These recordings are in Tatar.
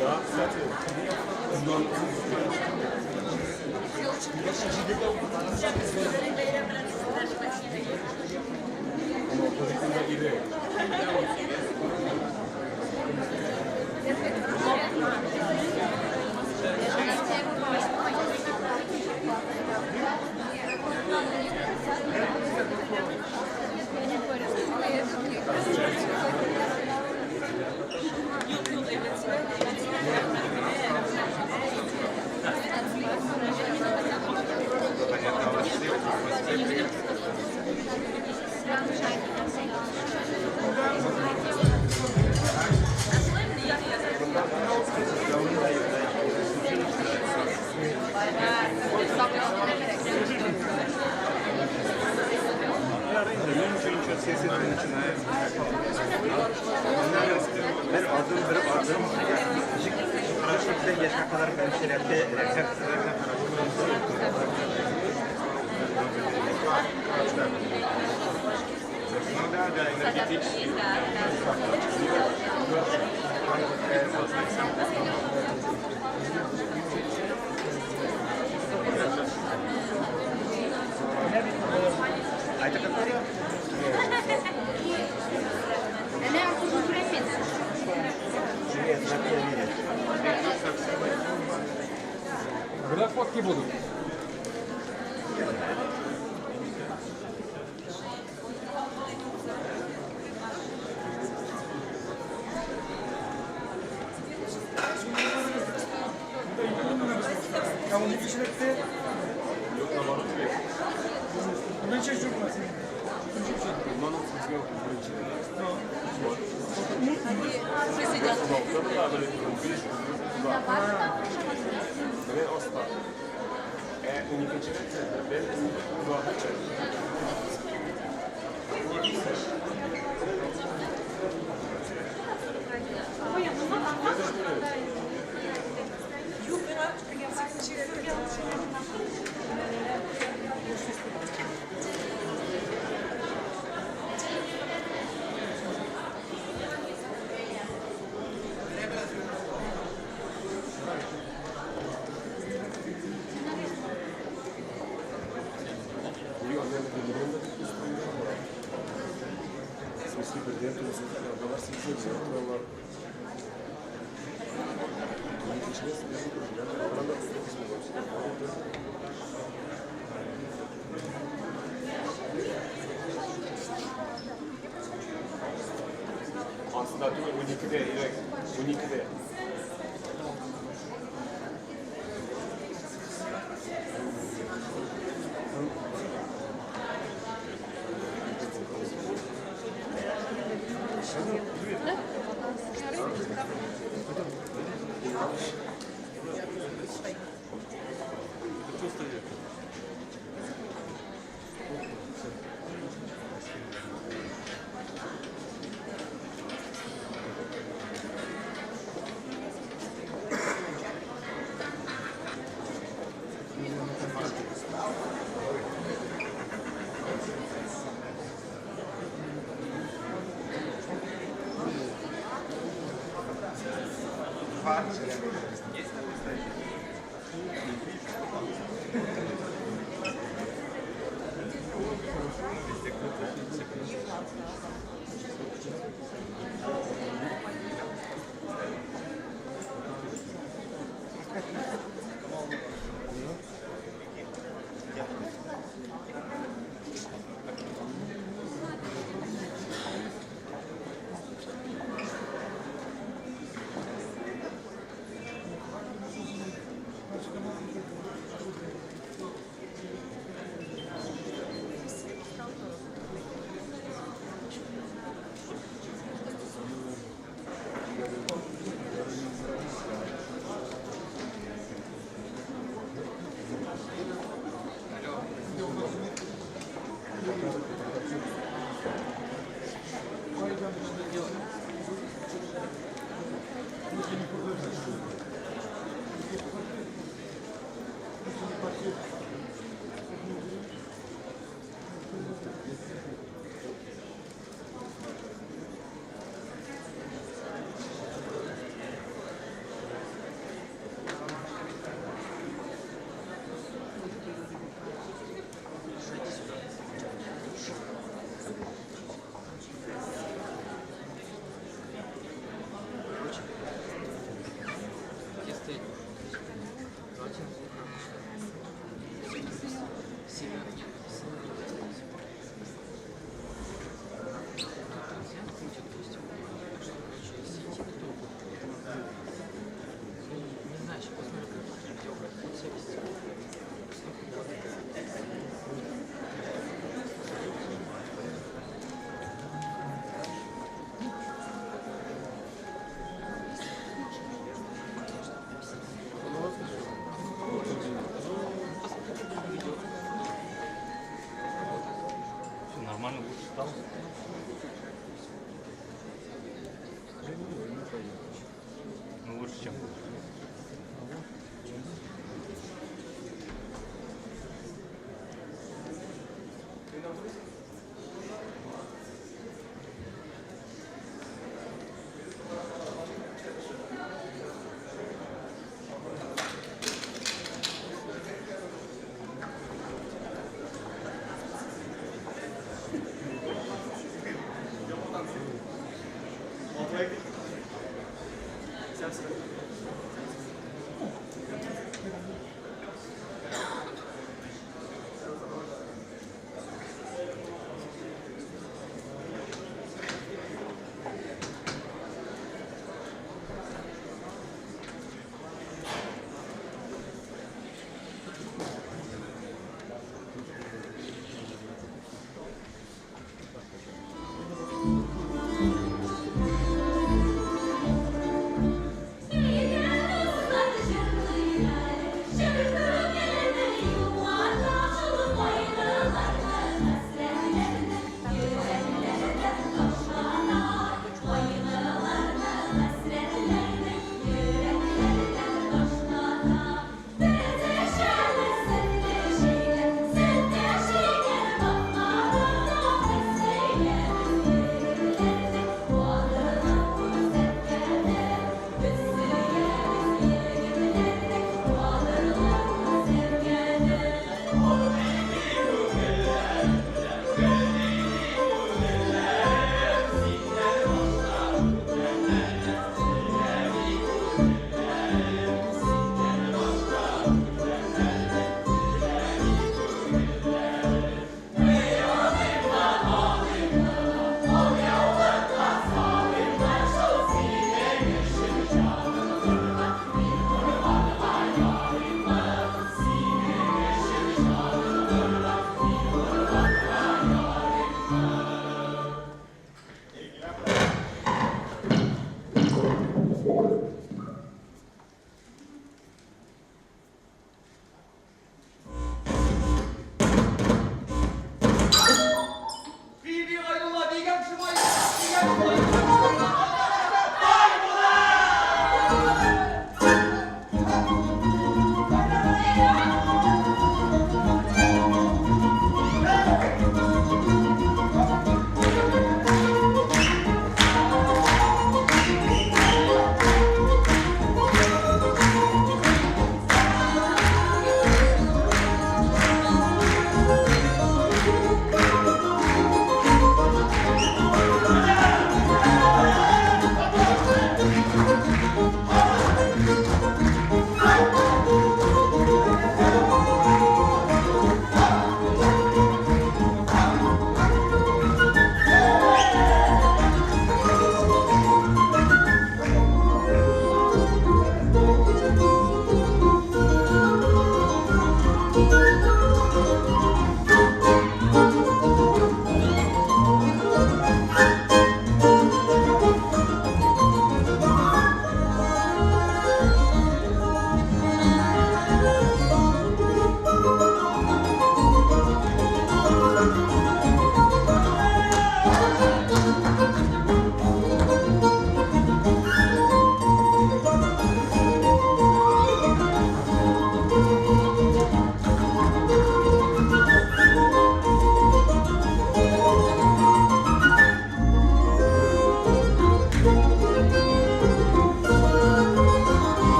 Да, кстати, Бер адым, бер адым. Хорошо, яшькә кадәр беренче рәттә рәхәт Ну да, да, энергетический. А это какой? Привет, на пианине. Когда фотки будут? Aslında түгел 12-дә, ирек, 12-дә. Стал? Ну, лучше, чем.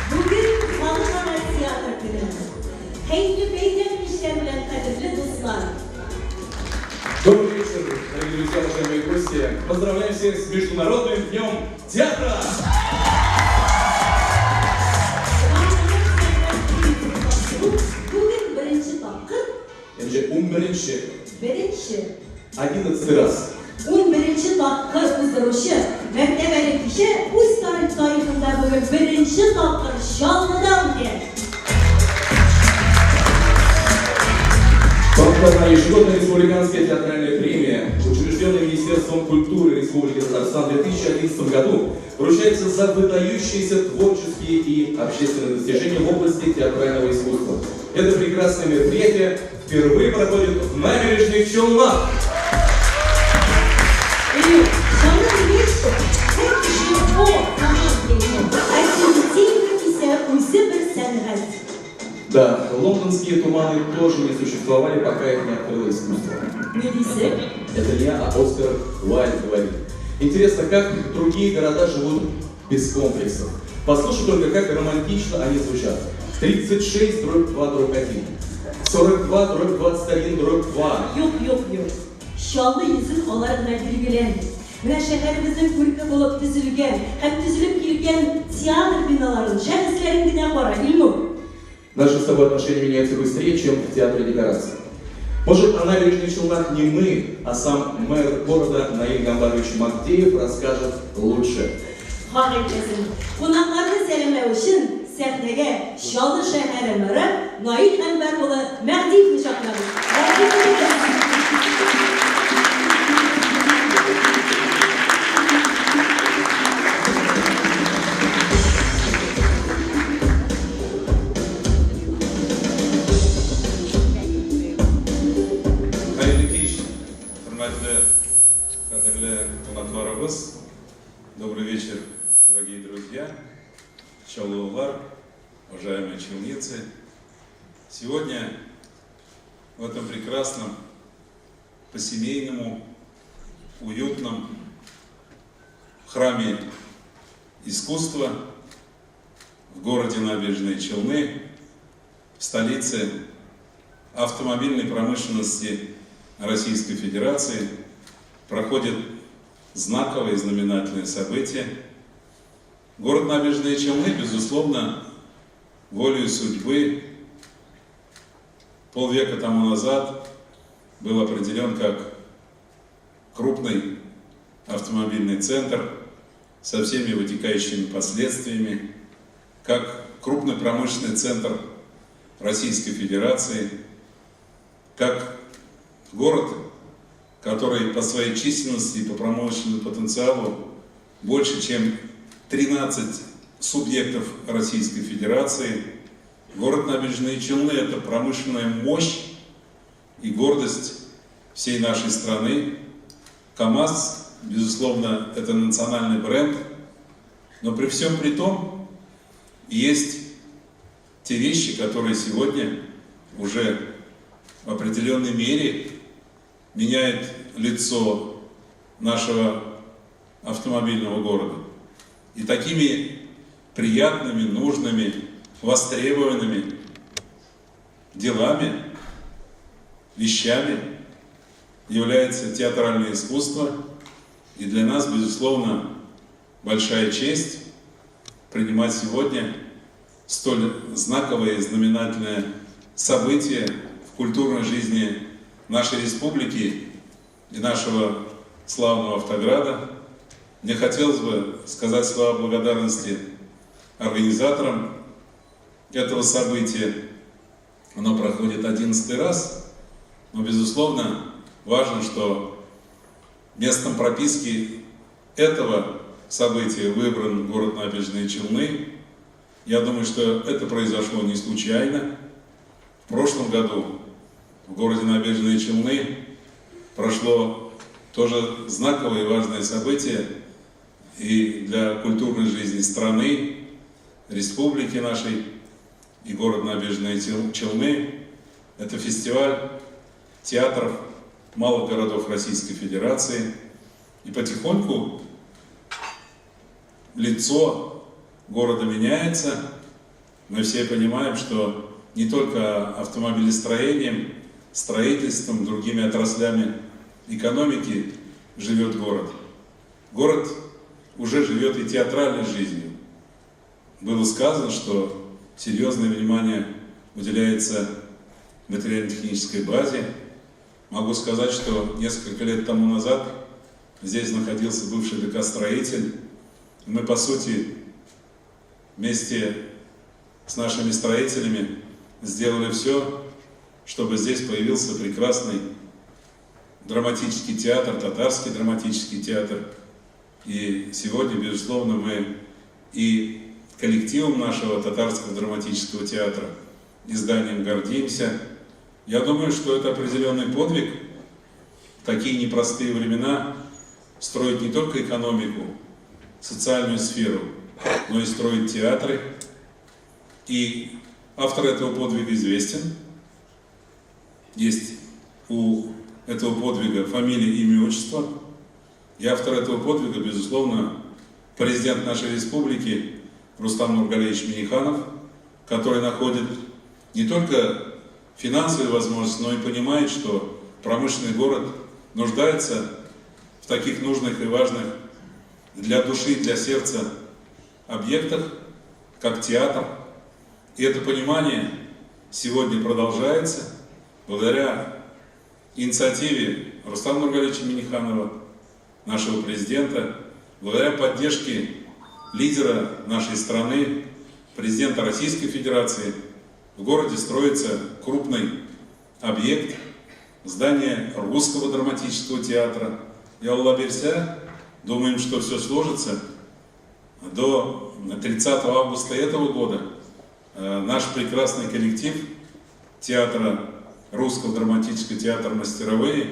Бүген Халыкара театр көне. Хәерле бәйрәм кичләр белән, кадерле дуслар! Добрый вечер, дорогие друзья, уважаемые гости. Поздравляем всех с Международным днем театра! Бүген беренче тапкыр, Инде 11-нче, беренче, 11 раз. 11-нче тапкыр уздыручы мәртәбәле кичә үз тарихында да бүген беренче тапкыр Чаллыда үтә. Тантана ежегодная республиканская театральная премия, учрежденная Министерством культуры Республики Татарстан в 2011 году, вручается за выдающиеся творческие и общественные достижения в области театрального искусства. Это прекрасное мероприятие впервые проходит в Набережных Челнах. Әйе, Чаллы дигәч, һәр кеше о, тамам дигән. Ә Тюбетейка исә үзе бер сәнгать. Да, лондонские туманы тоже не существовали, пока их не открыло искусство. Ни дисең? Это не я, а Оскар Уайльд говорит. Интересно, как другие города живут без комплексов. Послушай только, как романтично они звучат. 36 дробь 2 дробь 1. 42 дробь 21 дробь 2. Юк, юк, юк. Чаллы йөзен алар гына билгеләми. Менә шәһәребезнең күрке булып төзелгән һәм төзелеп килгән театр биналарын, шәхесләрен генә кара, Илнур. Наши с тобой отношения меняются быстрее, чем в театре декораций. Может, о Набережных Челнах не мы, а сам мэр города Наиль Гамбарович Магдеев расскажет лучше. Хак әйтәсең. Кунакларны сәламләү өчен сәхнәгә Чаллы шәһәре мэры Наил Әнвәр улы Мәһдиевне чакырабыз. Рәхим итегез! Хәерле кич, хөрмәтле, кадерле кунакларыбыз. Добрый вечер, дорогие друзья, чаллылылар, уважаемые челнинцы. Сегодня в этом прекрасном, по-семейному, уютном храме искусства в городе Набережные Челны, в столице автомобильной промышленности Российской Федерации, проходит знаковое и знаменательное событие. Город Набережные Челны, безусловно, волею судьбы полвека тому назад был определен как крупный автомобильный центр со всеми вытекающими последствиями, как крупный промышленный центр Российской Федерации, как город, который по своей численности и по промышленному потенциалу больше, чем 13 субъектов Российской Федерации. Город Набережные Челны – это промышленная мощь и гордость всей нашей страны. КАМАЗ, безусловно, это национальный бренд, но при всем при том есть те вещи, которые сегодня уже в определенной мере меняют лицо нашего автомобильного города. И такими приятными, нужными, востребованными делами, вещами является театральное искусство. И для нас, безусловно, большая честь принимать сегодня столь знаковое и знаменательное событие в культурной жизни нашей республики и нашего славного Автограда. Мне хотелось бы сказать слова благодарности организаторам этого события. Оно проходит 11-й раз, но, безусловно, важно, что местом прописки этого события выбран город Набережные Челны. Я думаю, что это произошло не случайно. В прошлом году в городе Набережные Челны прошло тоже знаковое и важное событие и для культурной жизни страны, республики нашей и город Набережные Челны. Это фестиваль театров малых городов Российской Федерации. И потихоньку лицо города меняется. Мы все понимаем, что не только автомобилестроением, строительством, другими отраслями экономики живет город. Город уже живет и театральной жизнью. Было сказано, что серьезное внимание уделяется материально-технической базе. Могу сказать, что несколько лет тому назад здесь находился бывший ДК-строитель. Мы, по сути, вместе с нашими строителями сделали все, чтобы здесь появился прекрасный драматический театр, татарский драматический театр. И сегодня, безусловно, мы и коллективом нашего татарского драматического театра, и зданием гордимся. Я думаю, что это определенный подвиг в такие непростые времена строить не только экономику, социальную сферу, но и строить театры. И автор этого подвига известен. Есть у этого подвига фамилия, имя, отчество. И автор этого подвига, безусловно, президент нашей республики Рустам Нургалиевич Минниханов, который находит не только финансовые возможности, но и понимает, что промышленный город нуждается в таких нужных и важных для души, для сердца объектах, как театр. И это понимание сегодня продолжается благодаря инициативе Рустама Нургалиевича Минниханова, нашего президента, благодаря поддержке лидера нашей страны, президента Российской Федерации. В городе строится крупный объект, здание Русского драматического театра. И Алла бирсә, думаем, что все сложится. До 30 августа этого года наш прекрасный коллектив театра Русского драматического театра «Мастеровые»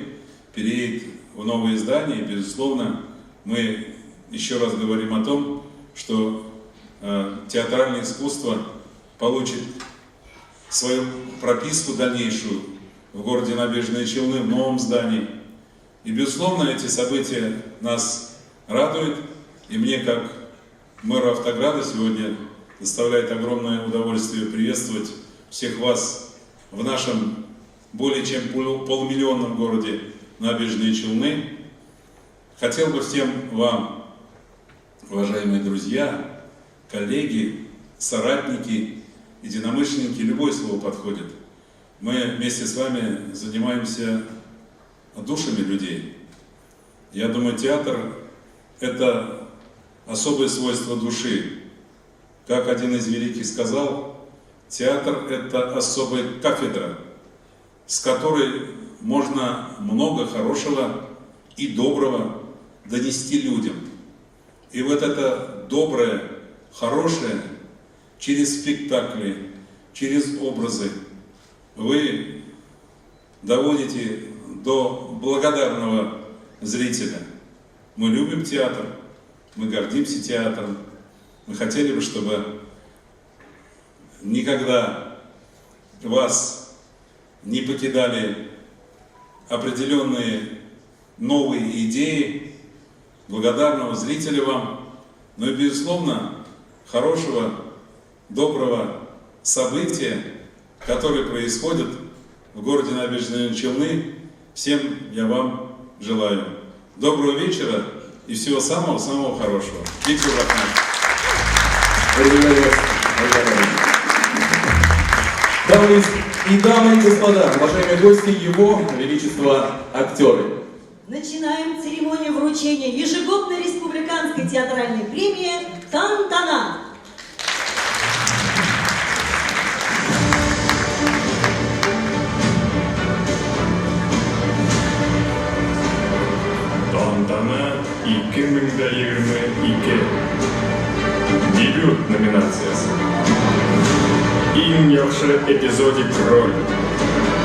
переедет в новое здание. И, безусловно, мы еще раз говорим о том, что театральное искусство получит свою прописку дальнейшую в городе Набережные Челны, в новом здании. И, безусловно, эти события нас радуют. И мне, как мэру Автограда, сегодня доставляет огромное удовольствие приветствовать всех вас в нашем более чем полумиллионном городе Набережные Челны. Хотел бы всем вам, уважаемые друзья, коллеги, соратники, единомышленники, любое слово подходит. Мы вместе с вами занимаемся душами людей. Я думаю, театр – это особое свойство души. Как один из великих сказал, театр – это особая кафедра, с которой можно много хорошего и доброго донести людям. И вот это доброе, хорошее через спектакли, через образы вы доводите до благодарного зрителя. Мы любим театр, мы гордимся театром. Мы хотели бы, чтобы никогда вас не покидали определенные новые идеи, благодарного зрителя вам, но и, безусловно, хорошего, доброго события, которое происходит в городе Набережные Челны. Всем я вам желаю доброго вечера и всего самого-самого хорошего. Виктор Рахман. Дамы и дамы и господа, уважаемые гости, его величество актеры. Начинаем церемонию вручения ежегодной республиканской театральной премии «Тантана». Тантана 2022. Дебют номинациясе. Иң яхшы эпизодик роль.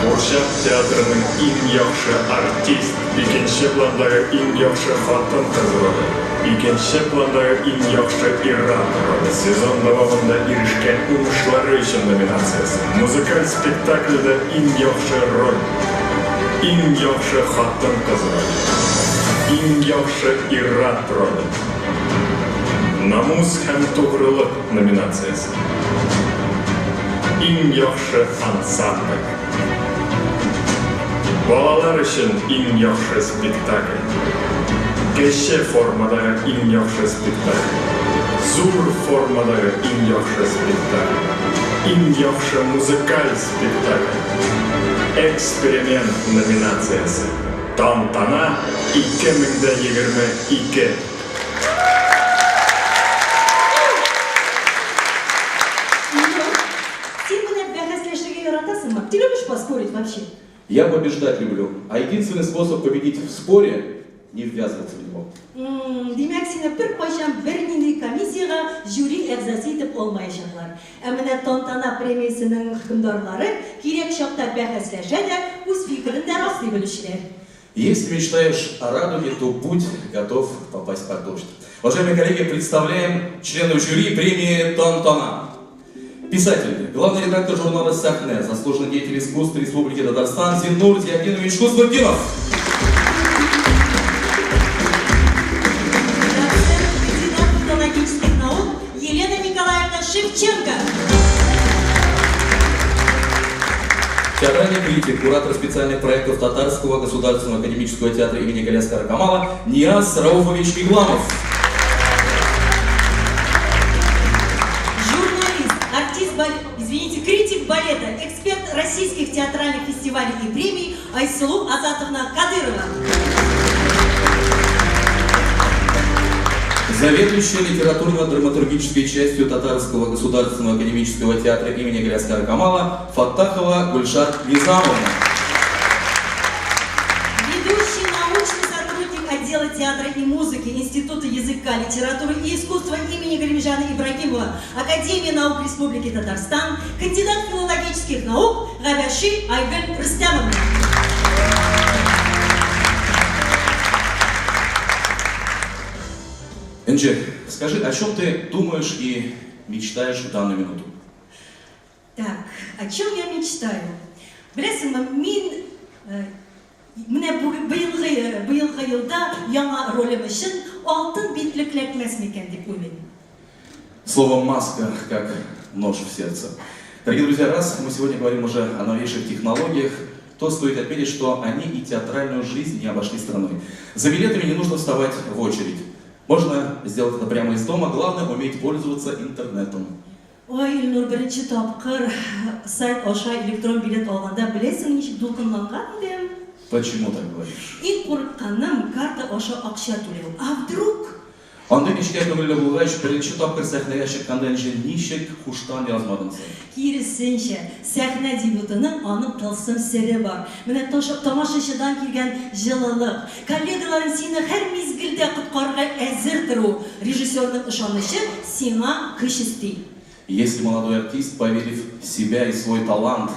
Курчак театрының иң яхшы артист, икенче пландагы иң яхшы хатын-кыз роле, икенче пландагы иң яхшы ир-ат роле, сезон дәвамында ирешкән уңышлары өчен номинациясе, музыкаль спектакльдә иң яхшы роль, иң яхшы хатын-кыз роле, иң яхшы ир-ат роле, Намус һәм тугрылык номинациясе. Иң яхшы ансамбль. Балалар өчен иң яхшы спектакль. Кече формадагы иң яхшы спектакль. Зур формадагы иң яхшы спектакль. Иң яхшы музыкаль спектакль. Эксперимент номинациясе. Тантана 2022. Я побеждать люблю, а единственный способ победить в споре – не ввязываться в него. Димәк, сине беркайчан бернинди комиссиягә жюри әгъзасы итеп алмаячаклар. Ә менә Тантана премиясенең хөкемдарлары кирәк чакта бәхәсләшә дә, үз фикерен дә раслый белүчеләр. Если мечтаешь о радуге, то будь готов попасть под дождь. Уважаемые коллеги, представляем членов жюри премии «Тантана». Писатель, главный редактор журнала «Сахне», заслуженный деятель искусств Республики Татарстан Зиннур Зиятдинович Хуснутдинов. Доцент, кандидат филологических наук Елена Николаевна Шевченко. Театральный критик, куратор специальных проектов Татарского государственного академического театра имени Галиаскара Камала Нияз Рауфович Игламов. Журналист, артист, извините, критик балета, эксперт российских театральных фестивалей и премий Айсылу Азатовна Кадырова. Заведующая литературно-драматургической частью Татарского государственного академического театра имени Галиаскара Камала Фаттахова Гульшат Низамовна. Ведущий научный сотрудник отдела театра и музыки Института языка, литературы и искусства имени Галимджана Ибрагимова, Академии наук Республики Татарстан, кандидат филологических наук Габяши Айгель Рустямовна. Энджи, скажи, о чем ты думаешь и мечтаешь в данную минуту? Так, о чем я мечтаю? Беләсеңме, мин менә быелгы елда яңа ролем өчен алтын битлек эләкмәс микән дип уйлыйм. Слово «маска» как нож в сердце. Дорогие друзья, раз мы сегодня говорим уже о новейших технологиях, то стоит отметить, что они и театральную жизнь не обошли стороной. За билетами не нужно вставать в очередь. Можно сделать это прямо из дома, главное уметь пользоваться интернетом. Ой, Илнур, беренче тапкыр сайт аша электрон билет алганда беләсең ничек дулкынланган идем? Почему так говоришь? Иң курыкканым карта аша акча түләү. А вдруг? Андый нечкә күңелле булгач, беренче тапкыр сәхнәгә чыкканда Энҗе ничек һуштан язмадың син? Киресенчә, сәхнә дебютының аның тылсым сере бар. Менә тамашачыдан килгән җылылык, коллегаларың сине һәр мизгелдә коткарырга әзер тору, режиссерның ышанычы сиңа көч өсти. Если молодой артист, поверив в себя и свой талант,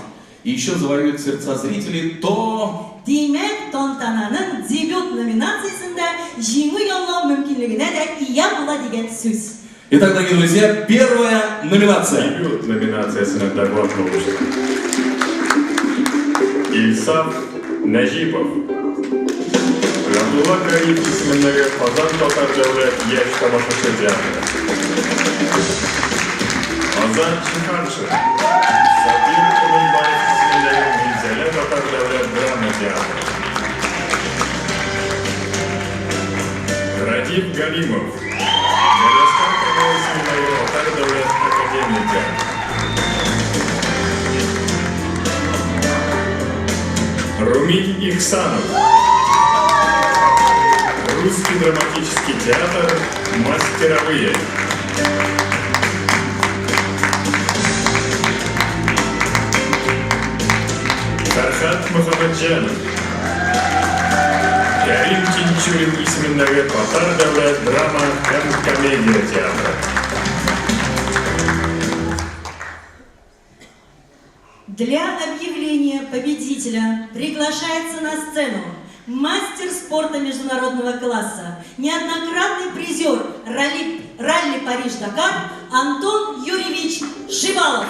и еще завоюет сердца зрителей, то... Димәк, Тантананың дебют номинациясендә җиңү яулау мөмкинлегенә дә ия була дигән сүз. Итак, дорогие друзья, первая номинация. Дебют номинациясенә доклад кылучы. Илсаф Нәҗипов. Габдулла Кариев исемендәге Казан татар дәүләт яшь тамашачы театры. Азат Җиһаншин. Сабир Урынбаев исемендәге Минзәлә татар дәүләт драма театры. Радиф Галимов. Галиәсгар Камал исемендәге татар дәүләт академия театры. Румиль Ихсанов. Русский драматический театр «Мастеровые». Фәрхәт Мөхәммәтҗанов. Кәрим Тинчурин исемендәге татар дәүләт драма һәм комедия театры. Для объявления победителя приглашается на сцену мастер спорта международного класса, неоднократный призер ралли Париж-Дакар Антон Юрьевич Шибалов.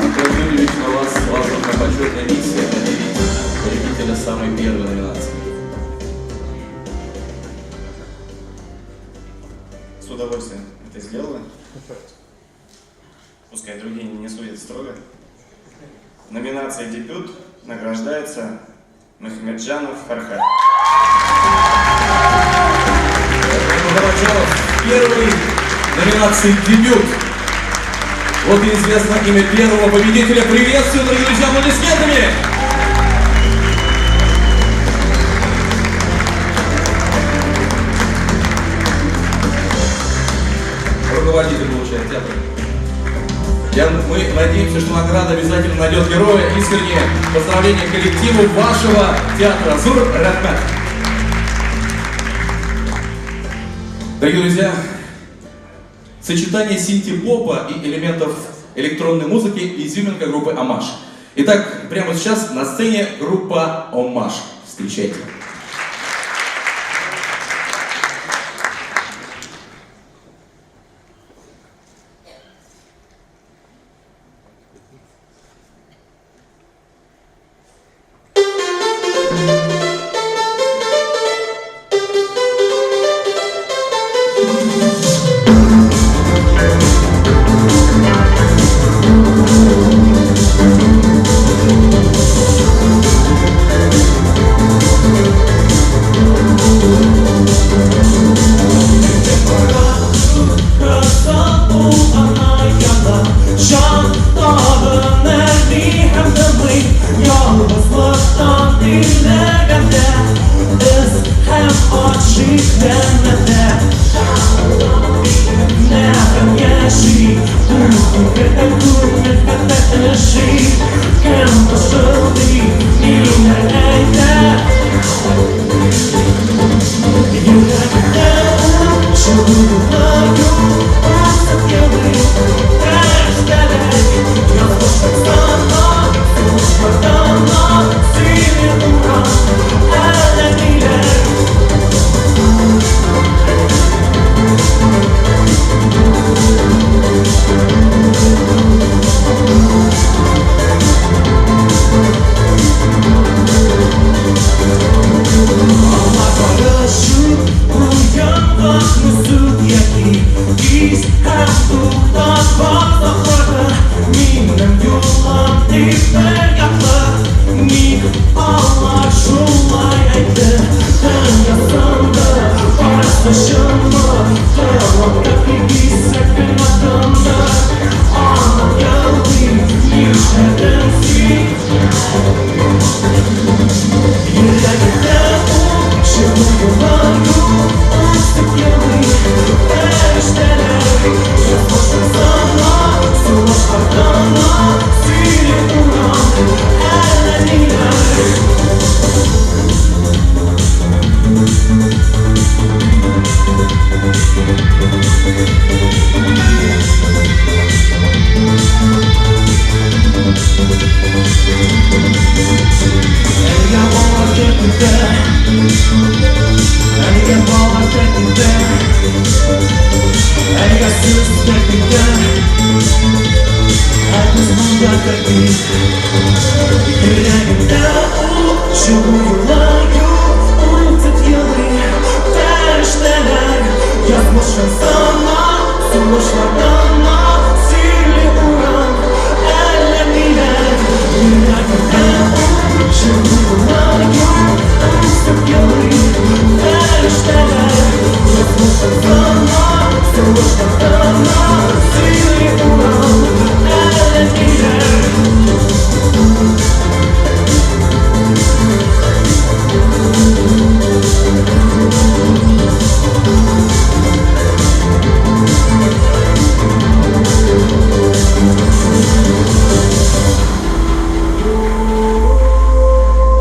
Антон Юрьевич, на вас возложена почетная миссия объявить победителя самой первой номинации. С удовольствием это сделаю. Пускай другие не судят строго. Номинация «Дебют» награждается Мухамеджанов Фархат. Мухамеджанов первый номинации «Дебют». Вот и известно имя первого победителя. Приветствую, дорогие друзья, аплодисментами! Руководитель получает театра. Мы надеемся, что награда обязательно найдет героя. Искреннее поздравление коллективу вашего театра. Зур рәхмәт. Дорогие друзья, сочетание синти-попа и элементов электронной музыки – изюминка группы «Оммаж». Итак, прямо сейчас на сцене группа «Оммаж». Встречайте.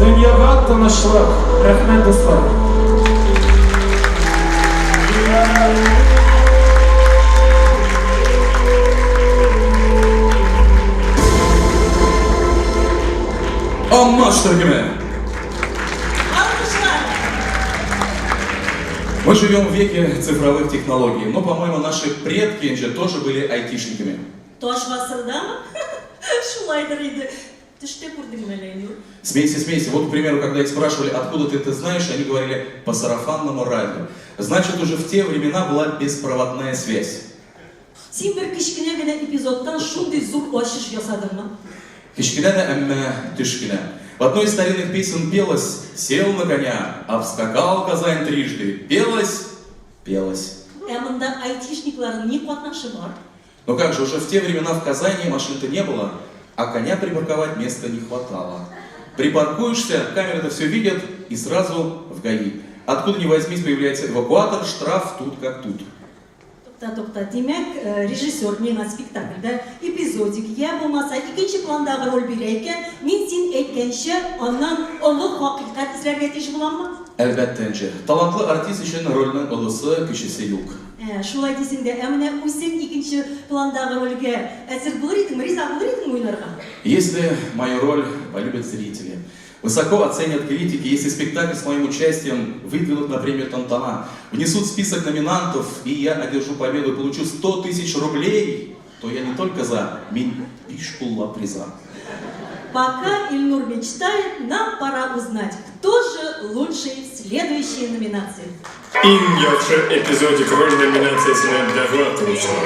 Дөньяга тынычлык, рәхмәт, дуслар. Оммаж төркеме. Алкышлар! Мы живем в веке цифровых технологий, но, по-моему, наши предки же тоже были айтишниками. Таш гасырдамы? Шулайдыр инде. Төштә күрдеңме әллә, Илнур? Смейся, смейся. Вот, к примеру, когда их спрашивали, откуда ты это знаешь, они говорили: по сарафанному радио. Значит, уже в те времена была беспроводная связь. Син бер кечкенә генә эпизодтан шундый зур ачыш ясадыңмы? Кечкенә дә, әмма төш кенә. В одной из старинных песен пелось: «Сел на коня, обскакал Казань трижды». Пелось, пелось. Ә монда айтишникларның ни катнашы бар? Но как же, уже в те времена в Казани машин-то не было, а коня припарковать места не хватало. Припаркуешься, камеры-то все видят, и сразу в ГАИ. Откуда ни возьмись появляется эвакуатор, штраф тут как тут. Тукта, тукта, димәк, режиссер миңа спектакльдә эпизодик, я булмаса икенче пландагы роль бирә икән, мин син әйткәнчә аннан олы хакыйкать эзләргә тиеш буламмы? Әлбәттә, Энҗе. Талантлы артист өчен рольнең олысы, кечесе юк. Ә, шулай дисең дә, ә менә үзең икенче пландагы рольгә әзер булыр идеңме, риза булыр идеңме уйнарга? Если мою роль полюбят зрители, высоко оценят критики, если спектакль с моим участием выдвинут на премию Тантана, внесут в список номинантов, и я одержу победу и получу 100 тысяч рублей, то я не только за, мин биш куллап риза. Пока Ильнур мечтает, нам пора узнать, кто же лучший в следующей номинации. Иң яхшы эпизодик роль номинациясенә дәгъва кылучылар,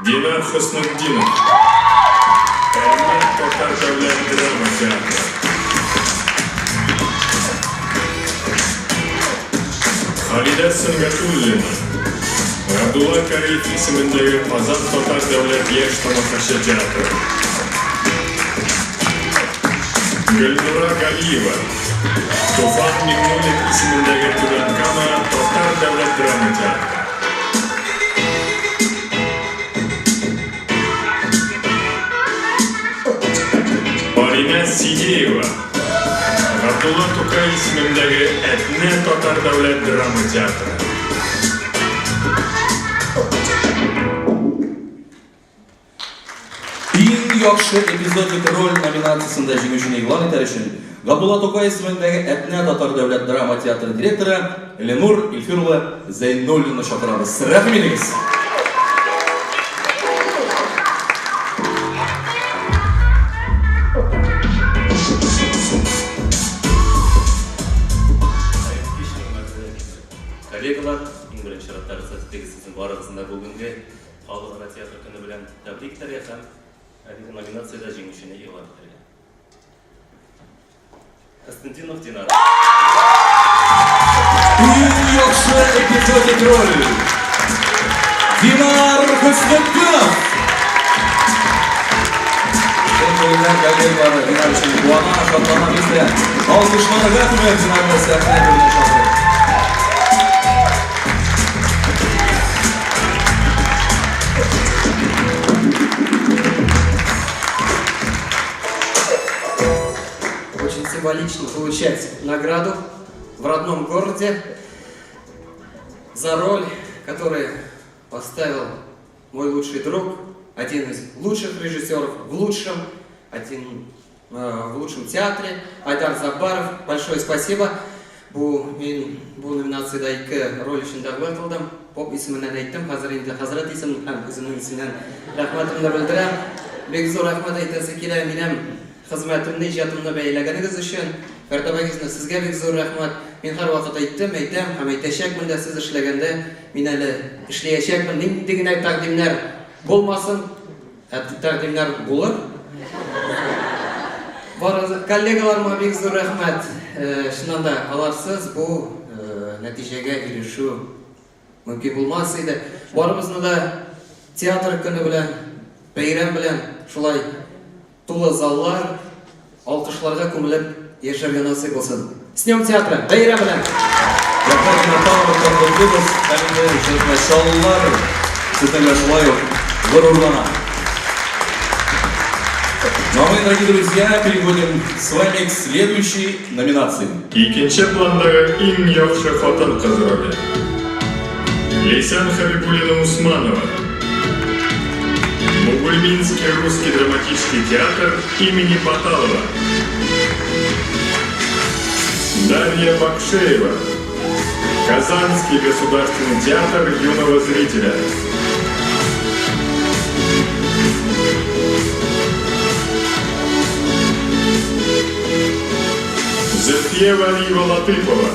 Динар Хөснетдинов, Әлмәт татар дәүләт драма театры. Халидә Сөнгатуллина, Габдулла Кариев исемендәге Казан татар дәүләт яшь тамашачы театры. Гөлнура Галиева, Туфан Миңнуллин исемендәге Түбән Кама татар дәүләт драма театры. Алинә Сидеева, Габдулла Тукай исемендәге Әтнә татар дәүләт драма театры. Иң яхшы эпизодик роль номинациясендә җиңүчене игълан итәр өчен Габдулла Тукай исемендәге Әтнә татар дәүләт драма театры директоры Ленур Илфир улы Зәйнуллинны чакырабыз. Рәхим итегез! Коллегалар, иң беренче чиратта рөхсәт итегез сезнең барыгызны да бүгенге Халыкара театр көне белән тәбрик итәргә һәм әлеге номинациядә җиңүчене игълан итәргә. Константинов Динар. Иң яхшы эпизодик роль. Динар Хөснетдинов. Чын күңелдән коллегалары Динар өчен куана, шатлана без дә. Алкышларга күмеп Динарны сәхнә түренә чакырып. Очень символично получать награду в родном городе за роль, которую поставил мой лучший друг, один из лучших режиссеров в лучшем, один в лучшем театре, Айдар Заббаров. Большое спасибо. Бу мин бу номинациядә ике роль өчен дәгъва кылдым. Поп исеменнән әйттем, хәзер инде хәзрәт исемен һәм үземнең исемнән рәхмәтемне белдерәм. Бик зур рәхмәт әйтәсе килә минем хезмәтемне, иҗатымны бәяләгәнегез өчен. Мәртәбәгезне сезгә бик зур рәхмәт. Мин һәрвакыт әйттем, әйтәм һәм әйтәчәкмен дә, сез эшләгәндә мин әле эшләячәкмен. Нинди генә тәкъдимнәр булмасын, ә тәкъдимнәр булыр. Барыгыз, коллегаларыма бик зур рәхмәт. Чыннан да, аларсыз бу нәтиҗәгә ирешү мөмкин булмас иде. Барыбызны да театр көне белән, бәйрәм белән шулай тулы заллар, алкышларга күмелеп яшәргә насыйп булсын. С днем театра! Бәйрәм белән! Рәхмәт, Динар, тагын бер тапкыр котлыйбыз. Һәм инде чын чаллылар сезнең белән шулай ук горурлана. Ну а мы, дорогие друзья, переходим с вами к следующей номинации. Икенче пландагы иң яхшы хатын-кыз роле. Ләйсән Хәбибуллина Усманова. Бугульминский русский драматический театр имени Баталова. Дарья Бакшеева. Казанский государственный театр юного зрителя. Зөлфия Вәлиева Латыпова.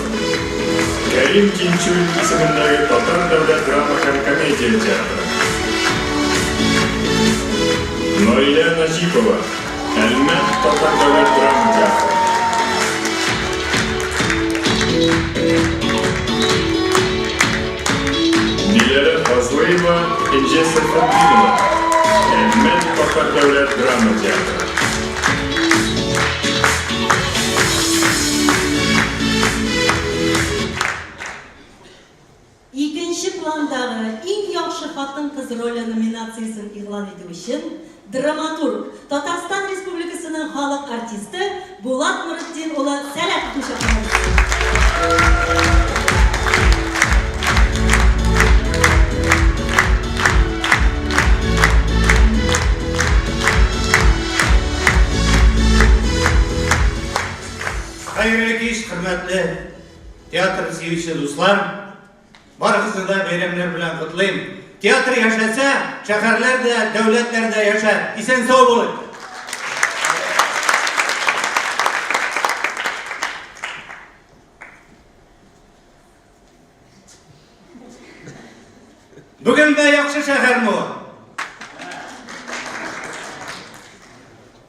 Кәрим Тинчурин исемендәге Татар дәүләт драма һәм комедия театры. Наилә Наҗипова. Әлмәт татар дәүләт драма театры. Диләрә Фазлыева, Энҗе Сәйфетдинова. Әлмәт татар дәүләт драма театры. Икенче пландагы иң яхшы яхшы хатын-кыз роле номинациясен игълан итү өчен драматург, Татарстан Республикасының халык артисты Булат Нуретдин улы Сәлаховны чакырабыз. Хәерле кич, хөрмәтле театр сөюче дуслар! Барыгызны да бәйрәмнәр белән котлыйм. Театр яшәсә, шәһәрләр дә, дәүләтләр дә яшәр. Исән-сау булыйк! Бүген дә яхшы шәһәрме ул?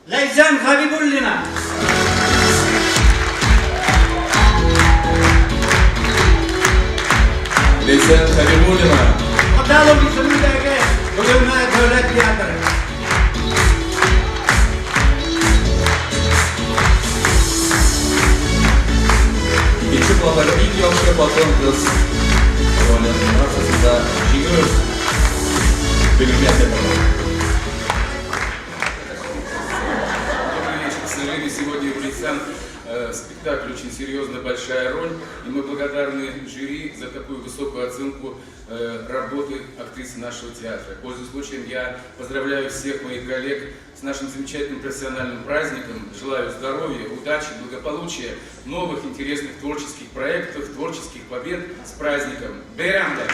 Ләйсән Хабибуллина. Ләйсән Хабибуллина. Баталов исемендәге Бөгелмә дәүләт театры. Икенче пландагы иң яхшы хатын-кыз роле номинациясендә җиңү Бөгелмә театрына. Добрый вечер. К сожалению, сегодня у Лейсан спектакль очень серьезная, большая роль. И мы благодарны жюри за такую высокую оценку работы актрисы нашего театра. Пользуясь случаем, я поздравляю всех моих коллег с нашим замечательным профессиональным праздником. Желаю здоровья, удачи, благополучия, новых интересных творческих проектов, творческих побед. С праздником! Бәйрәм белән!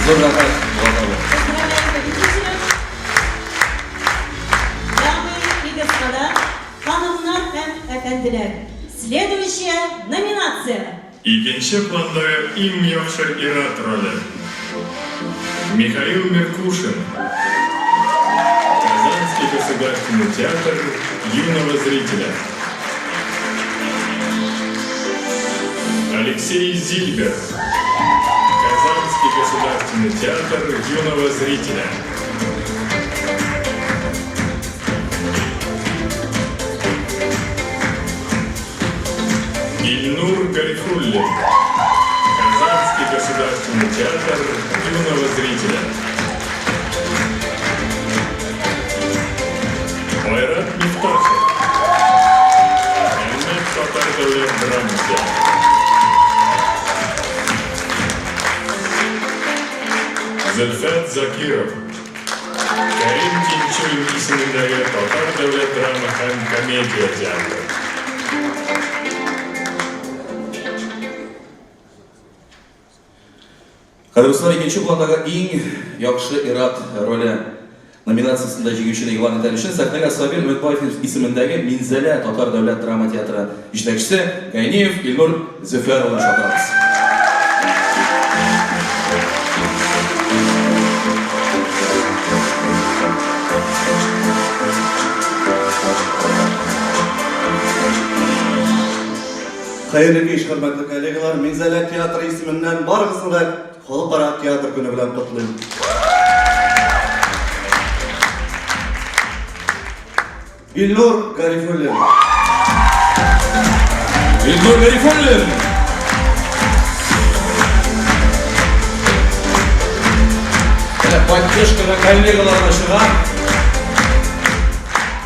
Зур рәхмәт, Булат абый. Поздравляем победителя! Дамы и господа, ханымнар һәм әфәнделәр, следующая номинация. Икенче пландагы иң яхшы ир-ат роле. Михаил Меркушин. Казанский государственный театр юного зрителя. Алексей Зильбер. Казанский государственный театр юного зрителя. Ильнур Гарифуллин. Казанский государственный театр юного зрителя. Айрат Мифтахов. Әлмәт татар дәүләт драма театры. Зөлфәт Закиров. Кәрим Тинчурин исемендәге татар дәүләт драма һәм комедия театры. Кадерле дуслар, икенче пландагы иң яхшы ир-ат роле номинациясендә җиңүчене игълан итәр өчен сәхнәгә Сабир Өметбаев исемендәге Минзәлә татар дәүләт драма театры җитәкчесе Гайниев Илнур Зөфәр улын чакырабыз. Хәерле кич, хөрмәтле коллегалар! Минзәлә театры исеменнән барыгызны да Халыкара театр көне белән котлыйм. Илнур Гарифуллин. Илнур Гарифуллин! Менә поддержкага коллегаларына чыга.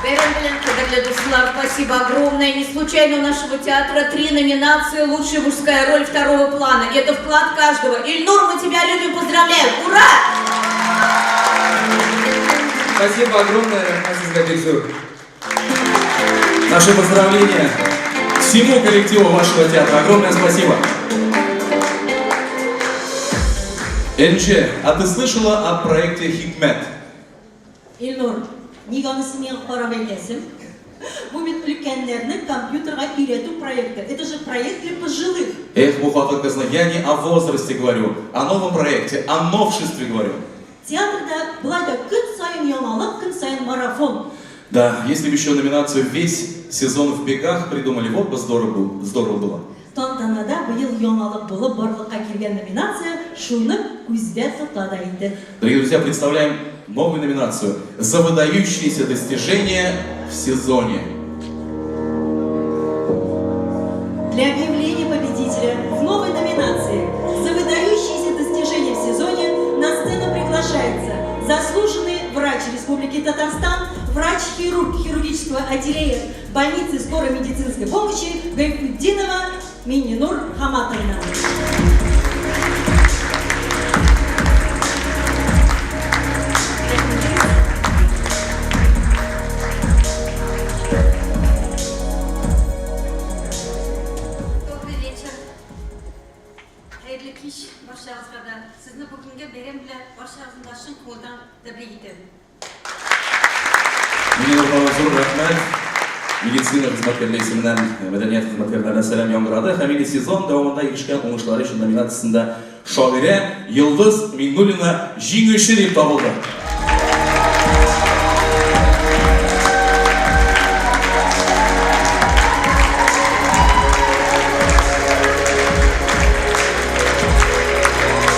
Бәйрәм белән, кадерле дуслар, спасибо огромное. Не случайно у нашего театра три номинации «Лучшая мужская роль второго плана». Это вклад каждого. Ильнур, мы тебя любим, поздравляем. Ура! Спасибо огромное, рәхмәт сезгә бик зур. Наши поздравления всему коллективу вашего театра. Огромное спасибо. Энже, а ты слышала о проекте Хикмет? Илнур, нигә аны син миңа карап әйтәсең? Бу бит өлкәннәрне компьютерга өйрәтү проекты. Это же проект для пожилых. Эх, бу хатын-кызны, я не о возрасте говорю, о новом проекте, о новшестве говорю. Театрда болай да көн саен яңалык, көн саен марафон. Да, если бы еще номинацию «Весь сезон в бегах» придумали, вот бы здорово, здорово было. Тантанада быел яңалык булып барлыкка килгән номинация шуны күздә тота да инде. Дорогие друзья, представляем новую номинацию «За выдающиеся достижения в сезоне». Для объявления победителя в новой номинации «За выдающиеся достижения в сезоне» на сцену Заслуженный врач Республики Татарстан, врач-хирург хирургического отделения больницы скорой медицинской помощи Гайфутдинова Мининур Хаматовна. Добрый вечер. Хәерле кич барчагызга да. Сезне бүгенге бәйрәм белән барчагызны да чын күңелдән тәбрик итәм. Миннинур ханым, зур рәхмәт. Медицина хезмәткәрләре исеменнән мәдәният хезмәткәрләренә сәлам яңгырады һәм инде сезон дәвамында ирешкән уңышлары өчен номинациясендә шагыйрә Йолдыз Миңнуллина җиңүче дип табылды.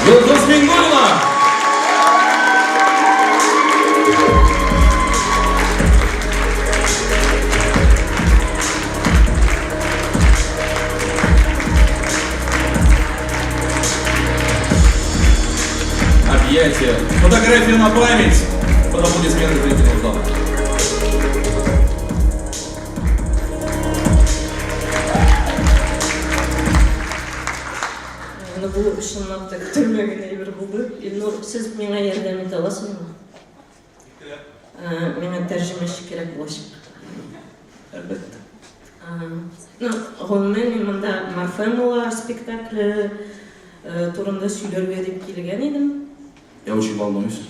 Йолдыз Миңнуллина! Объятия. Фотография на память. Под аплодисменты зрительного зала. Менә бу чынлап та көтелмәгән әйбер булды. Илнур, сез миңа ярдәм итә аласызмы? Миңа тәрҗемәче кирәк булачак. Әлбәттә. Ну, гомумән, мин монда Морфемалар спектакле турында сөйләргә дип килгән идем. Я очень волнуюсь.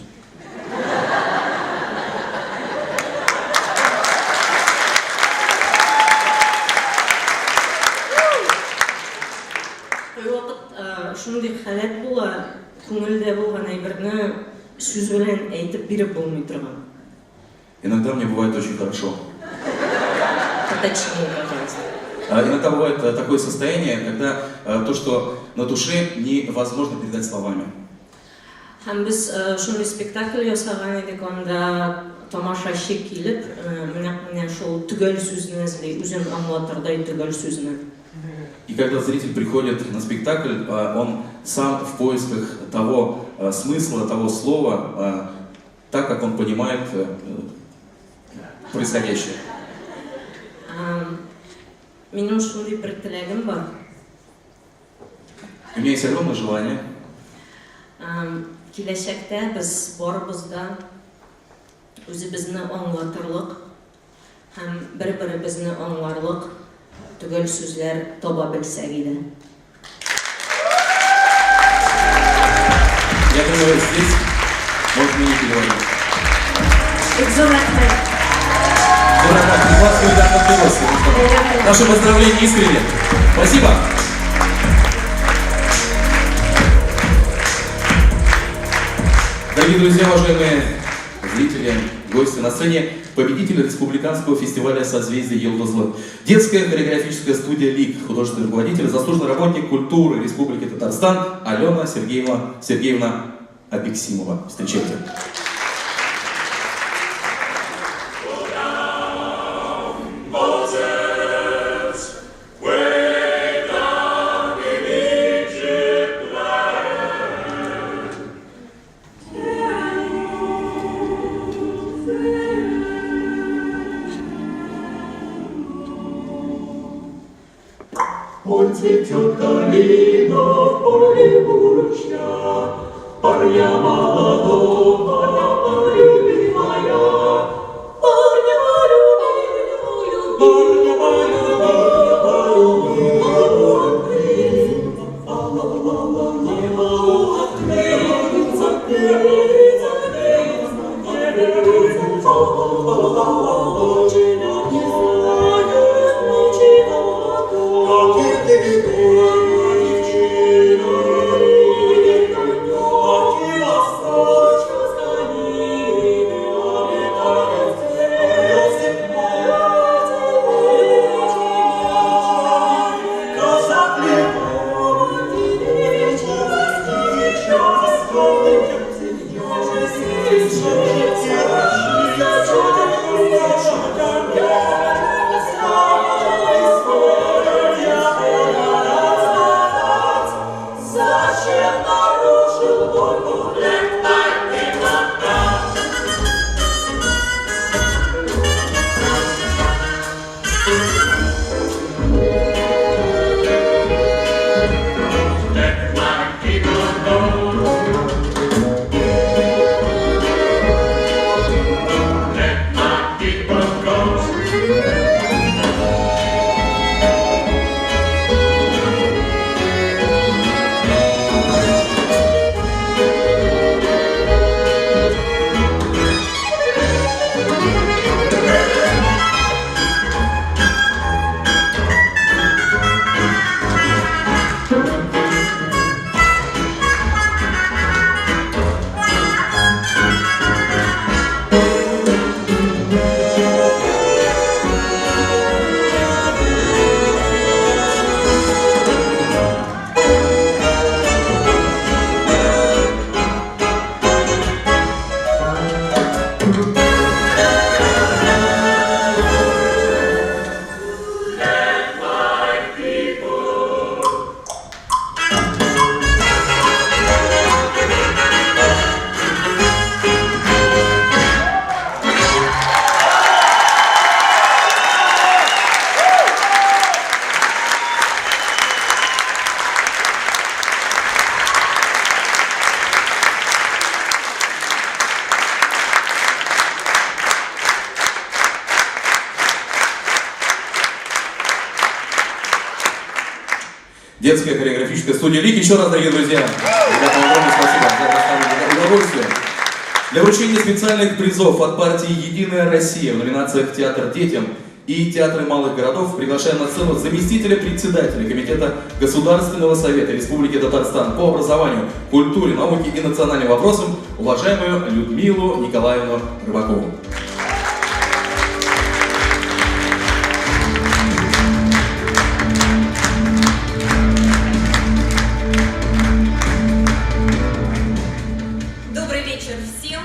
Кайвакыт шундый халәт була, күңелдә булган әйберне сүз белән әйтеп биреп булмый торган. Иногда мне бывает очень хорошо. Поточнее, пожалуйста. Иногда бывает такое состояние, когда то, что на душе, невозможно передать словами. Һәм без шундый спектакль ясаган идек, анда тамашачы килеп, нәкъ менә шул төгәл сүзне эзли, үзен аңлатырдай төгәл сүзне. И когда зритель приходит на спектакль, он сам в поисках того смысла, того слова, так, как он понимает происходящее. Минем шундый бер теләгем бар. У меня есть огромное желание. Киләчәктә без барыбыз да үзебезне аңлатырлык һәм бер-беребезне аңларлык төгәл сүзләр таба белсәк иде. Я думаю, здесь можно не переводить. Бик зур рәхмәт. Зур рәхмәт. Наши поздравления искренне. Спасибо. Дорогие друзья, уважаемые зрители, гости, на сцене победитель республиканского фестиваля «Созвездие Йолдызлык». Детская хореографическая студия «Лик», художественный руководитель, заслуженный работник культуры Республики Татарстан Алена Сергеевна Апексимова. Встречайте. Ой, цветет калина в поле у ручья, парня молодого полюбила я. Парня полюбила, парня полюбила, полюбила. Не могу отклеиться, не знает ничего. Детская хореографическая студия «Лик». Еще раз, дорогие друзья, ребята, огромное спасибо за доставленное удовольствие. Для вручения специальных призов от партии «Единая Россия» в номинациях «Театр детям» и «Театры малых городов» приглашаем на сцену заместителя председателя Комитета Государственного совета Республики Татарстан по образованию, культуре, науке и национальным вопросам уважаемую Людмилу Николаевну Рыбакову. Добрый вечер всем.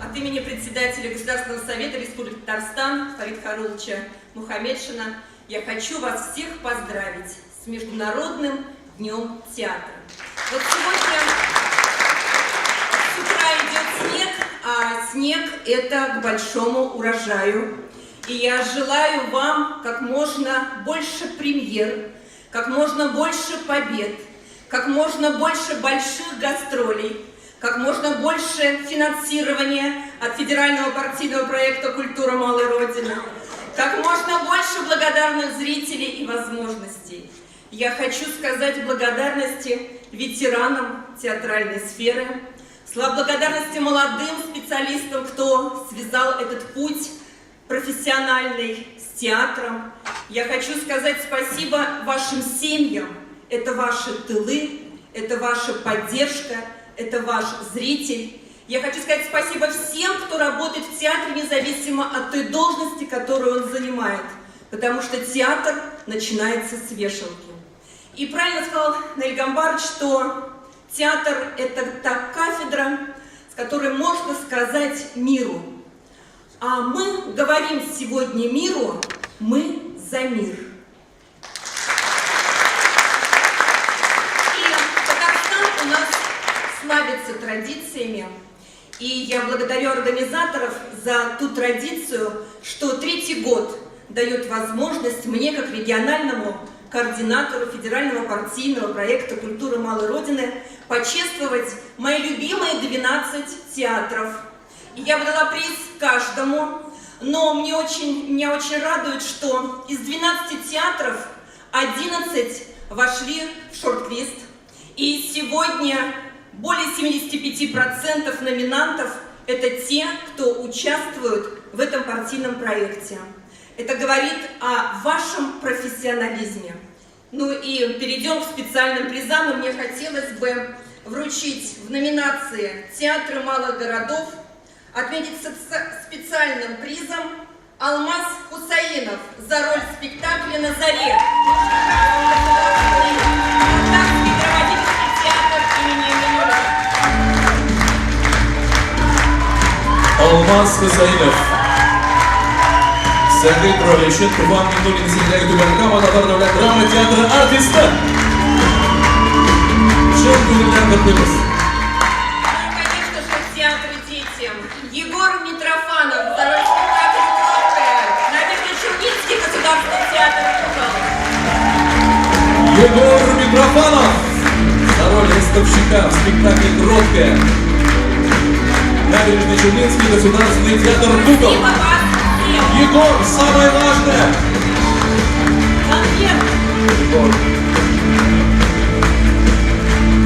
От имени председателя Государственного совета Республики Татарстан Фарида Хайрулловича Мухаметшина я хочу вас всех поздравить с Международным днем театра. Вот сегодня с утра идет снег, а снег – это к большому урожаю. И я желаю вам как можно больше премьер, как можно больше побед, как можно больше больших гастролей, как можно больше финансирования от федерального партийного проекта «Культура малой Родины», как можно больше благодарных зрителей и возможностей. Я хочу сказать благодарности ветеранам театральной сферы, слова благодарности молодым специалистам, кто связал этот путь профессиональный с театром. Я хочу сказать спасибо вашим семьям. Это ваши тылы, это ваша поддержка, это ваш зритель. Я хочу сказать спасибо всем, кто работает в театре, независимо от той должности, которую он занимает. Потому что театр начинается с вешалки. И правильно сказал Наиль Гамбарович, что театр – это та кафедра, с которой можно сказать миру. А мы говорим сегодня миру, мы за мир. И Татарстан у нас славится традициями. И я благодарю организаторов за ту традицию, что третий год дает возможность мне, как региональному координатору федерального партийного проекта «Культура малой Родины», почествовать мои любимые 12 театров. И я бы дала приз каждому, но меня очень радует, что из 12 театров 11 вошли в шорт-лист. И сегодня более 75% номинантов – это те, кто участвует в этом партийном проекте. Это говорит о вашем профессионализме. Ну и перейдем к специальным призам. И мне хотелось бы вручить в номинации «Театры малых городов», отметить специальным призом Алмаз Хусаинов за роль в спектакле «На заре». Татарский драматический театр имени Миннуллина. Алмаз Хусаинов. Сәгыйть роле өчен Туфан Миңнуллин исемендәге Түбән Кама татар дәүләт драма театры артисты. Чын күңелдән котлыйбыз. Ну, конечно же, театры детям. Егор Митрофанов за роль в спектакле «Кроткая». Набережно-Челнинский государственный театр кукол. Егор Митрофанов за роль ростовщика в спектакле «Кроткая». Набережно-Челнинский государственный театр кукол. Спасибо вам всем. Егор, самое важное. Конверт. Егор.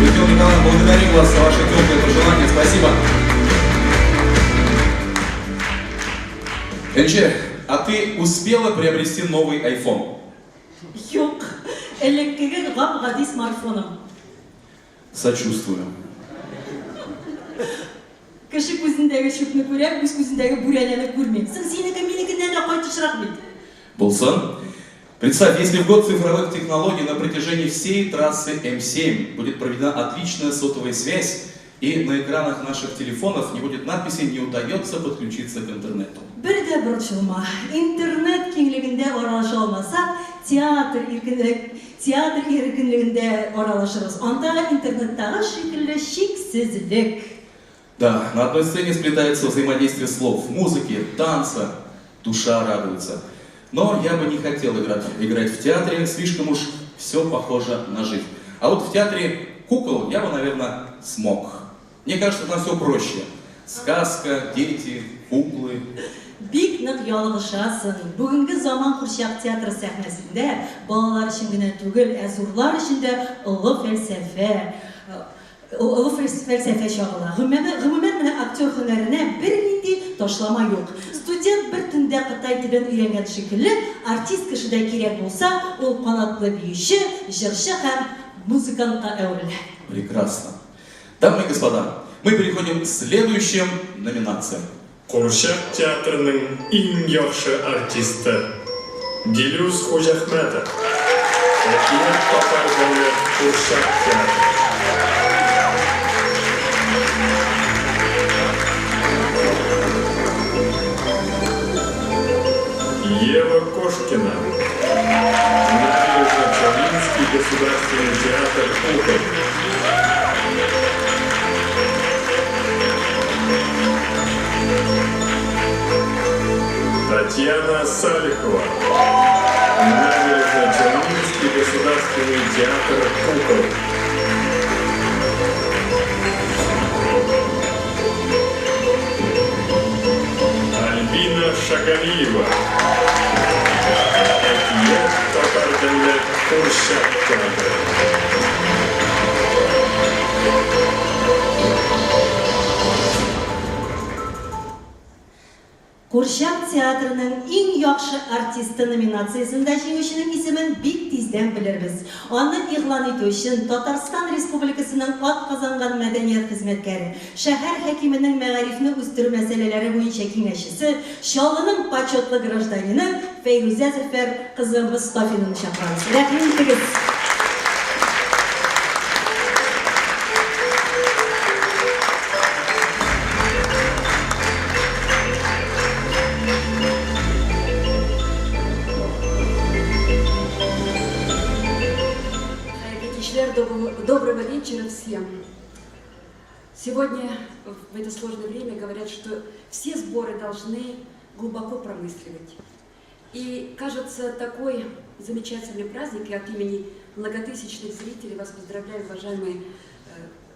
Людмила Николаевна, благодарим вас за ваши теплые пожелания. Спасибо. Энже, а ты успела приобрести новый iPhone? Юк, элеккеге гап-гади смартфоным. Сочувствую. Кеше күзендәге чүпне күрә, үз күзендәге бүрәнәне күрми. Соң синеке минекеннән дә кайтышрак бит. Булсын. Представь, если в год цифровых технологий на протяжении всей трассы М7 будет проведена отличная сотовая связь, и на экранах наших телефонов не будет надписи «Не удается подключиться к интернету». Бер дә борчылма. Интернет киңлегендә аралаша алмасак, театр иркенлегендә аралашырбыз. Анда интернеттагы шикелле чиксезлек. Да, на одной сцене сплетается взаимодействие слов, музыки, танца. Душа радуется. Но я бы не хотел играть в театре, слишком уж все похоже на жизнь. А вот в театре кукол я бы, наверное, смог. Мне кажется, там все проще. Сказка, дети, куклы. Бик нык ялгышасың. Бүгенге заман курчак театры сәхнәсендә балалар өчен генә түгел, ә зурлар өчен дә олы фәлсәфә, олы фәлсәфә чагыла. Гомумән, гомумән менә актер һөнәренә бернинди ташлама юк. Студент бер төндә кытай телен өйрәнгән шикелле, артист кеше дә кирәк булса, ул канатлы биюче, җырчы һәм музыкантка әверелә. Прекрасно. Дамы и господа, мы переходим к следующим номинациям. Курчак театрының иң яхшы артисты, Дилүс Хуҗахмәтов, Әкият татар дәүләт курчак театры. Ева Кошкина, Набережно-Челнинский государственный театр кукол. Татьяна Салихова, Набережно-Челнинский государственный театр кукол. Альбина Шагалиева, Әкият татар дәүләт курчак театры. Курчак театрының иң яхшы артисты номинациясендә җиңүченең исемен бик тиздән белербез. Аны игълан итү өчен Татарстан Республикасының атказанган мәдәният хезмәткәре, шәһәр хакименең мәгарифне үстерү мәсьәләләре буенча киңәшчесе, Чаллының почетлы гражданины Фәйрүзә Зөфәр кызы Мостафинаны чакырабыз. Рәхим итегез! Хәерле кичләр, доброго вечера всем. Сегодня в это сложное время говорят, что все сборы должны глубоко промысливать. И, кажется, такой замечательный праздник, и от имени многотысячных зрителей вас поздравляю, уважаемые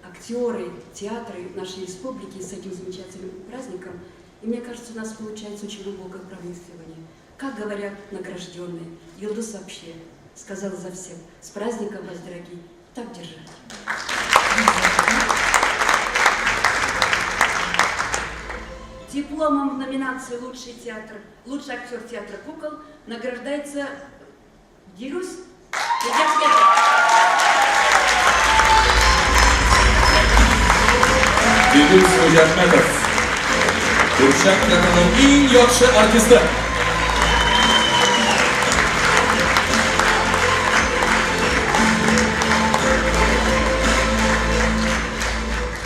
актеры, театры нашей республики с этим замечательным праздником. И мне кажется, у нас получается очень глубокое промысливание. Как говорят награжденные, Юлдус вообще сказал за всех. С праздником вас, дорогие, так держать. Дипломом в номинации «Лучший театр», «Лучший актер театра кукол» награждается Дилюс Дилүс Хуҗахмәтов, Курчак театрының иң яхшы артисты.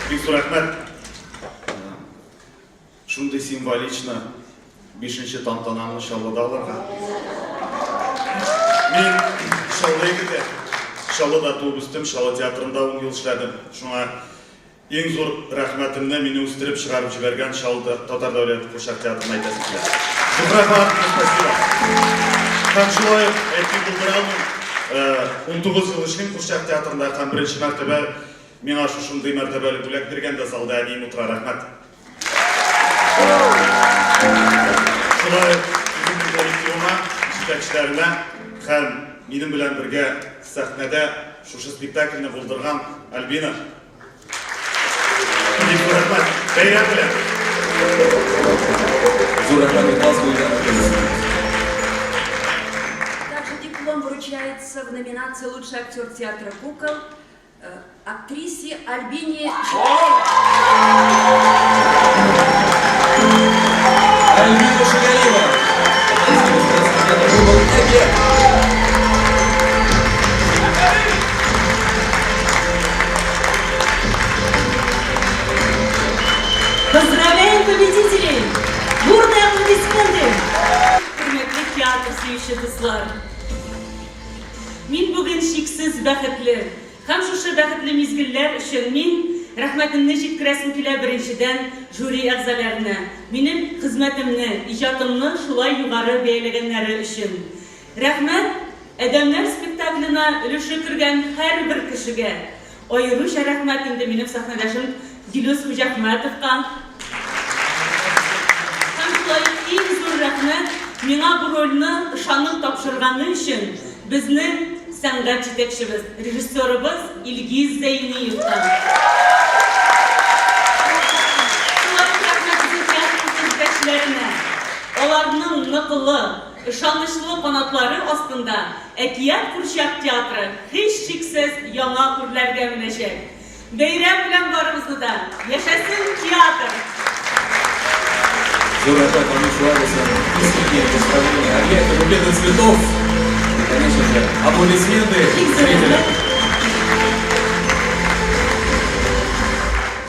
Бик зур рәхмәт. Шундый символично бишенче тантананы Чаллыда алырга. Мин Чаллы егете. Чаллыда туып үстем, Чаллы театрында ун ел эшләдем. Шуңа иң зур рәхмәтемне мине үстереп чыгарып җибәргән Чаллы татар дәүләт курчак театрына әйтәсем килә. Зур рәхмәт, спасибо. Һәм шулай ук әйтми булдыра алмыйм, 19 ел эшлим курчак театрында һәм беренче мәртәбә миңа шушындый мәртәбәле бүләк биргән дә залда әнием утыра, рәхмәт. Шулай ук үземнең коллективыма, җитәкчеләремә һәм минем белән бергә сәхнәдә шушы спектакльне булдырган Альбина. Бик зур рәхмәт. Бәйрәм белән! Зур рәхмәт, ихлас күңелдән Также диплом вручается в номинации «Лучший актер театра кукол» актрисе Альбине Альбина Шигалиева. Поздравляем победителей! Бурные аплодисменты! Хөрмәтле театр сөюче дуслар! Мин бүген чиксез бәхетле. Һәм шушы бәхетле мизгелләр өчен мин рәхмәтемне җиткерәсем килә беренчедән жюри әгъзаләренә, минем хезмәтемне, иҗатымны шулай югары бәяләгәннәре өчен. Рәхмәт Адәмнәр спектаклена өлеше кергән һәрбер кешегә. Аеруча рәхмәт инде минем сәхнәдәшем Дилүс Хуҗахмәтовка. Һәм шулай ук иң. рәхмәт миңа бу рольне ышанып тапшырганы өчен безнең сәнгать җитәкчебез, режиссерыбыз Илгиз Зәйниевка. Шулай ук рәхмәт безнең театрыбызның җитәкчеләренә. Аларның ныклы, ышанычлы канатлары астында Әкият курчак театры һичшиксез яңа үрләргә менәчәк. Бәйрәм белән барыбызны да! Яшәсен театр! Зур рәхмәт, амин, шулай булсын. Искренние поздравления, объятия, букеты цветов и, конечно же, аплодисменты зрителям.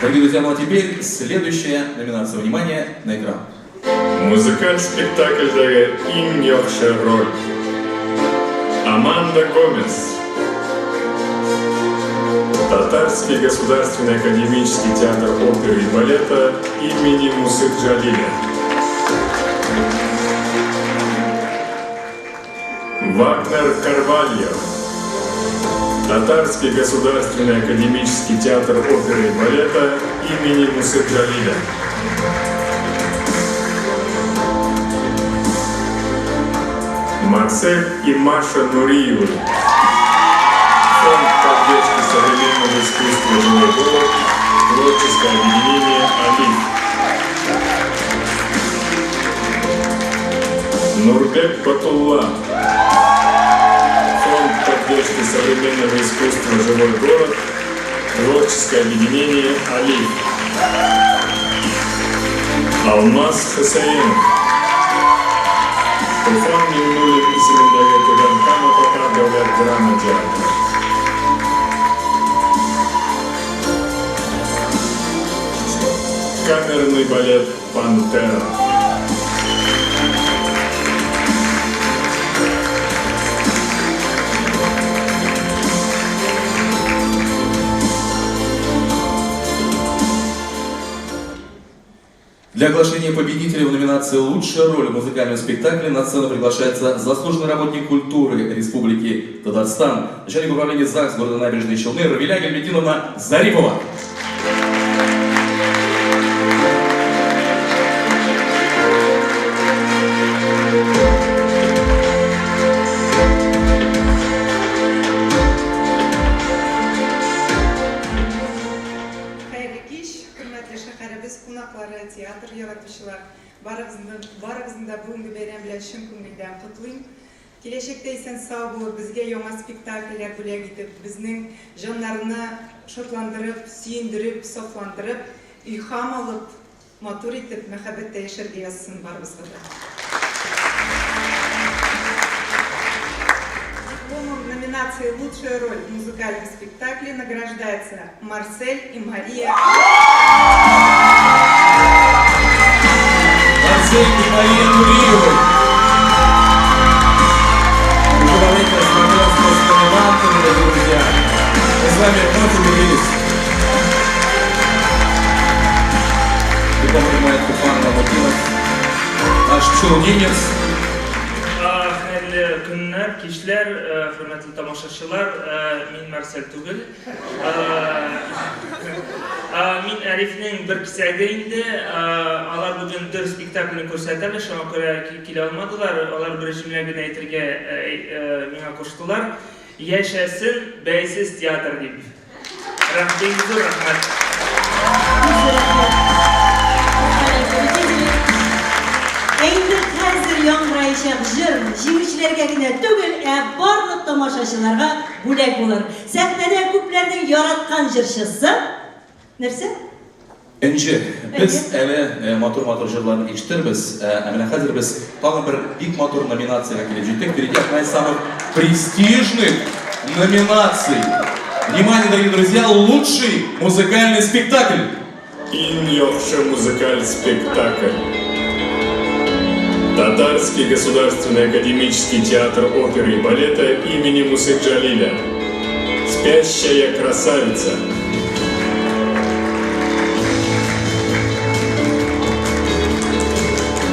Дорогие друзья, ну а теперь следующая номинация. Внимание на экран. Музыкаль спектакльдәге иң яхшы роль. Аманда Гомес. Татарский государственный академический театр оперы и балета имени Мусы Джалиля. Вагнер Карвальо. Татарский государственный академический театр оперы и балета имени Мусы Джалиля. Марсель и Маша Нуриевы. Фонд поддержки современного искусства «Живой город», творческое объединение «Алиф». Нурбек Батулла. Фонд поддержки современного искусства «Живой город», творческое объединение «Алиф». Алмаз Хусаинов. Туфан Миңнуллин исемендәге Түбән Кама татар дәүләт драма театры. Камерный балет «Пантера». Для оглашения победителя в номинации «Лучшая роль в музыкальном спектакле» на сцену приглашается заслуженный работник культуры Республики Татарстан, начальник управления ЗАГС города Набережные Челны Равиля Гельметиновна Зарипова. Хәерле кич, хөрмәтле шәһәребез кунаклары, театр яратучылар. Барыгызны, барыгызны да бүгенге бәйрәм белән чын күңелдән котлыйм. Киләчәктә исән-сау булып, безгә яңа спектакльләр бүләк итеп, безнең җаннарны шатландырып, сөендереп, сафландырып, илһам алып, матур итеп, мәхәббәттә яшәргә язсын барыбызга да. Дипломом номинации «Лучшая роль в музыкальном спектакле» награждается Марсель и Мария. Марсель и Мария Нуриевы. Уже во время знакомства с номинантами, дорогие друзья, мы с вами вновь убедились. Диплом принимает Туфан Ламутинов, наш челнинец. Хәерле көннәр, кичләр, хөрмәтле тамашачылар. Мин Марсель түгел. Мин Әлифнең бер кисәге инде. Алар бүген бер спектакльне күрсәтәләр, шуңа күрә килә алмадылар. Алар бер җөмлә генә әйтергә миңа куштылар. Яшәсен бәйсез театр дип. Рәхмәт, зур рәхмәт. Ә инде хәзер яңгыраячак җыр җиңүчеләргә генә түгел, ә барлык тамашачыларга бүләк булыр. Сәхнәдә күпләрнең яраткан җырчысы нәрсә? Энҗе, без әле матур-матур җырларны ишетербез, ә менә хәзер без тагын бер бик матур номинациягә килеп җиттек. Впереди одна из самых престижных номинаций. Внимание, дорогие друзья, лучший музыкальный спектакль. Иң яхшы музыкаль спектакль. Татарский государственный академический театр оперы и балета имени Мусы Джалиля. Спящая красавица.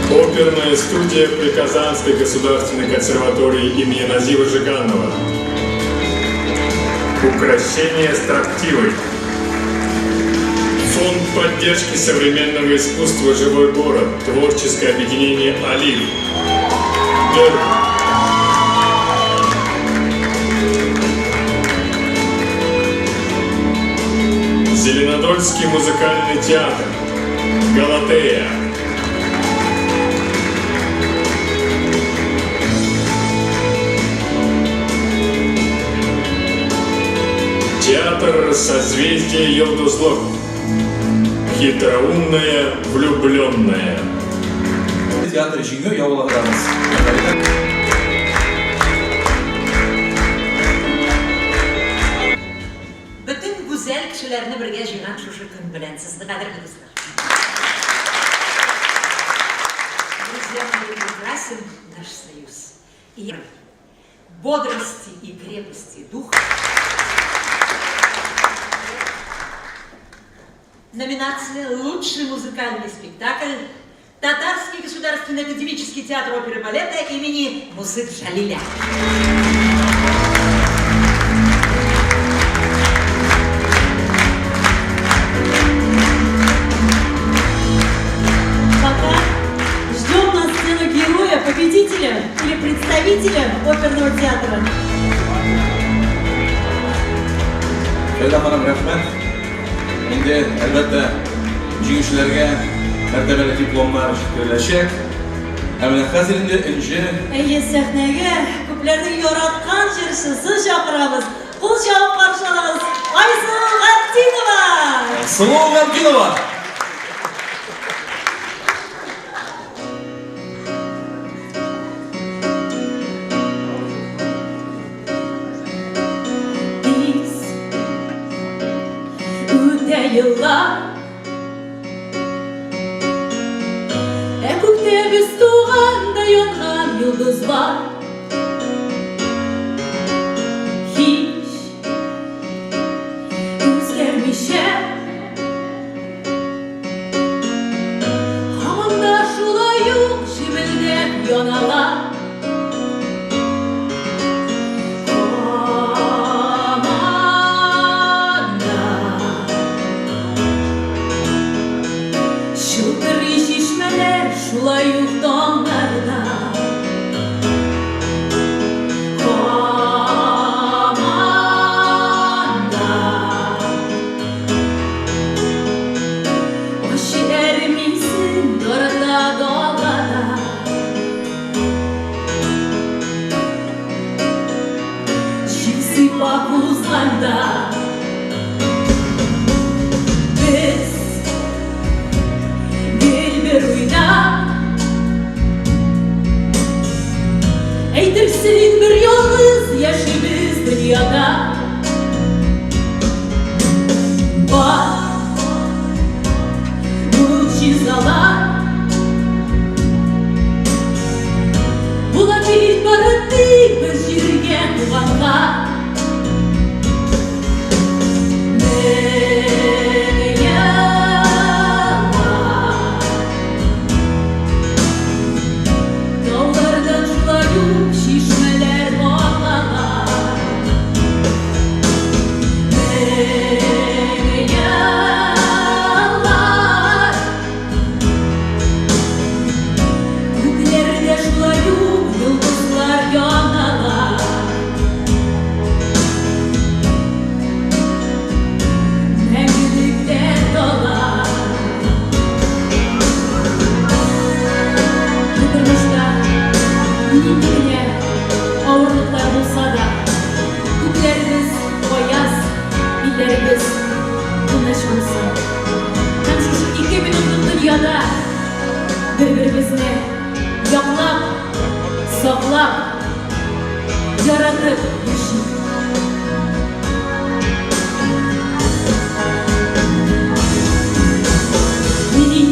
Оперная студия при Казанской государственной консерватории имени Назива Жиганова. Укрощение строптивой. Фонд поддержки современного искусства «Живой город», творческое объединение «Алиф». Дер. Зеленодольский музыкальный театр «Галатея». Театр «Созвездие Йолдызлык». Хитроумная влюбленная. Театр җиңү яулаганбыз. Бөтен гүзәл кешеләрне бергә җыйган шушы көн белән сезне, кадерле дуслар. Друзья мои, прекрасен наш союз. И бодрости и крепости духа. Номинация «Лучший музыкальный спектакль» Татарский государственный академический театр оперы и балета имени Мусы Джалиля. Пока ждем на сцену героя, победителя или представителя оперного театра. Фәридә ханым, рәхмәт. Инде, әлбәттә, җиңүчеләргә мәртәбәле дипломнар җиткереләчәк. Ә менә хәзер инде Энҗе Әйе, сәхнәгә күпләрнең яраткан җырчысы чакырабыз. Кул чабып каршы алыгыз, Айсылу Габдинова! Айсылу Габдинова! Тиз үтә еллар, Ә күктә без туганда янган йолдызлар Һич үзгәрмичә Һаман да шулай ук җемелдәп яналар. Һаман да чылтырый чишмәләр шулай ук таңнарда. Һаман да Ачы әрмисен тарата далада. Җил сыйпап узганда Без гел бер уйда. Әйтерсең бер ялгыз яшибез дөньяда. Бар могҗизалар Була бит бары тик бер җиргә туганга. Мең еллар Таулардан шулай ук чишмәләр агалар. Мең еллар Күкләрдә шулай ук йолдызлар яналар. Мәңгелектә талар. Бу тормышта нинди генә авырлыклар булса да, күкләребез аяз, илләребез тыныч булсын. Һәм шушы ике минутлык дөньяда бер-беребезне яклап, саклап, яратып яшик. Минем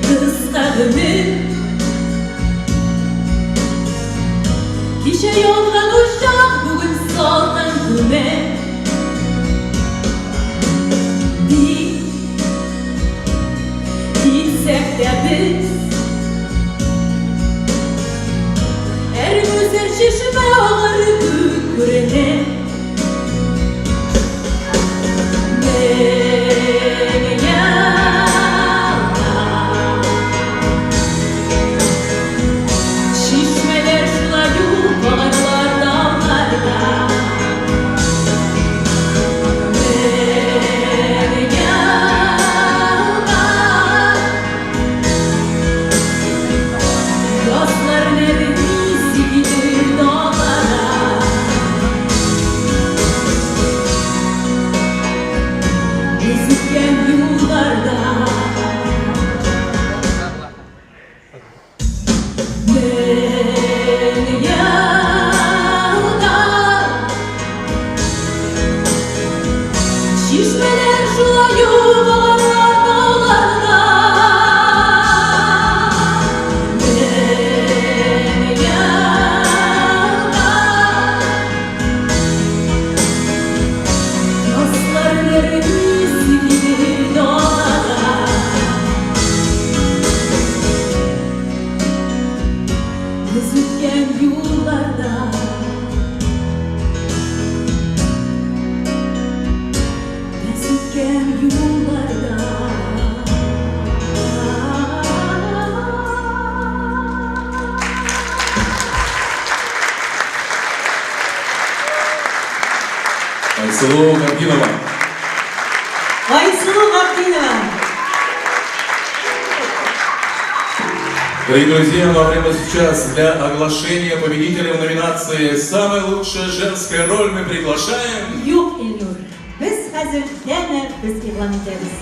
кыска гомер Кичә янган учак бүген салкын күмер. Тик китсәк тә без Әрмүзәр чишмә агар күк күренер. Мең Айсылу Габдинова. Айсылу Габдинова. Дорогие друзья, ну а прямо сейчас для оглашения победителя в номинации «Самая лучшая женская роль» мы приглашаем. Юк, Илнур, без хәзер тәнәфес игълан итәбез.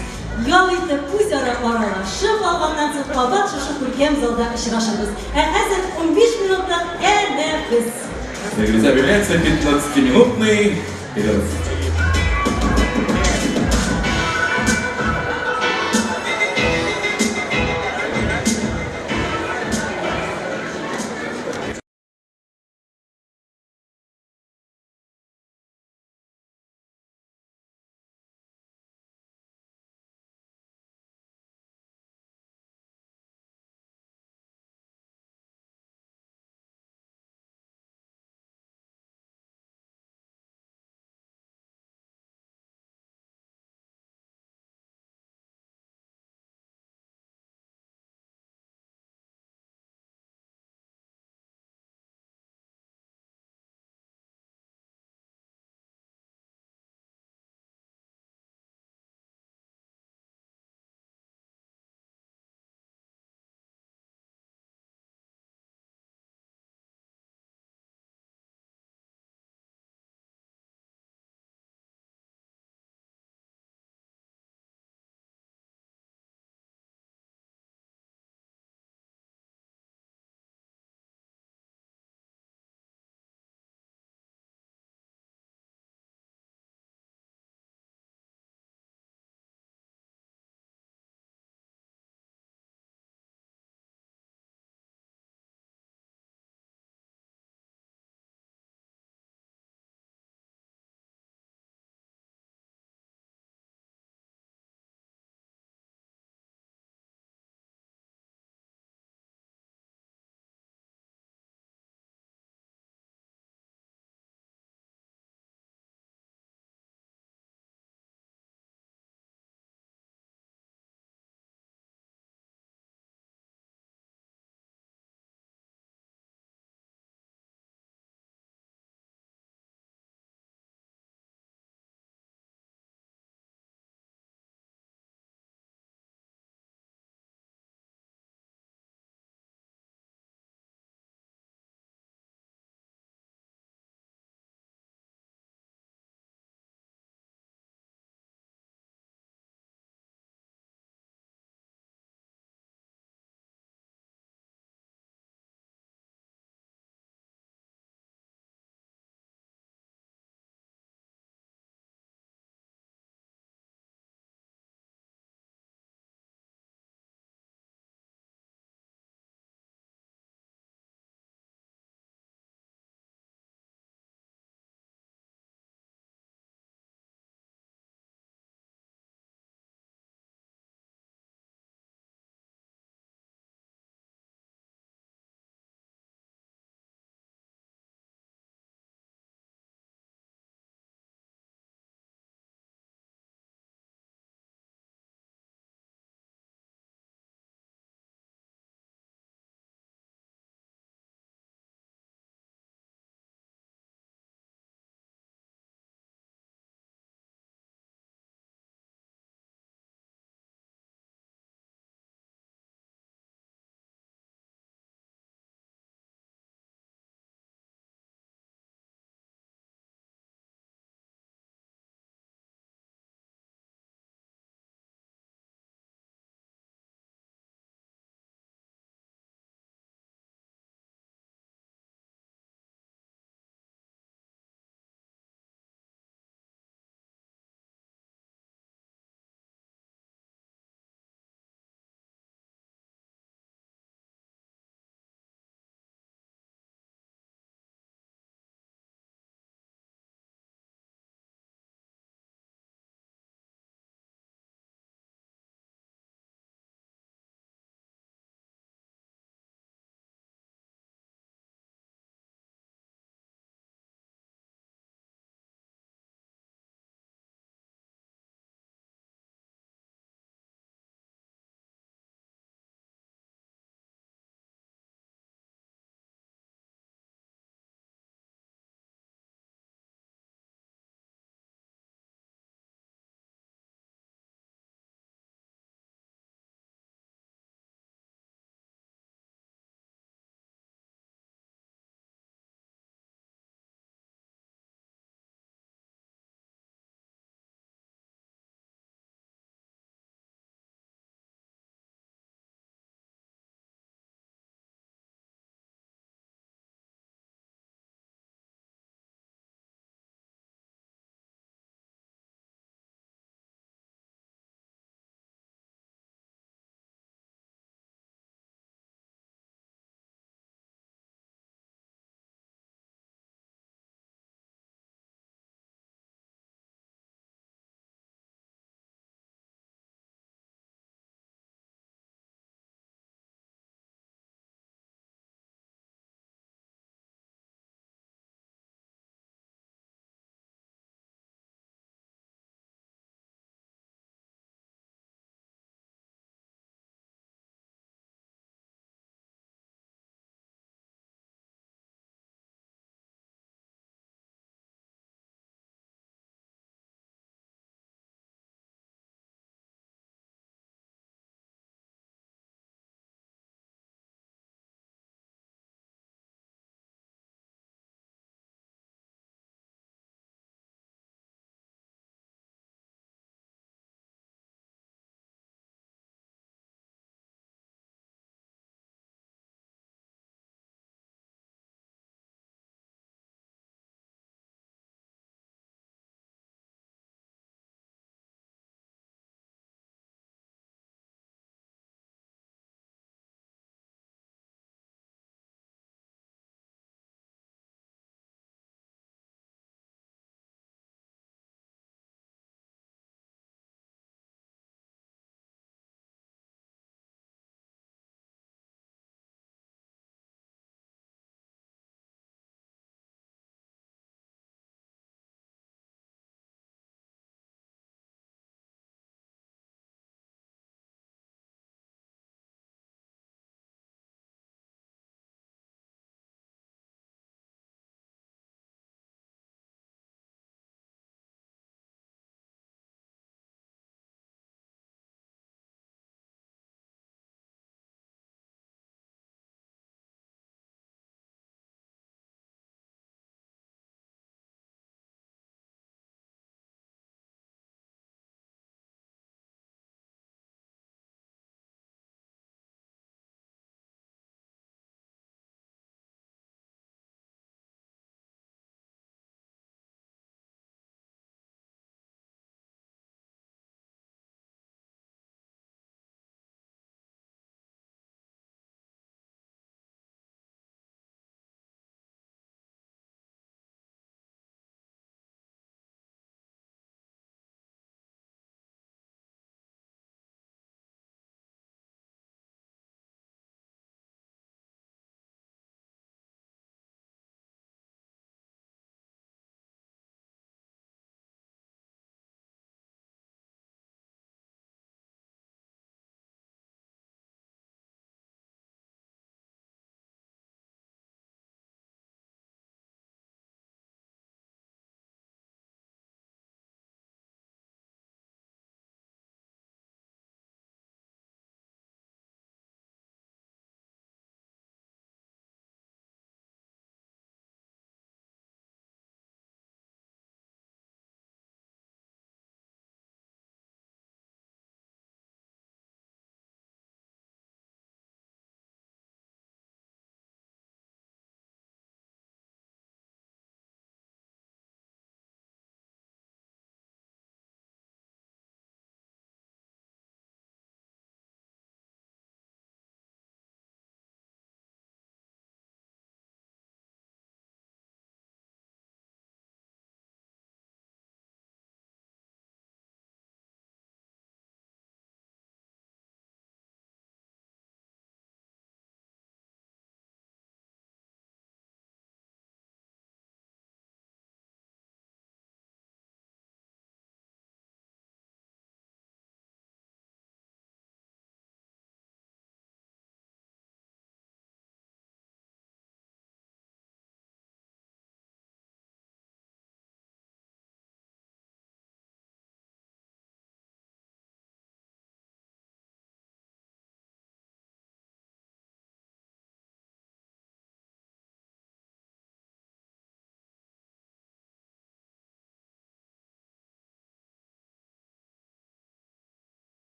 Ял итеп, үзара аралашып алганнан соң кабат шушы күркәм залда очрашырбыз. Ә хәзер 15 минутлык тәнәфес. Дорогие друзья, объявляется 15-минутный перерыв.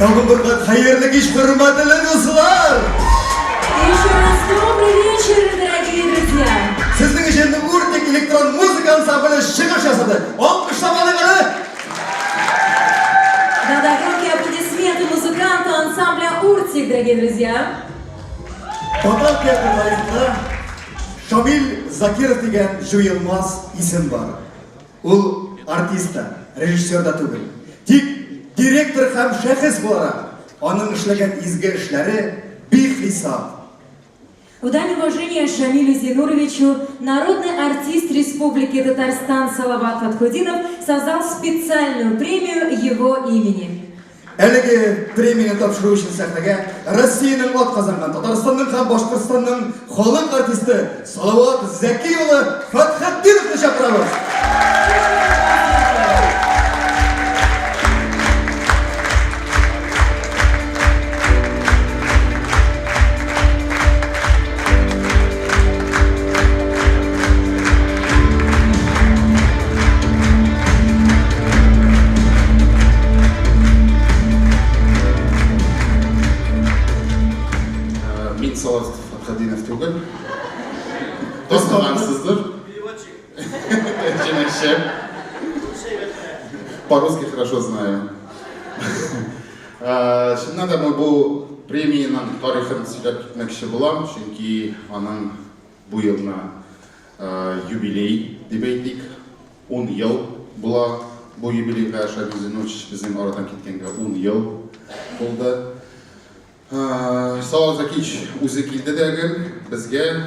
Тагын бер кат хәерле кич, хөрмәтле дуслар! Еще раз добрый вечер, дорогие друзья! Сезнең өчен Уртик электрон музыка ансамбле чыгыш ясады. Алкышлап алыйк әле! Да-да, громкие аплодисменты музыканту ансамбля «Уртик», дорогие друзья! Татар театр тарихында Шамил Закиров дигән җуелмас исем бар. Ул артист та, режиссер да түгел. Тик директор һәм шәхес буларак аның эшләгән изге эшләре бихисап. В дань уважения Шамилю Зинуровичу народный артист Республики Татарстан Салават Фатхудинов создал специальную премию его имени. Әлеге премияне тапшыру өчен сәхнәгә Россиянең атказанган, Татарстанның һәм Башкортстанның халык артисты Салават Зәки улы Фәтхетдиновны чакырабыз. Мин Салават Фәтхетдинов түгел. Танымагансыздыр. Тәрҗемәче. По-русски хорошо знаю. Чыннан да мин бу премиянең тарихын сөйләп китмәкче булам, чөнки аның бу елны юбилей дип әйтик, ун ел була бу юбилейга. Шамил Зиннурович безнең арадан киткәнгә ун ел булды. Салават Закич үзе килде дә гел безгә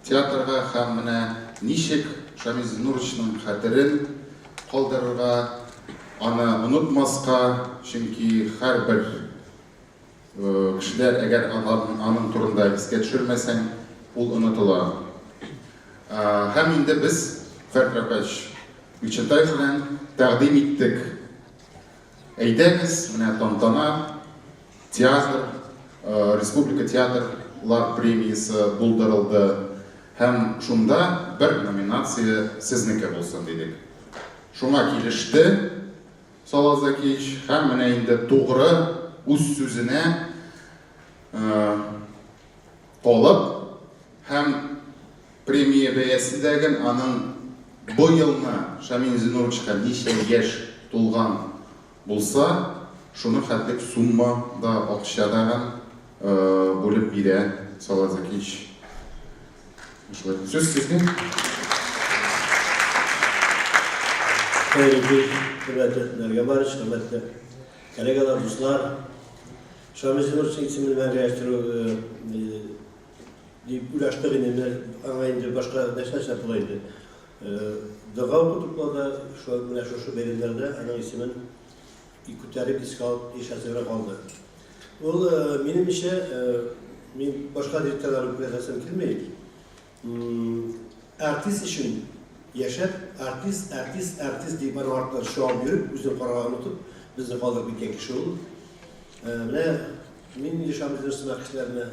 театрга һәм менә ничек Шамил Зиннуровичның хәтерен калдырырга, аны онытмаска, чөнки һәрбер Кешеләр, әгәр аның турында искә төшермәсәң, ул онытыла. Һәм инде без Фәрт Рәкач Бикчәнтаев белән тәкъдим иттек. Әйдәгез, менә тантана, театр, республика театрлар премиясе булдырылды һәм шунда бер номинация сезнеке булсын, дидек. Шуңа килеште. Салават Закиевич һәм менә инде тугры үз сүзенә калып һәм премия бәясендәген аның бу елны Шамил Зинуровичка ничә яшь тулган булса, шуның хәтлек сумма да акча дагын бүлеп бирә Салават Закиевич. Шулай. Сүз сезгә. Хәерле кич, хөрмәтле Нәргә Барыч, хөрмәтле коллегалар, дуслар. Шамил Зинуровичның исемен мәңгеләштерү дип уйлаштык инде, менә аңа инде башка нәрсә эшләп була инде. Дога укытып була да, шул менә шушы бәйрәмнәрдә аның исемен күтәреп искә алып яшәсе генә калды. Ул, минемчә, мин башка директорларны күрәсәсем килми. Артист өчен яшәп, артист, артист, артист дип аның артыннан чабып йөреп, үзен карарга онытып, безне калдырып киткән кеше ул. Менә мин инде Шамил сымак кешеләрне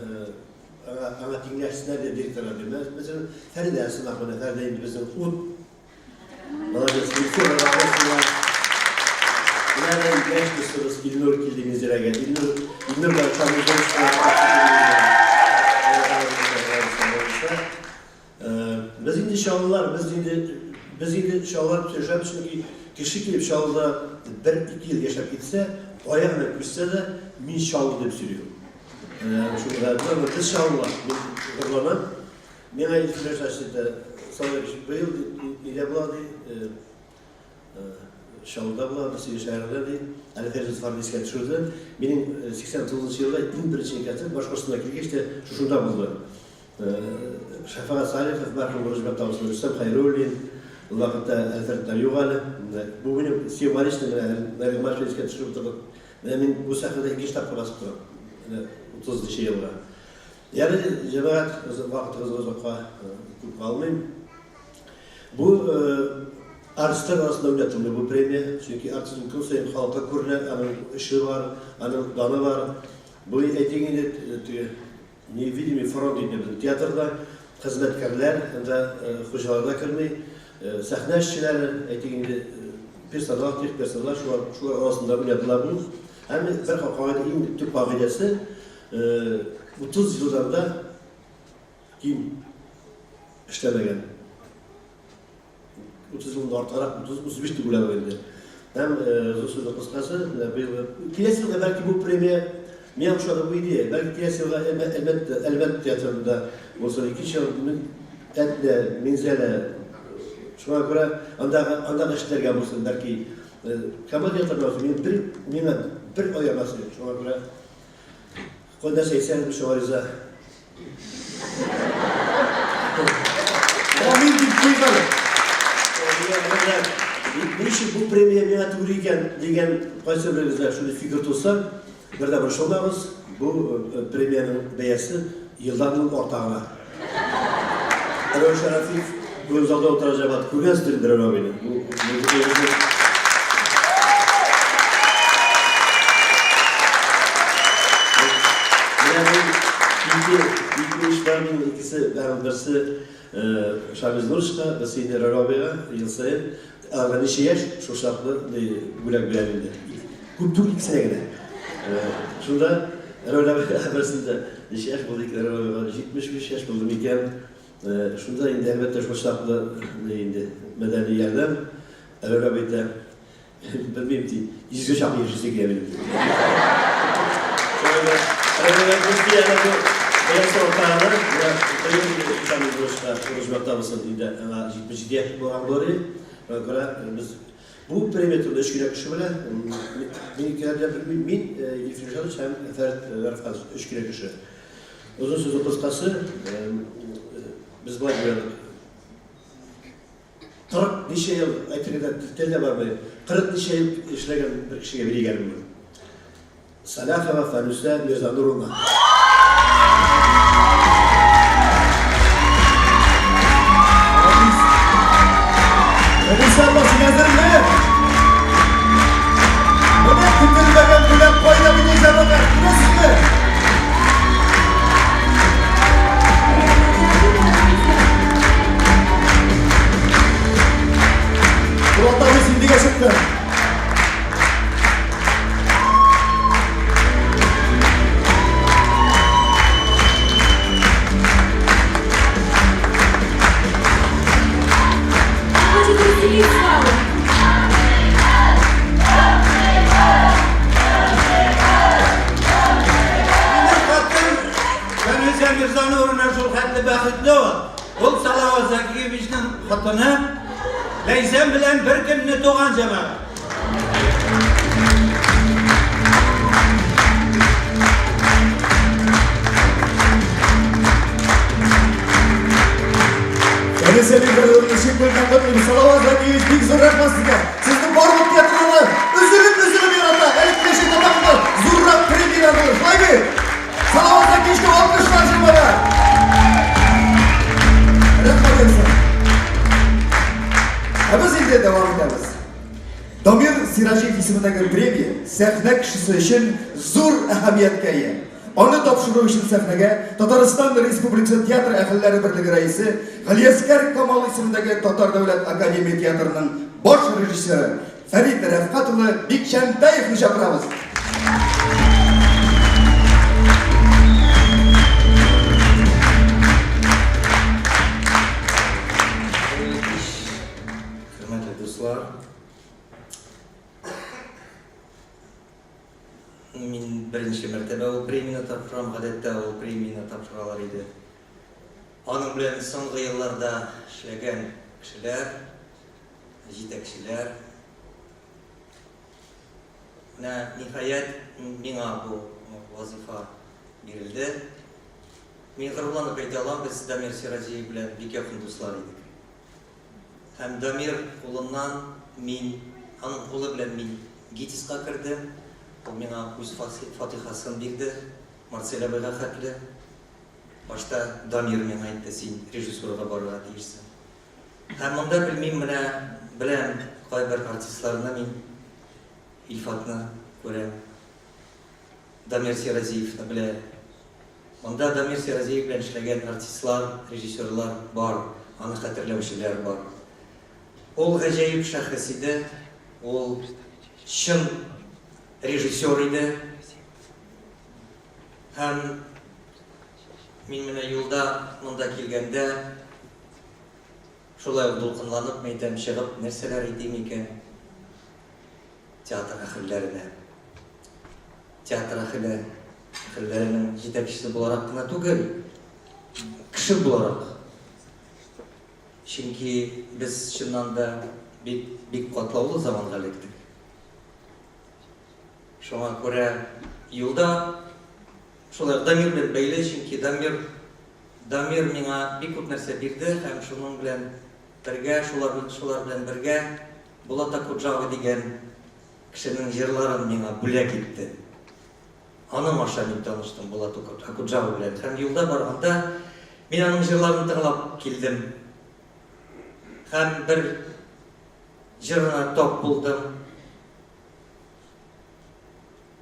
аңа, аңа тиңләшсеннәр дип директорлар бирмәс. Мәсәлән, Фәридә сымак менә Фәридә инде безнең ут. Молодец, Илсур, Менә яшь дустыбыз Илнур килде Минзәләгә. Илнур, Илнур белән Шамил Без инде чаллылар, без инде без инде чаллылар дип сөйләшәбез, чөнки кеше килеп Чаллыда бер-ике ел яшәп китсә, кая гына күчсә дә, мин Чаллы дип сөйли ул. Шуңа без чаллылар, мин горурланам. Миңа Илфир әйтте, Салават быел нидә була ди, Чаллыда була, без синең шәһәрдә ди. Әле Фәрит Зөфәрне искә төшерде. Минем 89 елда иң беренче концерт Башкортстанга килгәч тә шушында булды. Шәфәгать Салихов, мәрхүм Рөҗбәт абыйсы Рөстәм Хәйруллин, ул вакытта Әлфәртләр юк әле. Бу минем символичный менә Нәргә Маршин искә төшереп утырдык. Менә мин бу сәхнәдә икенче тапкыр басып торам. Менә 30 нчы елга. Ягъни, җәмәгать, вакытыгызны озакка күп алмыйм. Бу артистлар арасында уйнатылмый бу премия, чөнки артист ул көн саен халыкка күренә, аның эше бар, аның даны бар. Бу, әйтик инде, теге невидимый фронт инде безнең театрда, хезмәткәрләр, анда хуҗалар да керми, сәхнә эшчеләре, әйтик инде, персонал, техперсонал, шулар, шулар арасында уйнатыла бу. Һәм бер кагыйдә, иң төп кагыйдәсе, 30 елдан да ким эшләмәгән. 30 елдан артыграк, 30-35 дип уйладык инде. Һәм зур сүзнең кыскасы, менә быел киләсе елга бәлки бу премия миңа ошады бу идея. Бәлки киләсе елга Әлмәт Әлмәт театрында булсын. Икенче ел Әтнә, Минзәлә. Шуңа күрә андагы андагы эшләргә булсын, бәлки Камал театрында булсын. Мин бер миңа бер аямасы юк. Шуңа күрә кайда нәрсә әйтсәгез, шуңа риза. Амин дип куйыйк әле. Ничек бу премия миңа түгел икән дигән кайсы берегездә шундый фикер туса, бер дә борчылмагыз, бу премиянең бәясе елдан-ел арта гына. Рәүф Шәрәфиев бүген залда утыра җәмәгать, күргәнсездер инде Рәүф абыйны. Бу Менә бу ике, ике эш бар минем, икесе, бәрабер берсе Шамил Нурышка, берсе инде Рәүф абыйга ел саен. Аларга ничә яшь, шул чаклы бүләк бирәм инде. Күп түгел, икесенә генә. Шунда Рәүф абыйга берсендә ничә яшь булды икән Рәүф абыйга? 75 яшь булды микән? Шунда инде, әлбәттә, шул чаклы инде мәдәни ярдәм. Рәүф абый әйтә, белмим, ди, йөзгә чаклы яшисе килә минем, ди. Бәясе арта гына, менә быел инде Шамил Бурычка Урыҗмакта булсын, инде аңа 77 яшь булган булыр иде. Шуңа күрә без бу премия турында өч кенә кеше белә. Мин икеләр дә белмим. Мин, Ефим Михайлович һәм Фәрит Рафкатович, өч кенә кеше. Озын сүзнең кыскасы, без болай уйладык. 40 ничә ел, әйтергә дә тел дә бармый, 40 ничә ел эшләгән бер кешегә бирик әле моны. Сәлахова Фәнүсә Мирзануровна. Фәнүсә апа, син әзерме? Менә көтелмәгән бүләк кайда бит ул җәмәгать, күрәсезме? Булат абый, син нигә чыктың? Хочет разделить славу. Минем хатын Фәнүзә Мирзануровна шул хәтле бәхетле ул. Ул Салават Закиевичның хатыны Ләйсән белән бер көнне туган җәмәгать. Фәнүзә Мирзануровна ничек белгән котлыйм. Салават Закиевич, бик зур рәхмәт сезгә. Сезнең барлык театрларны өзелеп-өзелеп ярата. Әле киләчәктә тагын да зуррак премьера булыр. Шулай бит? Салават Закиевичка алкышлар җәмәгать. Рәхмәт әйтсен. Ә без инде дәвам итәбез. Дамир Сираҗиев исемендәге премия сәхнә кешесе өчен зур әһәмияткә ия. Аны тапшыру өчен сәхнәгә Татарстан Республикасы театр әһелләре берлеге рәисе Галиәскәр Камал исемендәге Татар дәүләт академия театрының баш режиссеры Фәрит Рәфкать улы Бикчәнтәевны чакырабыз. Хәерле кич, хөрмәтле дуслар. Мин беренче мәртәбә ул премияне тапшырам, гадәттә ул премияне тапшыралар иде. Аның белән соңгы елларда эшләгән кешеләр, җитәкчеләр. Менә, ниһаять, миңа бу вазыйфа бирелде. Мин горурланып әйтә алам, без Дамир Сираҗиев белән бик якын дуслар идек. Һәм Дамир кулыннан мин, аның кулы белән мин ГИТИСка кердем. Ул миңа үз фатихасын бирде, Марсель абыйга хәтле. Башта Дамир миңа әйтте, син режиссурага барырга тиешсең. Һәм монда белмим, менә беләм кайбер артистларны мин, Илфатны күрәм, Дамир Сиразиевны белә. Монда Дамир Сиразиев белән эшләгән артистлар, режиссерлар бар, аны хәтерләүчеләр бар. Ул гаҗәеп шәхес иде, ул чын. режиссер иде. Һәм мин менә юлда монда килгәндә шулай ук дулкынланып, мәйтәм, чыгып нәрсәләр әйтим икән театр әһелләренә. Театр әһеле, әһелләренең җитәкчесе буларак кына түгел, кеше буларак. Чөнки без чыннан да бик, бик катлаулы заманга эләктек. Шуңа күрә юлда шулай ук Дамир белән бәйле, чөнки Дамир, Дамир миңа бик күп нәрсә бирде һәм шуның белән бергә, шулар, шулар белән бергә Булат Окуджава дигән кешенең җырларын миңа бүләк итте. Аның аша мин таныштым Булат Окуджава белән һәм юлда барганда мин аның җырларын тыңлап килдем. Һәм бер җырына тап булдым.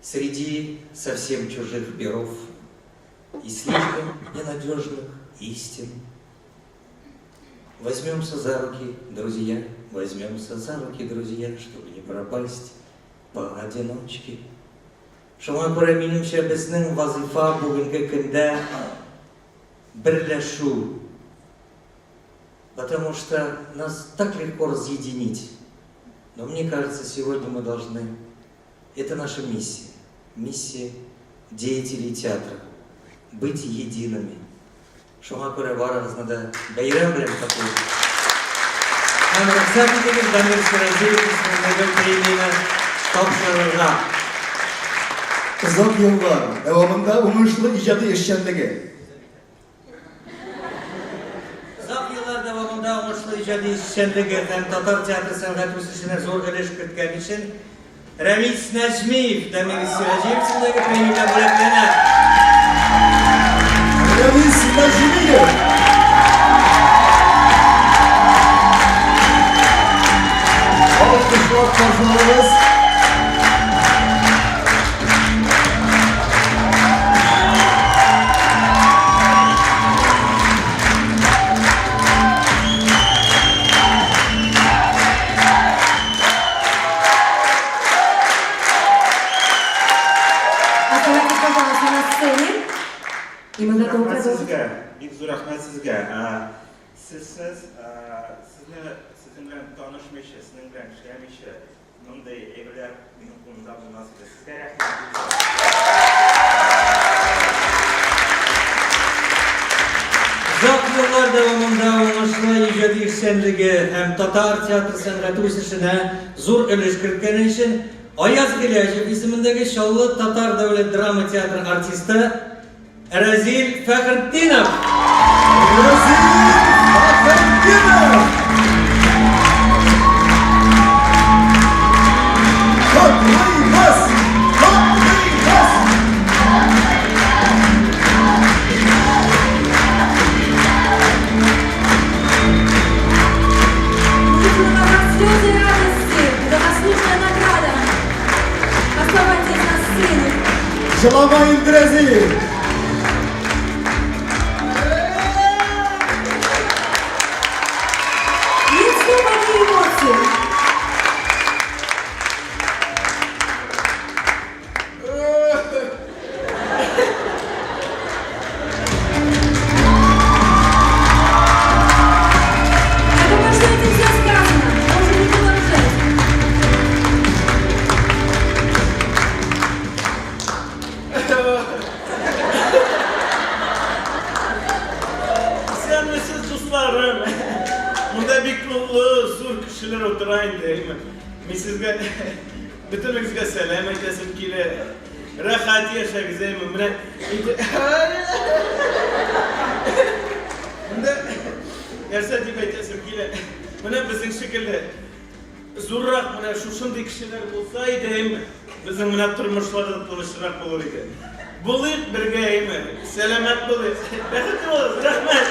Среди совсем чужих перов и слишком ненадежных истин Возьмемся за руки, друзья, возьмемся за руки, друзья, чтобы не пропасть поодиночке. Шуңа күрә, минемчә, безнең вазыйфа бүгенге көндә берләшү. Потому что нас так легко разъединить. Но мне кажется, сегодня мы должны... Это наша миссия. Миссия деятелей театра. Быть едиными. Шуңа күрә барыгызны да бәйрәм белән котлыйм. Һәм рөхсәт итегез Дамир Сираҗиев исемендәге премияне тапшырырга. Озак еллар дәвамында уңышлы иҗади эшчәнлеге. Озак еллар дәвамында уңышлы иҗади эшчәнлеге һәм татар театр сәнгате үсешенә зур өлеш керткән өчен Рәмис Нәҗмиев Дамир Сираҗиев исемендәге премиягә бүләкләнә. Рәмис Нәҗмиев! Алкышлап каршы алабыз. Оставайтесь, пожалуйста, на сцене. И мы готовы Рәхмәт продолжить. сезгә, бик зур рәхмәт сезгә. Сезсез, сезне сезнең белән танышмыйча, сезнең белән эшләмичә, мондый әйберләр минем кулымда булмас иде. Сезгә рәхмәт. Озак еллар дәвамында уңышлы иҗади эшчәнлеге һәм татар театр сәнгате үсешенә зур өлеш керткәне өчен Аяз Гыйләҗев исемендәге Чаллы татар дәүләт драма театры артисты Рәзил Фәхретдинов! Рәзил Фәхретдинов! Котлыйбыз! Котлыйбыз! Увидим на глазах слезы радости. Это заслуженная награда. Оставайтесь на сцене. Жылама инде, Рәзил! Нет слов, одни эмоции. Я думаю, что этим все сказано. Можно не продолжать. Исәнмесез, дусларым. Монда бик олы, зур кешеләр утыра инде, әйме. Мин сезгә бөтенегезгә сәлам әйтәсем килә. Рәхәт яшәгез, әйме. Менә инде Монда нәрсә дип әйтәсем килә. Менә безнең шикелле зуррак менә шушындый кешеләр булса иде, әйме. Безнең менә тормышлар да тынычрак булыр иде. Булыйк бергә, әйме. Сәламәт булыйк. Бәхетле булыгыз. Рәхмәт.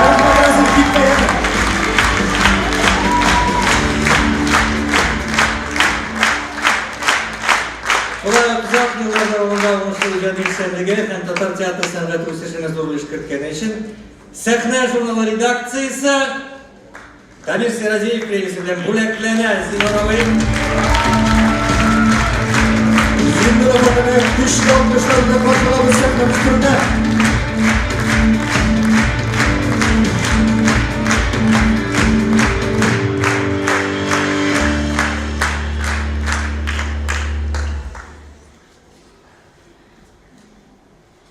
Рәхмәт, Рәзил, китмә, яме. Шулай ук озак еллар дәвамында уңышлы иҗади эшчәнлеге һәм татар театр сәнгате үсешенә зур өлеш керткәне өчен Сәхнә журналы редакциясе Дамир Сираҗиев премиясе белән бүләкләнә. Зиннур абый. Зиннур әфәндене көчле алкышлар белән каршы алабыз сәхнәбез түрендә.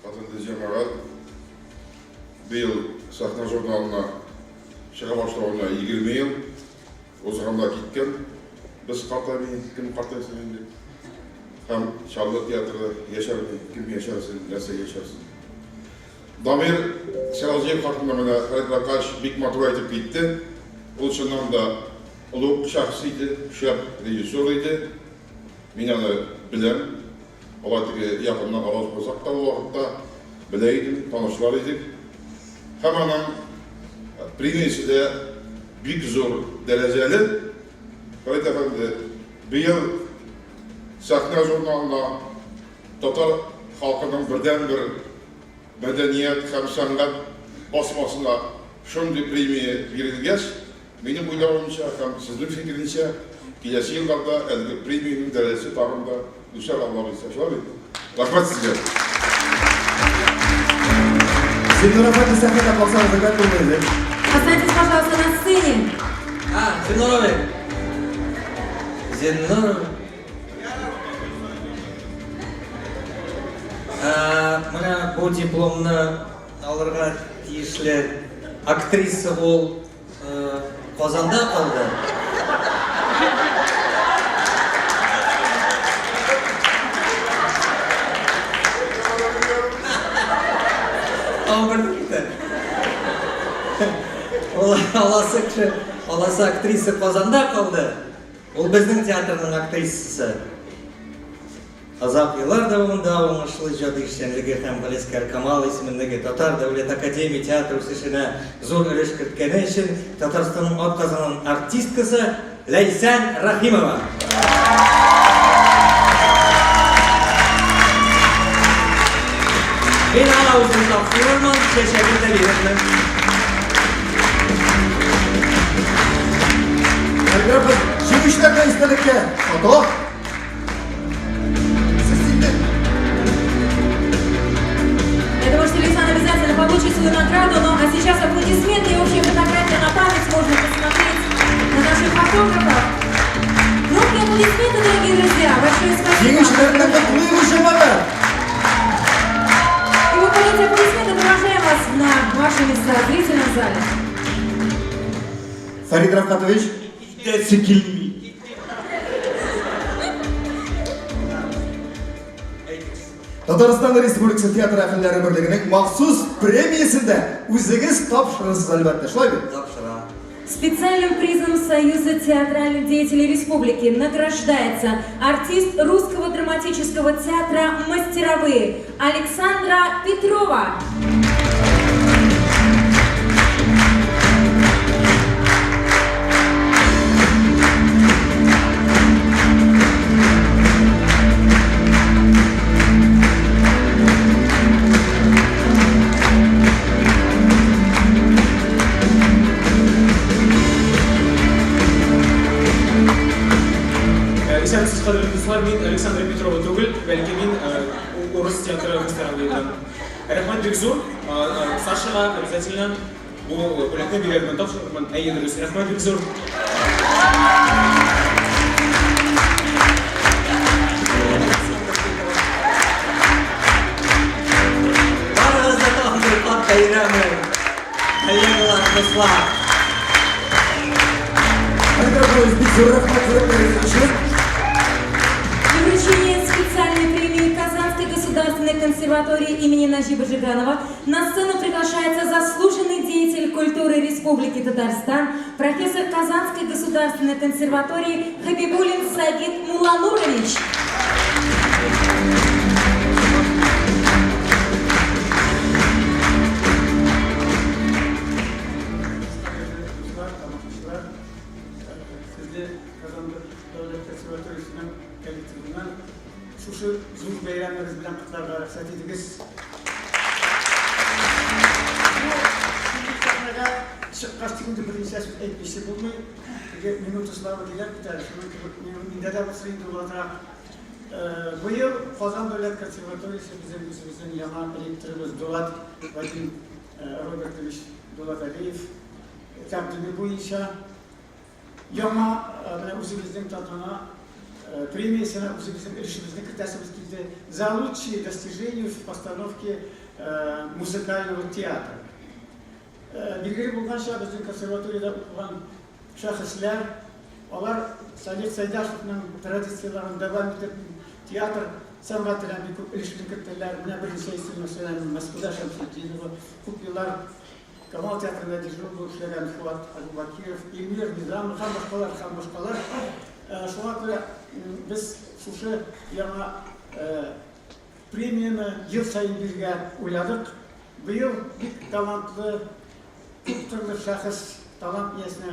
Хөрмәтле җәмәгать, быел Сәхнә журналына чыга башлавына 20 ел узган да киткән. Без картаймый, кем картайсын инде? Һәм Чаллы театры яшәрми, кем яшәрсен, нәрсә яшәрсен? Дамир Сираҗиев хакында менә Фәрит Ракач бик матур әйтеп китте. Ул чыннан да олуг шәхес иде, шәп режиссер иде. Мин аны беләм. Алай теге якыннан аралашмасак та ул вакытта белә идем, танышлар идек. Һәм аның премиясе дә бик зур дәрәҗәле. Фәрит әфәнде, быел Сәхнә журналына татар халкының бердәнбер мәдәният һәм сәнгать басмасына шундый премия бирелгәч, минем уйлавымча һәм сезнең фикеренчә, киләсе елларда әлеге премиянең дәрәҗәсе тагын да үсәр, Алла боерса. Шулай бит? Рәхмәт сезгә! Зиннур әфәнде, сәхнәдә калсагыз әйбәт булыр иде. Останьтесь, пожалуйста, на сцене. А, Зиннур абый. Зиннур. Менә бу дипломны алырга тиешле актриса ул Казанда калды. Ул аласы кеше, аласы актриса Казанда калды. Ул безнең театрның актрисасы. Озак еллар дәвамында уңышлы иҗади эшчәнлеге һәм Галиәсгар Камал исемендәге Татар дәүләт академия театры үсешенә зур өлеш керткәне өчен Татарстанның атказанган артисткасы Ләйсән Рәхимова. Мин аңа үзем тапшырырмын, чәчәген дә бирермен. Хореограф җиңүчеләргә истәлеккә фото. Я думаю, что Лейсан обязательно получит свою награду. Ну а сейчас аплодисменты и общая фотография на память можно посмотреть на наших фотографов. Громкие аплодисменты, дорогие друзья. Большое спасибо. Җиңүчеләрне котлыйбыз, җәмәгать! И вот под эти аплодисменты провожаем вас на ваши места в зрительном зале. Фәрит Рафкатович. Китәсе килми. Татарстан Республикасы театр әһелләре берлегенең махсус премиясен дә үзегез тапшырырсыз, әлбәттә. Шулай бит? Тапшырам. Специальным призом Союза театральных деятелей Республики награждается артист Русского драматического театра «Мастеровые» Александра Петрова. Исәнмесез, кадерле дуслар, мин Александра Петрова түгел, бәлки мин урыс театры мастеровыйдан. Рәхмәт бик зур. Сашага обязательно бу бүләкне бирермен, тапшырырмын. Әйе, дөрес. Рәхмәт бик зур. Барыгызны тагын бер кат бәйрәм белән, коллегалар, дуслар. Фәрит бик зур рәхмәт йөрәкләрегез өчен. Для вручения специальной премии Казанской государственной консерватории имени Наджиба Жиганова на сцену приглашается заслуженный деятель культуры Республики Татарстан, профессор Казанской государственной консерватории Хабибуллин Сагит Мулланурович. Дуслар, тамашачылар, сезне Казан дәүләт консерваториясенең коллективыннан шушы зур бәйрәмегез белән котларга рөхсәт итегез. Бу шундый сәхнәгә чыккач тик инде берничә сүз әйтмичә булмый. Теге минута славы диләр бит әле, шуның кебек миндә дә булсын инде ул азрак. Быел Казан дәүләт консерваториясе безнең үзебезнең яңа ректорыбыз Дулат Вадим Робертович Дулаталиев тәкъдиме буенча яңа менә үзебезнең тантана премиясенә үзебезнең өлешебезне кертәсебез килде. За лучшие достижения в постановке музыкального театра. Билгеле булганча, безнең консерваториядә укыган шәхесләр, алар Салих Сәйдәшевның традицияләрен дәвам итеп, театр сәнгатенә бик күп өлешен керттеләр. Менә берничә исем, мәсәлән, Мәсхүдә Шәмсетдинова, күп еллар Камал театрында дежур булып эшләгән Фуат Абубакиров, Эльмир Низамов һәм башкалар, һәм башкалар. Шуңа күрә без шушы яңа премияне ел саен бирергә уйладык. Быел бик талантлы, күптөрле шәхес, талант иясенә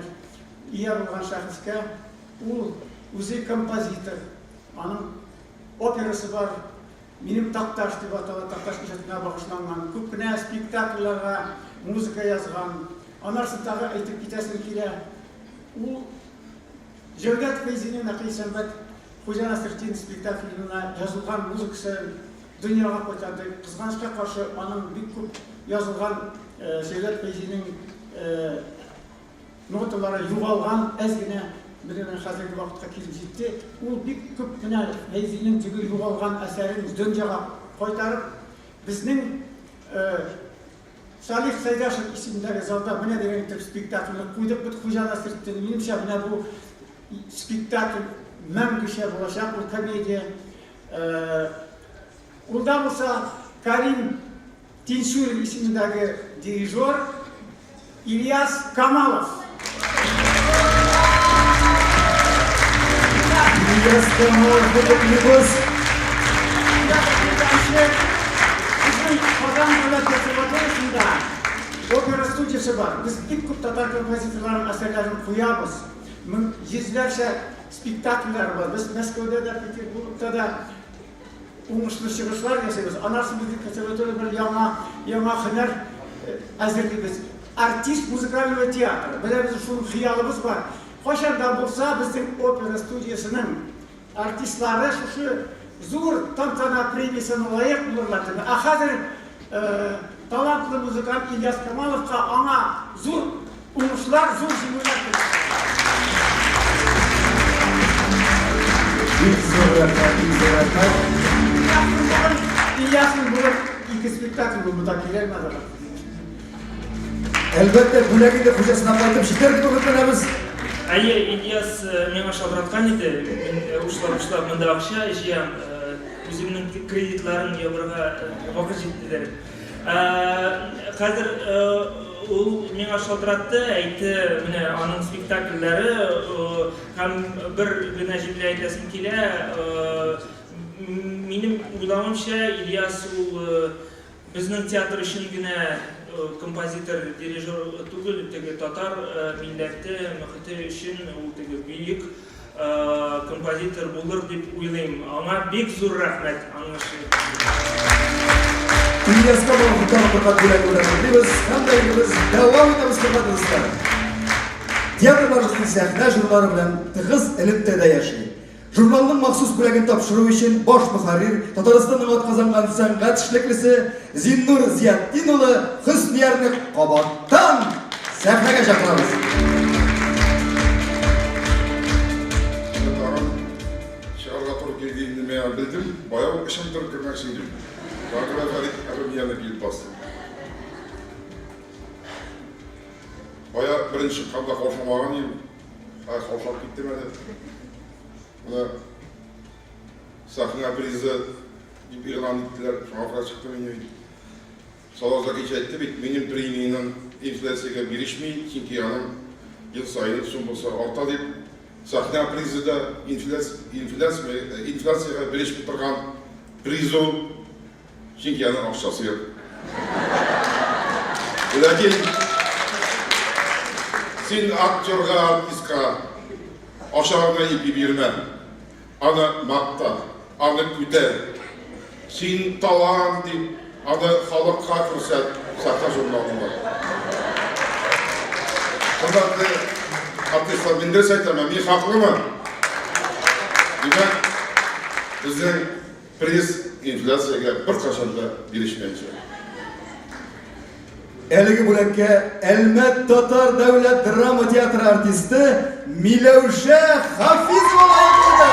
ия булган шәхескә, ул үзе композитор, аның операсы бар, Минем Такташ дип атала, Такташ иҗатына багышланган, күп кенә спектакльләргә музыка язган. Анарсын тагы әйтеп китәсем килә, ул Җәүдәт Фәйзинең Нәкый Исәнбәт Хуҗа Насретдин спектакленә язылган музыкасы дөньяга кайтарды. Кызганычка каршы, аның бик күп язылган Җәүдәт Фәйзинең ноталары югалган, әз генә менә хәзерге вакытка килеп җитте. Ул бик күп менә Фәйзинең теге югалган әсәрен дөньяга кайтарып, безнең Салих Сәйдәшев исемендәге залда менә дигән итеп спектакльне куйдык бит Хуҗа Насретдин. Минемчә, менә бу спектакль мәңгечә булачак, ул комедия. Ул да булса Карим Тинчурин исемендәге дирижер Ильяс Камалов. Ильяс Камалов, котлыйбыз! Безнең Казан дәүләт консерваториясендә опера студиясе бар. Без бик күп татар композиторларының әсәрләрен куябыз. Мең йөзләрчә спектакльләр бар. Без Мәскәүдә дә, Петербургта да уңышлы чыгышлар ясыйбыз. Аннан соң безнең консерватория бер яңа, яңа һөнәр әзерлибез. Артист музыкального театра. Менә безнең шуның хыялыбыз бар. Кайчан да булса безнең опера студиясенең артистлары шушы зур тантана премиясенә лаек булырлар дип. Ә хәзер талантлы музыкант Ильяс Камаловка аңа зур уңышлар, зур җиңүләр телим. Бик зур рәхмәт, бик зур рәхмәт. Ильясның бүген ике спектакль булды, монда киләлмәде. Әлбәттә, бүләк инде хуҗасына кайтып җитәр дип өметләнәбез. Әйе, Ильяс миңа шалтыраткан иде. Мин учлап-учлап монда акча җыям. Үземнең кредитларын ябырга вакыт җитте. Хәзер ул миңа шалтыратты, әйтте, менә аның спектакльләре һәм бер генә җөмлә әйтәсем килә. Минем уйлавымча, Ильяс ул безнең театр өчен генә композитор, дирижер түгел, теге татар милләте, мөхите өчен ул теге бөек композитор булыр дип уйлыйм. Аңа бик зур рәхмәт аның өчен. Ильяс Камалов тагын бер кат бүләк белән котлыйбыз. Һәм дә инде без дәвам итәбез, хөрмәтле дуслар. Театрларыбызның сәхнә журналы белән тыгыз элемтәдә яши. Журналның махсус бүләген тапшыру өчен баш мөхәррир, Татарстанның атказанган сәнгать эшлеклесе Зиннур Зиятдин улы Хөсниярны кабаттан сәхнәгә чакырабыз. Тагын чыгарга туры килде инде миңа белдем, бая ук эчем торып кермәкче идем. Шуңа күрә Фәрит әбем килеп басты. Бая беренче чыкканда каушамаган идем. Хәзер каушап киттем әле. Менә сәхнә призы дип игълан иттеләр. Шуңа күрә чыктым инде мин. Салават Закич әйтте бит, минем премиянең инфляциягә бирешми, чөнки аның ел саен суммасы арта дип. Сәхнә призы да инфляциягә бирешми торган приз ул. Чөнки аның акчасы юк. Ләкин син актерга, артистка ашарына ипи бирмә. Аны макта, аны күтәр. Син талант дип, аны халыкка күрсәт, сәхнә журналында. Хөрмәтле артистлар, мин дөрес әйтәм, мин хаклымы? Димәк, Безнең приз инфляциягә беркайчан да бирешмәячәк. Әлеге бүләккә Әлмәт татар дәүләт драма театры артисты Миләүшә Хафизова лаек булды.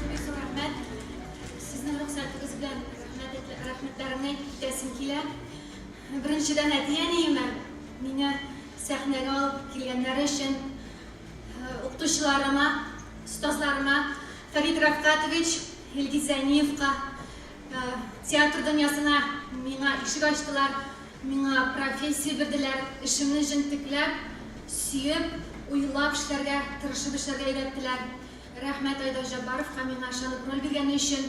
Бик зур рәхмәт. Сезнең рөхсәтегез белән рәхмәт рәхмәтләремне әйтеп китәсем килә. Беренчедән әти-әниемә мине сәхнәгә алып килгәннәре өчен, укытучыларыма, остазларыма, Фәрит Рафкатович, Илгиз Зәйниевка театр дөньясына миңа ишек ачтылар, миңа профессия бирделәр, эшемне җентекләп, сөеп, уйлап эшләргә, тырышып эшләргә өйрәттеләр. Рәхмәт Айдар Җаббаровка миңа ышанып роль биргәне өчен.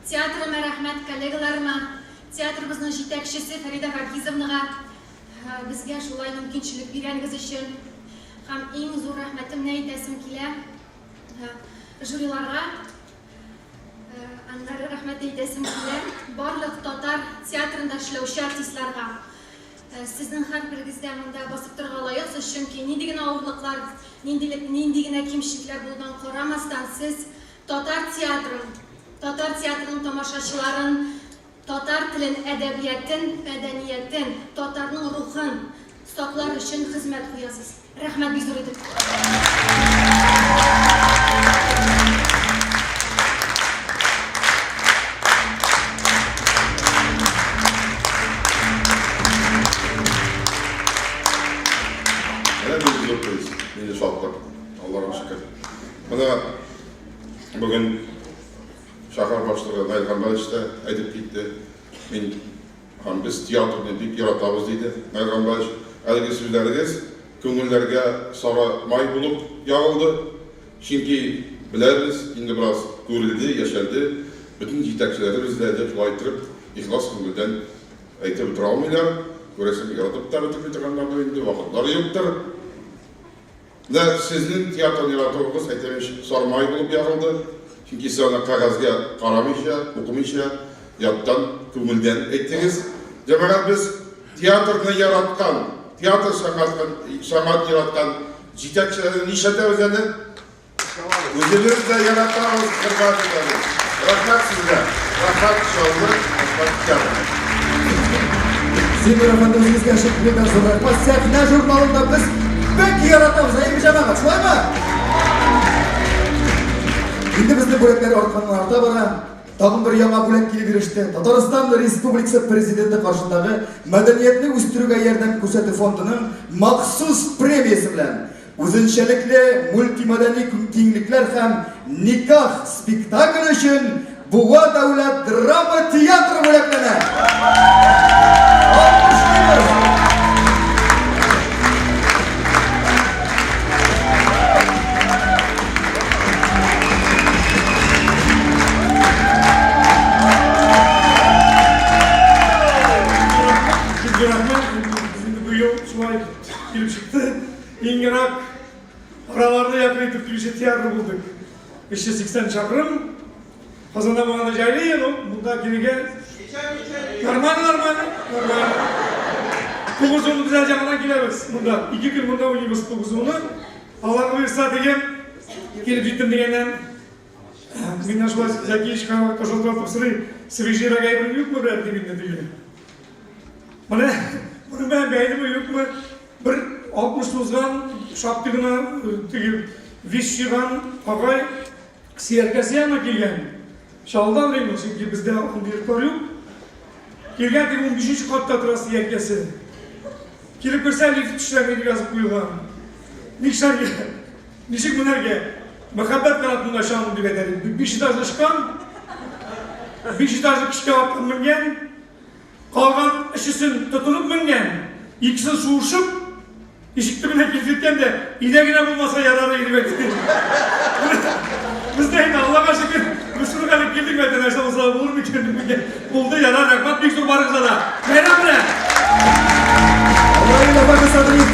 Театрыма рәхмәт, коллегаларыма, театрыбызның җитәкчесе Фәридә Вагизовнага безгә шулай мөмкинчелек биргәнегез өчен. Һәм иң зур рәхмәтемне әйтәсем килә жюриларга. Аннары рәхмәт әйтәсем килә барлык татар театрында эшләүче артистларга. Сезнең һәрберегез дә монда басып торырга лаексыз, чөнки нинди генә авырлыклар, нинди, нинди генә кимчелекләр булудан карамастан, сез татар театрын, татар театрының тамашачыларын, татар телен, әдәбиятен, мәдәниятен, татарның рухын саклар өчен хезмәт куясыз. Рәхмәт бик зур итеп. Менә нинди зур приз, нинди шатлык. Аллага шөкер. Менә бүген шәһәр башлыгы Наил Гамбәрович та әйтеп китте. Мин Һәм без театрны бик яратабыз, диде Наил Гамбаевич. Әлеге сүзләрегез күңелләргә сары май булып ягылды. Чөнки беләбез, инде бераз күрелде, яшәлде. Бөтен җитәкчеләребез дә дә шулай иттереп, ихлас күңелдән әйтеп бетерә алмыйлар. Күрәсең, яратып та бетерми торганнардыр инде, вакытлары юктыр. Менә сезнең театрны яратуыгыз, әйтәм ич, сармай булып ягылды. Чөнки сез аны кәгазьгә карамыйча, укымыйча, яттан, күңелдән әйттегез. Җәмәгать, без театрны яраткан, театр сәнгатен, сәнгатен яраткан җитәкчеләрне нишләтәбез әле? Үзебез дә яратабыз, хөрмәт итәбез. Рәхмәт сезгә. Рәхмәт Чаллы, рәхмәт театрга. Зиннур әфәнде, үзегезгә чын күңелдән зур рәхмәт. Сәхнә журналында без бик яратабыз, әйеме җәмәгать, шулаймы? Инде безнең бүләкләр артканнан арта бара. Тагын бер яңа бүләк килеп иреште. Татарстан Республикасы Президенты каршындагы Мәдәниятне үстерүгә ярдәм күрсәтү фондының махсус премиясе белән Үзенчәлекле мультимәдәни киңлекләр һәм Никах спектакле өчен Буа дәүләт драма театры бүләкләнә. Алкышлыйбыз! Рәхмәт, безнең быел шулай килеп чыкты. Иң ерак араларны якын итеп килүче театр булдык. 380 чакрым. Казанда булганда җайлы, но монда килергә нормально, нормально, нормально. 9-10 без ягына киләбез монда. Ике көн монда уйныйбыз 9-10-ны. Аллаһ боерса дигән, килеп җиттем дигәннән. Миннән шулай Зәкиевич шалтыратып сорый, свежийрак әйбер юкмы берәр дип инде дигән. Менә моның белән бәйлеме юкмы? Бер 60 узган, шактый гына теге вич җыйган агай сөяркәсе янына килгән. Чаллыдан димме, чөнки бездә андый йортлар юк. Килгән теге 15 катта тора сөяркәсе. Килеп керсә, лифт эшләми дип язып куелган. Нишләргә? Ничек менәргә? Мәхәббәт канатында очамын дип әйтә ди. 5 этаж очкан, 5 этажлы кечкенә аттан менгән, Калган өчесен тотынып менгән, икесен шуышып, ишек төбенә килеп җиткән дә, өйдә генә булмаса ярар иде бит. Без дә инде Аллага шөкер, без шуны хәле килдек бит, нәрсә булса булыр микән дип. Булды, ярар, рәхмәт бик зур барыгызга да. Бәйрәм белән!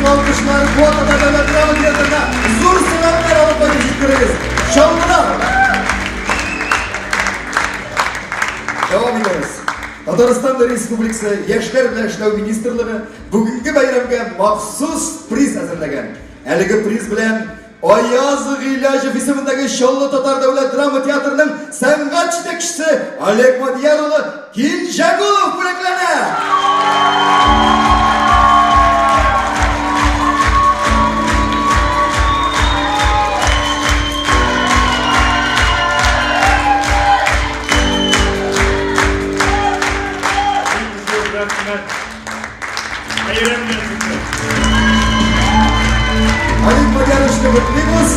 алкышлар Буа татар дәүләт драма театрына зур сәламнәр алып кайтып җиткерегез. Чаллыдан. Дәвам итәбез. Татарстан Республикасы Яшьләр белән эшләү министрлыгы бүгенге бәйрәмгә махсус приз әзерләгән. Әлеге приз белән Аяз Гыйләҗев исемендәге Чаллы татар дәүләт драма театрының сәнгать җитәкчесе Олег Мадияр улы Кинҗәгулов бүләкләнә. Рәхмәт. Бәйрәм белән сезне! Олег Мадяровичны котлыйбыз.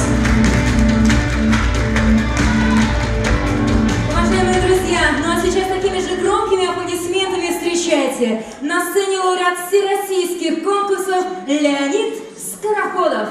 Уважаемые друзья, ну а сейчас такими же громкими аплодисментами встречайте на сцене лауреат всероссийских конкурсов Леонид Скороходов.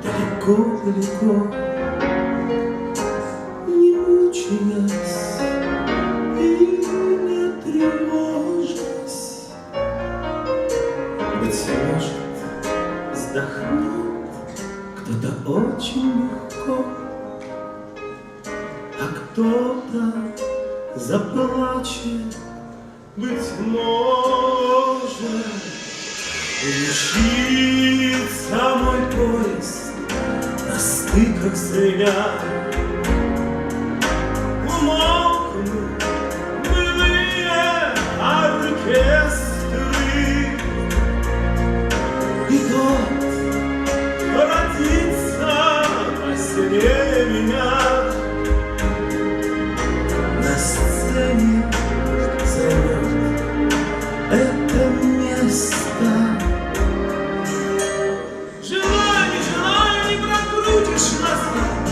Далеко-далеко, не мучаясь и не тревожась, быть может, вздохнет кто-то очень легко, а кто-то заплачет, быть может, умчится мой поезд на стыках звеня. Умолкнут былые оркестры, и тот, кто родится позднее меня, на сцене займет это место. Желай, не желай, не прокрутишь назад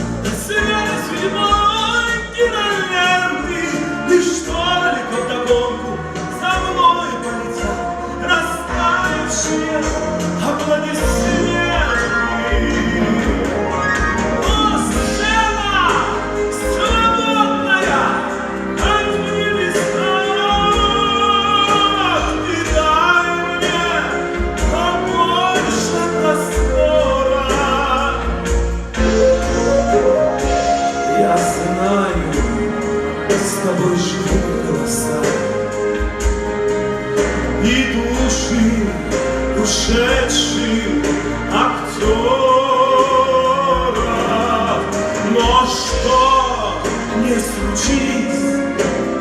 Света судьбой киноленты, Лишь только вдогонку за мной полетят растаявшие аплодисменты. О, сцена свободная от небеса, ты дай мне побольше простора. Я знаю, с тобой живут голоса и души ушедших актеров. Но что не случись,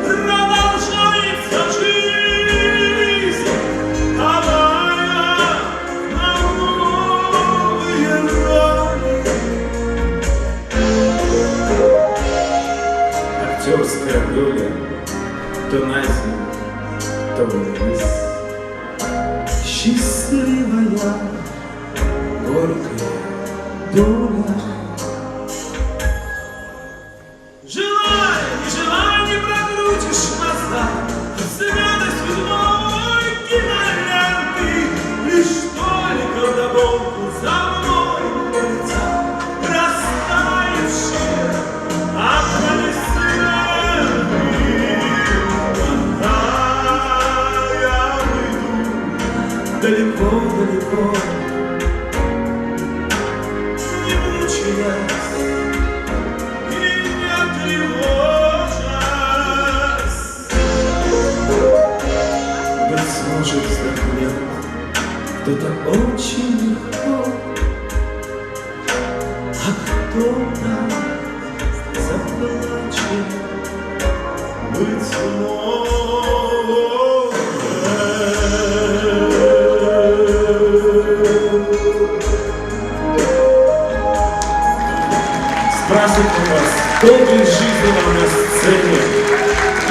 продолжается жизнь, давая нам новые роли. Актерская доля то на землю, то вниз. Счастливая, горькая доля. Желай, не желай, не прокрутишь назад Света судьбой киноленты, Лишь только вдогонку за мной полетят растаявшие аплодисменты. Когда я уйду далеко-далеко, не мучаясь и не тревожась, быть может, вздохнет кто-то очень легко, а кто-то заплачет, быть может. С праздником вас! Долгой жизни вам на сцене и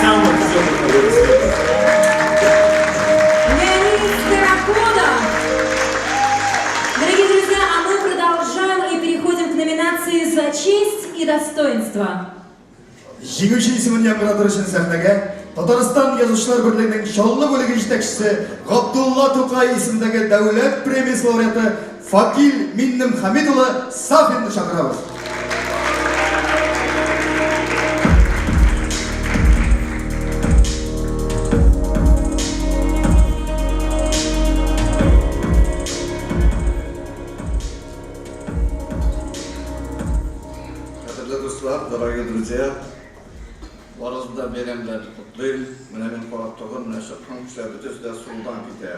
самых теплых аплодисментов. Леонид Скороходов. Дорогие друзья, а мы продолжаем и переходим к номинации «За честь и «Честь и достоинство». Җиңүче исемен яңгыратыр өчен сәхнәгә Татарстан Язучылар берлегенең Чаллы бүлеге җитәкчесе Габдулла Тукай исемендәге дәүләт премиясе лауреаты Факил Миннемхамит улы Сафинны чакырабыз. Кадерле дуслар, дорогие друзья, барыгызны да бәйрәм белән котлыйм. Менә мин карап тордым, менә чыккан кешеләр бөтенесе дә сулдан китә.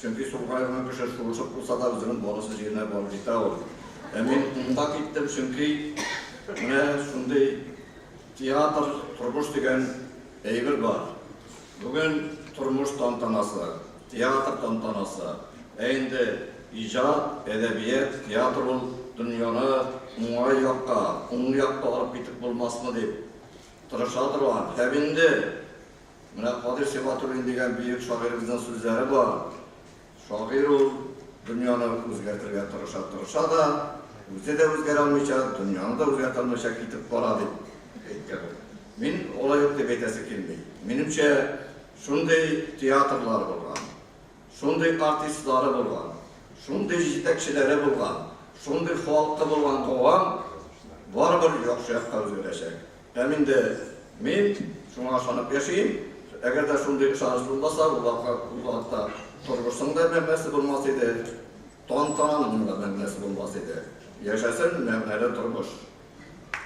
Чөнки сулга йөргән кеше шуышып булса да үзенең барасы җиренә барып җитә ул. Ә мин уңга киттем, чөнки менә шундый театр, тормыш дигән әйбер бар. Бүген тормыш тантанасы, театр тантанасы. Ә инде иҗат, әдәбият, театр ул дөньяны уңай якка, уң якка алып китеп булмасмы дип тырыша торган. Һәм инде менә Кадыйр Сибгатуллин дигән бөек шагыйребезнең сүзләре бар. Шагыйрь ул дөньяны үзгәртергә тырыша, тырыша да, үзе дә үзгәрә алмыйча, дөньяны да үзгәртә алмыйча китеп бара дип әйткән ул. Мин алай ук дип әйтәсе килми. Минемчә, шундый театрлар булган, шундый артистлары булган, шундый җитәкчеләре булган, шундый халкы булган кавам барыбер яхшы якка үзгәрәчәк. Һәм инде мин шуңа ышанып яшим. Әгәр дә шундый ышаныч булмаса, ул вакытта тормышның да мәгънәсе булмас иде, тантананың да мәгънәсе булмас иде. Яшәсен мәгънәле тормыш.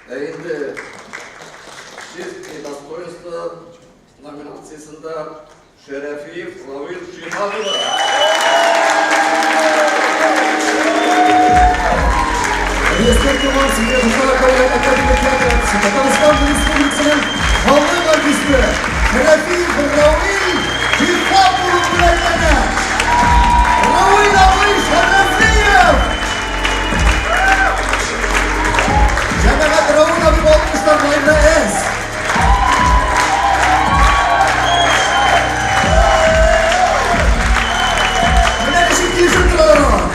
Ә инде Честь и достоинство номинациясендә Шәрәфиев Равил Шиһап улы. Республика Язучылар дәүләт академия театры Татарстан Республикасының халык артисты Шәрәфиев Равил Шиһап улы бүләкләнә. Равил абый Шәрәфиев! Җәмәгать Равил абый алкышлар лаеклы әз. Менә ничек килешеп торалар алар.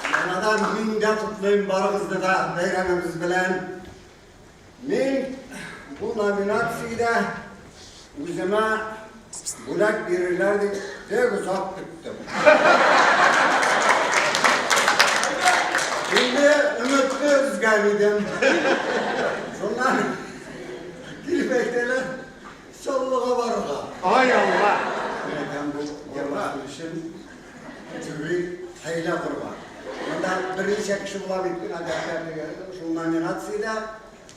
Яңадан мин дә котлыйм барыгызны да бәйрәмебез белән. Мин бу номинациядә үземә бүләк бирерләр дип бик озак көттем. Инде өметне өзгән идем. Шуннан килеп әйтәләр, Чаллыга барырга. Ай Алла! Мин әйтәм, бу бармас өчен жюри хәйлә корган. Монда берничә кеше була бит, гадәттә шул номинациядә.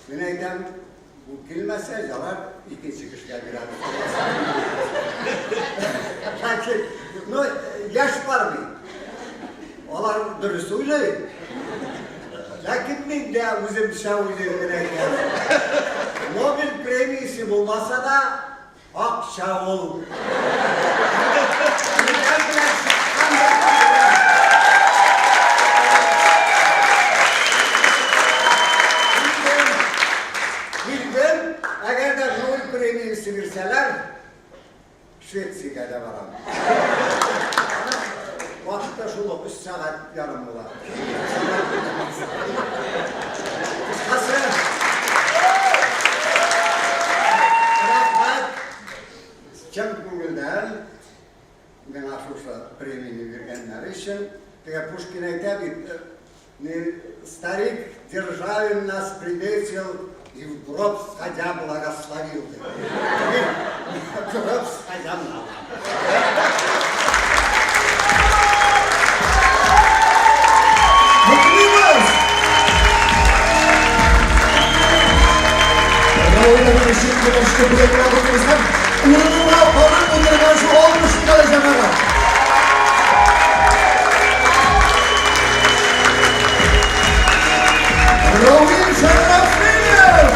Мин әйтәм, бу килмәсә, ярар, икенче кешегә бирәбез. Ләкин, ну, яшь бар бит. Алар дөрес уйлый. Ләкин мин дә үземчә уйлыйм, мин әйтәм. Нобель премиясе булмаса да, акча ул. Килдем, әгәр дә Нобель премиясе бирсәләр, Швециягә дә барам. Вакыты шул ук өч сәгать ярым була. Кыскасы, рәхмәт, чын күңелдән миңа шушы премияне биргәннәре өчен. Теге Пушкин әйтә бит, Старик Державин нас приветил и в гроб сходя благословил. В гроб сходя надо. Котлыйбыз! Равил өчен көрәшче бүләкләр котлыйбыз һәм урынына барып утырган шул алкышлык әле җәмәгать. Равил Шәрәфиев!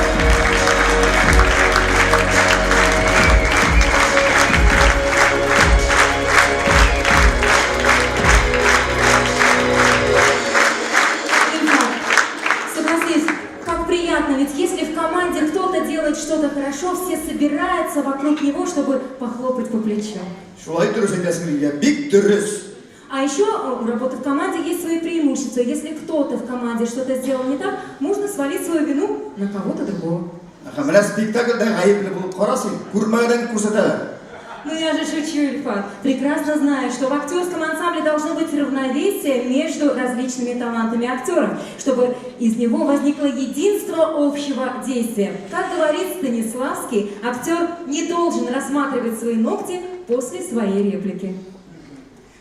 Как приятно, ведь если в команде кто-то делает что-то хорошо, все собираются вокруг него, чтобы похлопать по плечу. Шулай дөрес әйтәсең, Лилия, бик дөрес. А еще у работы в команде есть свои преимущества. Если кто-то в команде что-то сделал не так, можно свалить свою вину на кого-то другого. Әһә, менә спектакльдә гаепле булып кара син, күрмәгәнен күрсәтәләр. Ну я же шучу, Ильфат. Прекрасно знаю, что в актерском ансамбле должно быть равновесие между различными талантами актеров, чтобы из него возникло единство общего действия. Как говорит Станиславский, актер не должен рассматривать свои ногти после своей реплики.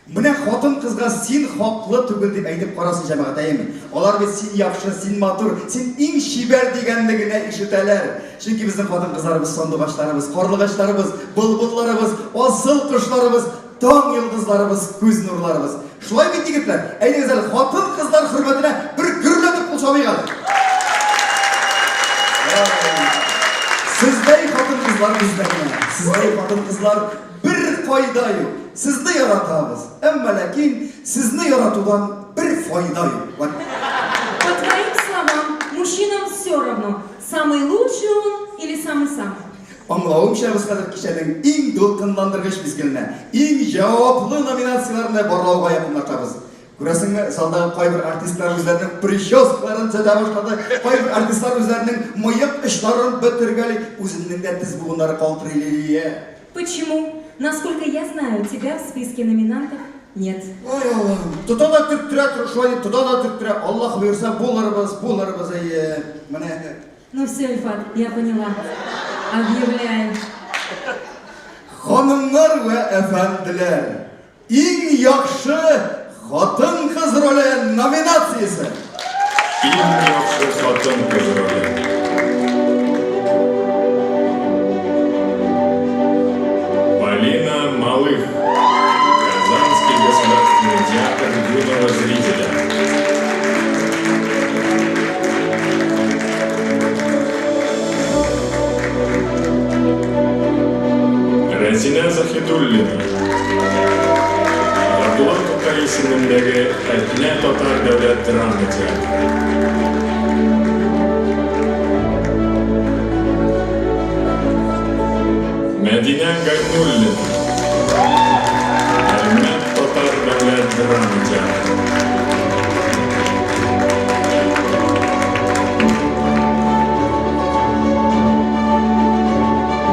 Менә хатын-кызга син хаклы түгел дип әйтеп карасын җәмәгать, әйеме? Алар бит син яхшы, син матур, син иң чибәр дигәнне генә ишетәләр. Чөнки безнең хатын-кызларыбыз сандугачларыбыз, карлыгачларыбыз, былбылларыбыз, асыл кошларыбыз, таң йолдызларыбыз, күз нурларыбыз. Шулай бит, егетләр? Әйдәгез әле, хатын-кызлар хөрмәтенә бер гөрләтеп кул чабыйк әле. Сездәй хатын-кызлар бездә генә. Сездәй хатын-кызлар бер кайда юк. Сезне яратабыз, әмма ләкин сезне яратудан бер файда юк. По твоим словам, мужчинам все равно, самый лучший он или самый-самый. Аңлавымча, без хәзер кичәнең иң дулкынландыргыч мизгеленә, иң җаваплы номинацияләрне барлауга якынлашабыз. Күрәсеңме, залдагы кайбер артистлар үзләренең прическаларын төзәтә башлады, кайбер артистлар үзләренең мыек очларын бөтергәли, үземнең дә тез буыннары калтырый, Лилия. Почему? Насколько я знаю, тебя в списке номинантов нет. Ай, Аллаһым, тота да төрттерә, тор, шулай дип тота да төрттерә. Аллаһ боерса, булырбыз, булырбыз, әйе. Менә. Ну все, Ильфат, я поняла. Объявляю. Ханымнар вә әфәнделәр, иң яхшы хатын-кыз роле номинациясе. Иң яхшы хатын-кыз роле. Полина Малых. Казанский государственный театр юного зрителя. Рәзинә Заһидуллина. Габдулла Тукай исемендәге Әтнә татар дәүләт драма театры. Мәдинә Гайнуллина. Әлмәт татар дәүләт драма театры.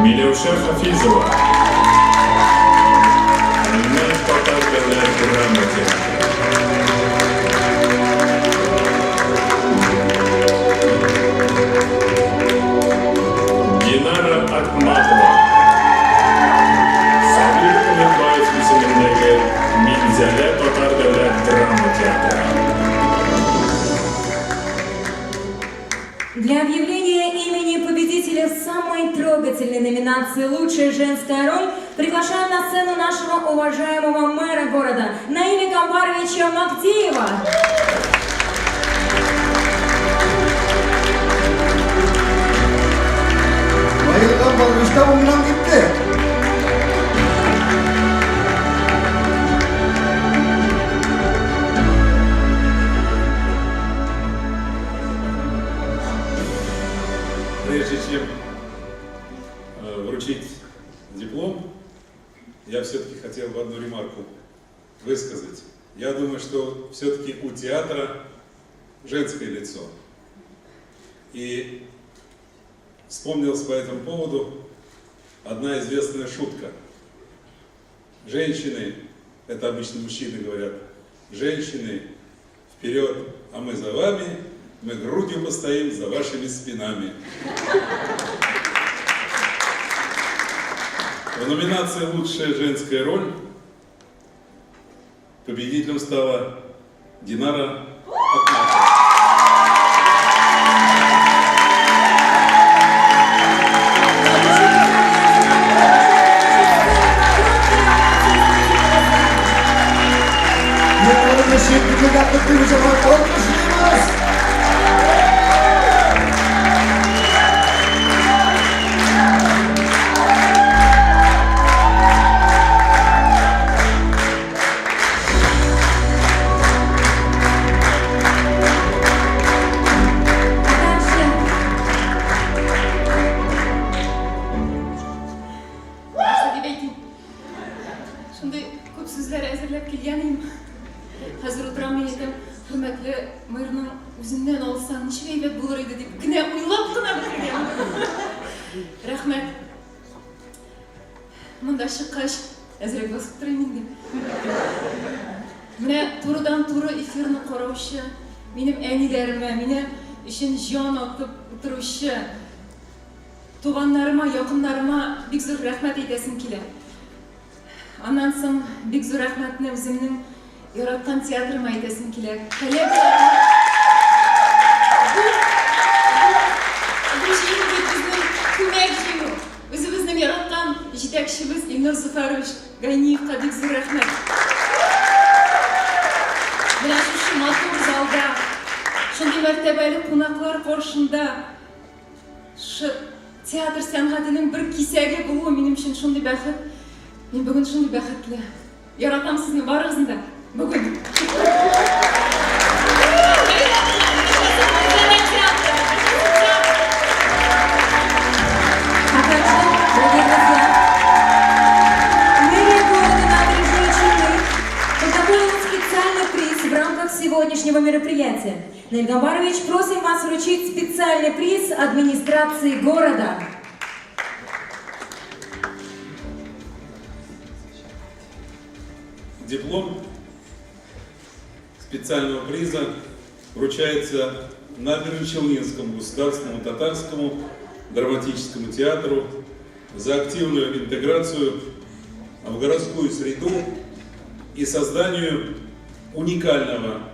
Миләүшә Хафизова. Әлмәт татар дәүләт драма театры. Динара Акматова. Сабир Өметбаев исемендәге Минзәлә татар дәүләт драма театры. Для объявления имени победителя в самой трогательной номинации «Лучшая женская роль» приглашаем на сцену нашего уважаемого мэра города Наиля Гамбаровича Магдеева. Наил Гамбарович та уңнан китте. Прежде чем вручить диплом, я все-таки хотел бы одну ремарку высказать. Я думаю, что все-таки у театра женское лицо. И вспомнилась по этому поводу одна известная шутка. Женщины, это обычно мужчины говорят, женщины, вперед, а мы за вами, мы грудью постоим за вашими спинами. В номинации «Лучшая женская роль» победителем стала Динара Акматова. Динараны чын күңелдән котлыйбыз, җәмәгать, алкышлыйбыз! генә уйлап кына бетергән. Рәхмәт. Монда чыккач, әзрәк басып торыйм инде. Менә турыдан-туры эфирны караучы, минем әниләремә, мине өчен җан атып утыручы туганнарыма, якыннарыма бик зур рәхмәт әйтәсем килә. Аннан соң бик зур рәхмәтне үземнең яраткан театрыма әйтәсем килә. Коллегаларыма. Бу җиңү бит безнең күмәк җиңү. Үзебезнең яраткан җитәкчебез Илнур Зөфәрович Гайниевка бик зур рәхмәт. Менә шушы матур залда, шундый мәртәбәле кунаклар каршында Шушы театр сәнгатенең бер кисәге булу минем өчен шундый бәхет. Мин бүген шундый бәхетле. Яратам сезне барыгызны да. Бүген. А также, дорогие друзья, мэрия города Набережные Челны подготовила специальный приз в рамках сегодняшнего мероприятия. Наиль Гамбарович, просим вас вручить специальный приз администрации города. Диплом специального приза вручается Набережно-Челнинскому государственному татарскому драматическому театру за активную интеграцию в городскую среду и созданию уникального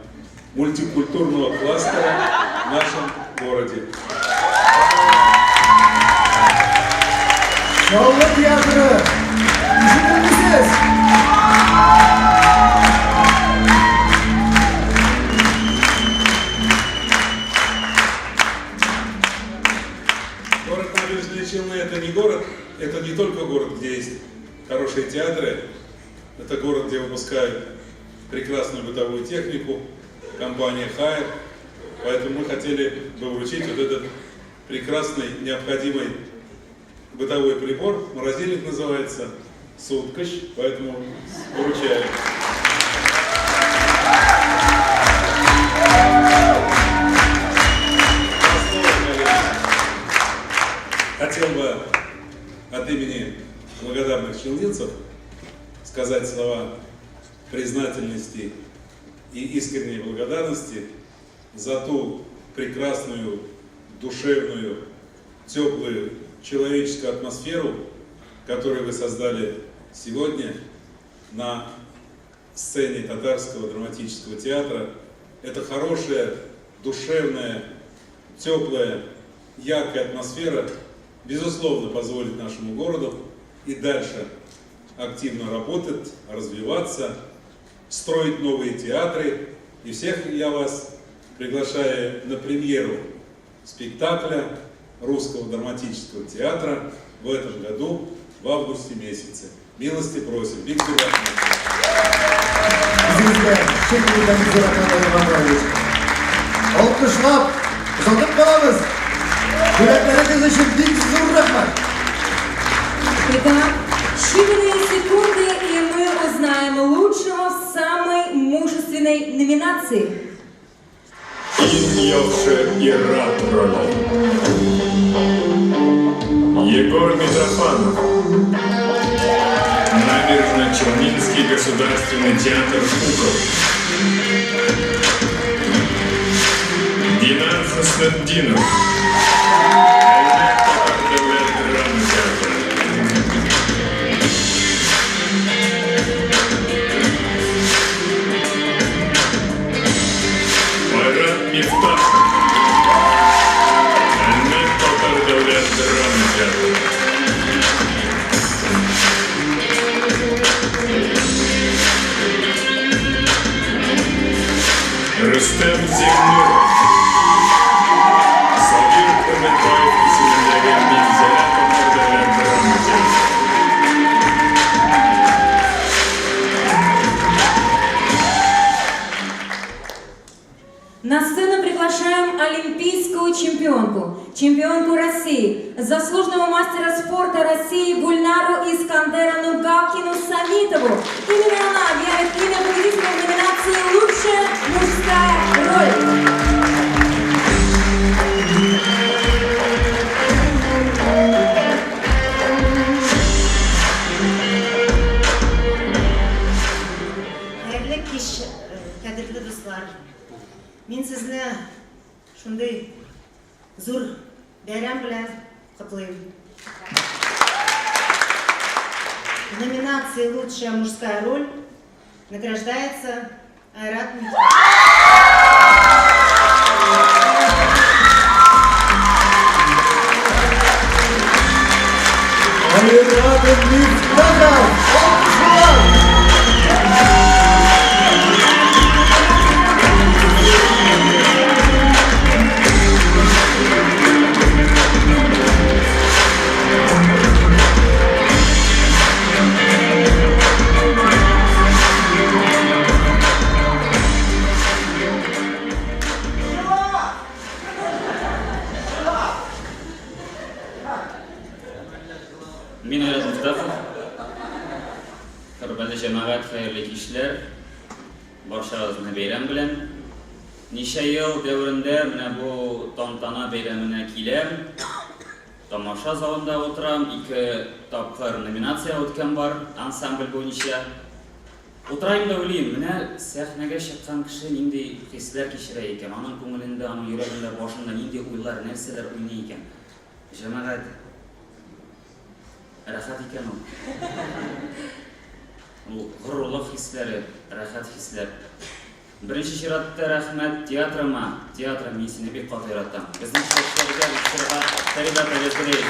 мультикультурного кластера в нашем городе. Чаллы театры! Ишетелмисез! Город Набережные Челны – это не город, это не только город, где есть хорошие театры, это город, где выпускают прекрасную бытовую технику, компания Haier. Поэтому мы хотели бы вручить вот этот прекрасный, необходимый бытовой прибор. Морозильник называется, суткач, поэтому вручаем. Хотел бы от имени благодарных челнинцев сказать слова признательности и искренней благодарности за ту прекрасную, душевную, теплую человеческую атмосферу, которую вы создали сегодня на сцене Татарского драматического театра. Это хорошая, душевная, теплая, яркая атмосфера, безусловно, позволит нашему городу и дальше активно работать, развиваться, строить новые театры. И всех я вас приглашаю на премьеру спектакля Русского драматического театра в этом году, в августе месяце. Милости просим. Бик зур рәхмәт. Үзегезгә чын күңелдән бик зур рәхмәт, Наил Гамбарович. Алкышлап, озатып калабыз. Бүләкләрегез өчен бик зур рәхмәт. Итак, считанные секунды, и мы узнаем лучшего в самой мужественной номинации. Иң яхшы ир-ат роле. Егор Митрофанов. Набережно-Челнинский государственный театр кукол. Динар Хөснетдинов. Әлмәт татар дәүләт драма театры. Айрат Мифтахов. Әлмәт татар дәүләт драма театры. Рөстәм Зиннуров. Сабир Өметбаев исемендәге Минзәлә татар дәүләт драма театры. На сцену приглашаем олимпийскую чемпионку, чемпионку России, заслуженного мастера спорта России Гульнару Искандеровну Галкину Самитову. Именно она объявит имя победителя в номинации «Лучшая мужская роль». зур бәйрәм белән котлыйм. В номинации «Лучшая мужская роль» награждается Айрат Айрат Мифтахов! Алкышлар! Мин Айрат Мифтахов. Хөрмәтле җәмәгать, хәерле кичләр. Барчагызны бәйрәм белән. Ничә ел дәверендә менә бу тантана бәйрәменә киләм. Тамаша залында утырам, ике тапкыр номинация үткән бар ансамбль буенча. Утырайм да уйлыйм, менә сәхнәгә чыккан кеше нинди хисләр кичерә икән, аның күңелендә, аның йөрәгендә, башында нинди уйлар, нәрсәләр уйный икән. Җәмәгать, рәхәт икән ул. Ул горурлык хисләре, рәхәт хисләр. Беренче чиратта рәхмәт театрыма, театрым, мин сине бик каты яратам. Безнең җитәкчеләргә, режиссерга Фәридә Талипович.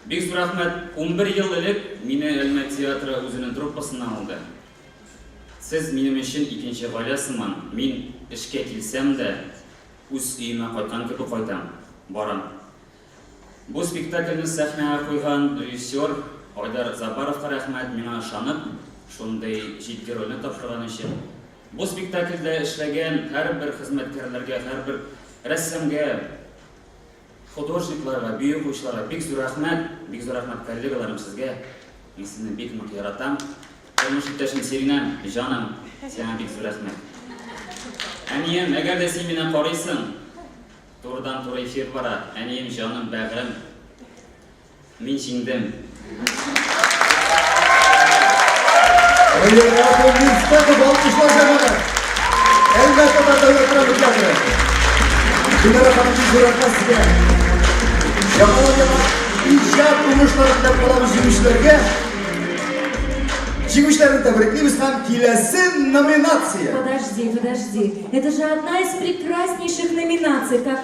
Бик зур рәхмәт. 11 ел элек мине Әлмәт театры үзенең труппасына алды. Сез минем өчен икенче гаилә сыман, мин эшкә килсәм дә, үз өемә кайткан кебек кайтам, барам. Бу спектакльне сәхнәгә куйган режиссер Айдар Заббаровка рәхмәт, миңа ышанып, шундый җитди рольне тапшырган өчен. Бу спектакльдә эшләгән һәрбер хезмәткәрләргә, һәрбер рәссамгә, художникларга, бию куючыларга бик зур рәхмәт, бик зур рәхмәт, коллегаларым, сезгә. Мин сезне бик нык яратам. Тормыш иптәшем Сиринәм, җаным, сиңа бик зур рәхмәт. Әнием, әгәр дә син мине карыйсың, турыдан-туры эфир бара, әнием, җаным, бәгърем, мин җиңдем. Айрат Мифтахов, алкышлар җәмәгать! Әлмәт татар дәүләт драма театры. Динара ханым, бик зур рәхмәт сезгә. Яңадан-яңа иҗат уңышлары теләп калабыз җиңүчеләргә. Җиңүчеләрне тәбриклибез һәм киләсе номинация. Подожди, подожди. Это же одна из прекраснейших номинаций, как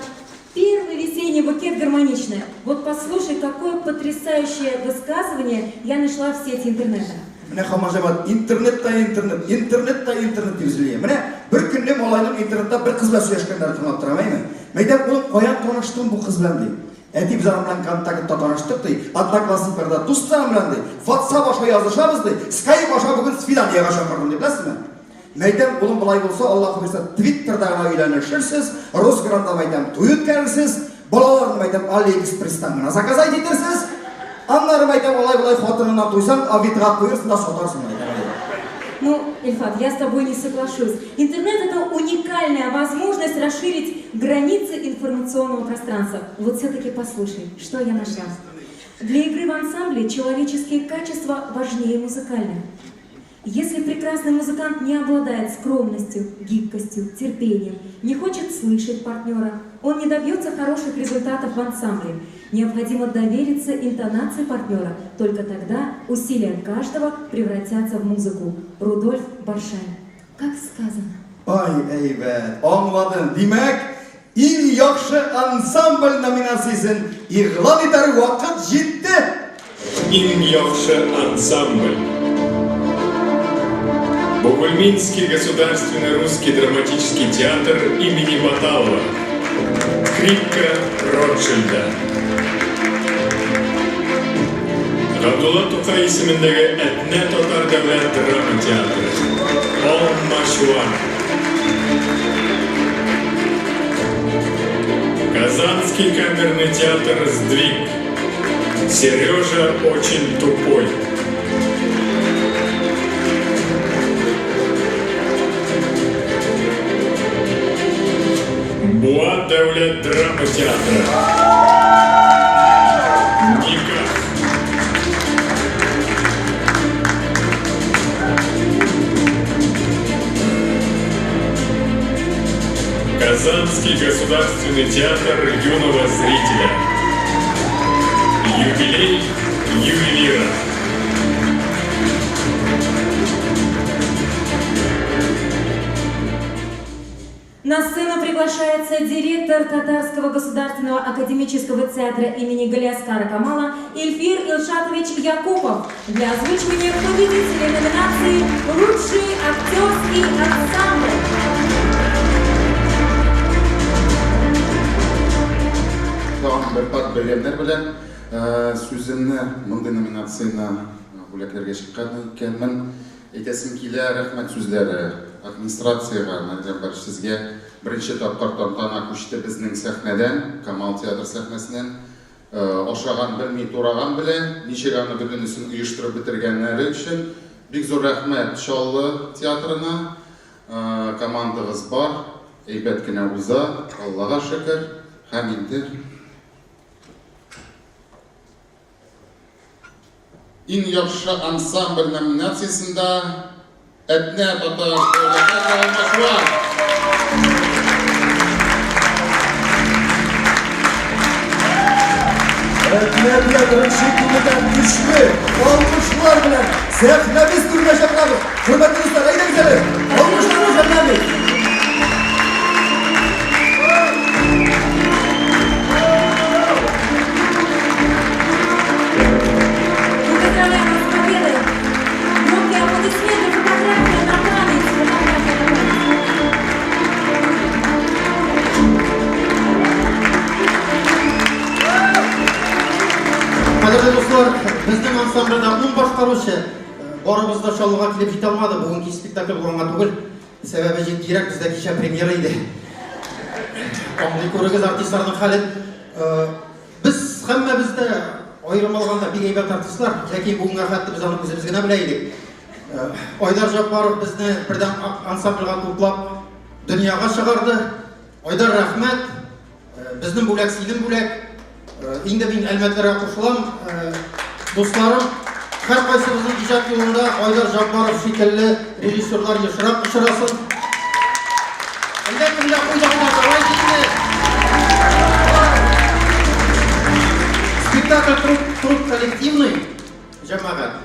первый весенний букет гармоничная. Вот послушай, какое потрясающее высказывание я нашла в сети интернета. Менә һаман җәмәгать интернет та интернет, интернет та интернет дип өзелә. Менә бер көнне малайның интернетта бер кыз белән сөйләшкәннәрен тыңлап торам, әйме? Мәйтәм, улым, каян таныштың бу кыз белән, ди. Әти, без аның белән контактта таныштык, ди. Одноклассникларда дус та аның белән, ди. WhatsApp аша язышабыз, ди. Skype аша бүген свиданиегә чакырдым, ди, беләсезме? Мәйтәм, улым, болай булса, Аллаһ боерса, Твиттерда гына өйләнешерсез, Росгранда, мәйтәм, туй үткәрерсез, балаларны, мәйтәм, Алиэкспресстан гына заказать итерсез, аннары, мәйтәм, алай-болай хатыныңнан туйсаң, Авитога куерсың да сатарсың, мәйтәм. Ну, Ильфат, я с тобой не соглашусь. Интернет – это уникальная возможность расширить границы информационного пространства. Вот все-таки послушай, что я нашла. Для игры в ансамбле человеческие качества важнее музыкальных. Если прекрасный музыкант не обладает скромностью, гибкостью, терпением, не хочет слышать партнера, он не добьется хороших результатов в ансамбле. Необходимо довериться интонации партнера. Только тогда усилия каждого превратятся в музыку. Рудольф Баршай. Как сказано. Ай, әйбәт, аңладым. Димәк, иң яхшы ансамбль номинациясен игълан итәр вакыт җитте. Иң яхшы ансамбль. Бугульминский государственный русский драматический театр имени Баталова. Крипка Ротшильда. Габдулла Тукай исемендәге Әтнә татар дәүләт драма театры. Алмачуар. Казанский камерный театр «Сдвиг». Сережа очень тупой. Буа дәүләт драма театры. Никах. Казанский государственный театр юного зрителя. Юбилей ювелира. На сцену приглашается директор Татарского государственного академического театра имени Галиаскара Камала Эльфир Илшатович Якупов для озвучивания победителей номинации «Лучший актерский ансамбль». Тагын бер пар бәйрәмнәр белән сүземне мондый номинацияне бүләкләргә чыккан икәнмен. Әйтәсем килә, рәхмәт сүзләре администрациягә, Наил Җәмбарович, сезгә. Беренче тапкыр тантана күчте безнең сәхнәдән, Камал театры сәхнәсеннән. Ашаган белми, тураган белә. Ничек аны бөтенесен оештырып бетергәннәре өчен бик зур рәхмәт Чаллы театрына. Командагыз бар, әйбәт кенә уза, Аллага шөкер. Һәм инде. Иң яхшы ансамбль номинациясендә Әтнә татар дәүләт театры Алмашуар. Әтнә театрын чын күңелдән көчле алкышлар белән сәхнәбез түренә чакырабыз. Хөрмәтле дуслар, әйдәгез әле, алкышларны жәлләмик. Мы поздравляем вас с победой! Громкие аплодисменты, фотография на память! Фотография на память! Кадерле дуслар, безнең ансамбльдә ун башкаручы. Барыбыз да Чаллыга килеп җитә алмады. Бүген кич спектакль булганга түгел. Сәбәбе җитдирәк, бездә кичә премьера иде. Аңлый күрегез артистларның хәлен. Без һәммәбез дә аерым алганда бик әйбәт артистлар, ләкин бүгенгә хәтле без аны үзебез генә белә идек. Айдар Җаббаров безне бердәм ансамбльгә туплап дөньяга чыгарды. Айдар, рәхмәт. Безнең бүләк синең бүләк. Инде мин Әлмәтләргә кушылам. Дусларым, һәркайсыбызның иҗат юлында Айдар Җаббаров шикелле режиссерлар ешрак очрасын. Әллә кемгә куйдыңлар, давайте инде. Спектакль труд, труд коллективный, җәмәгать.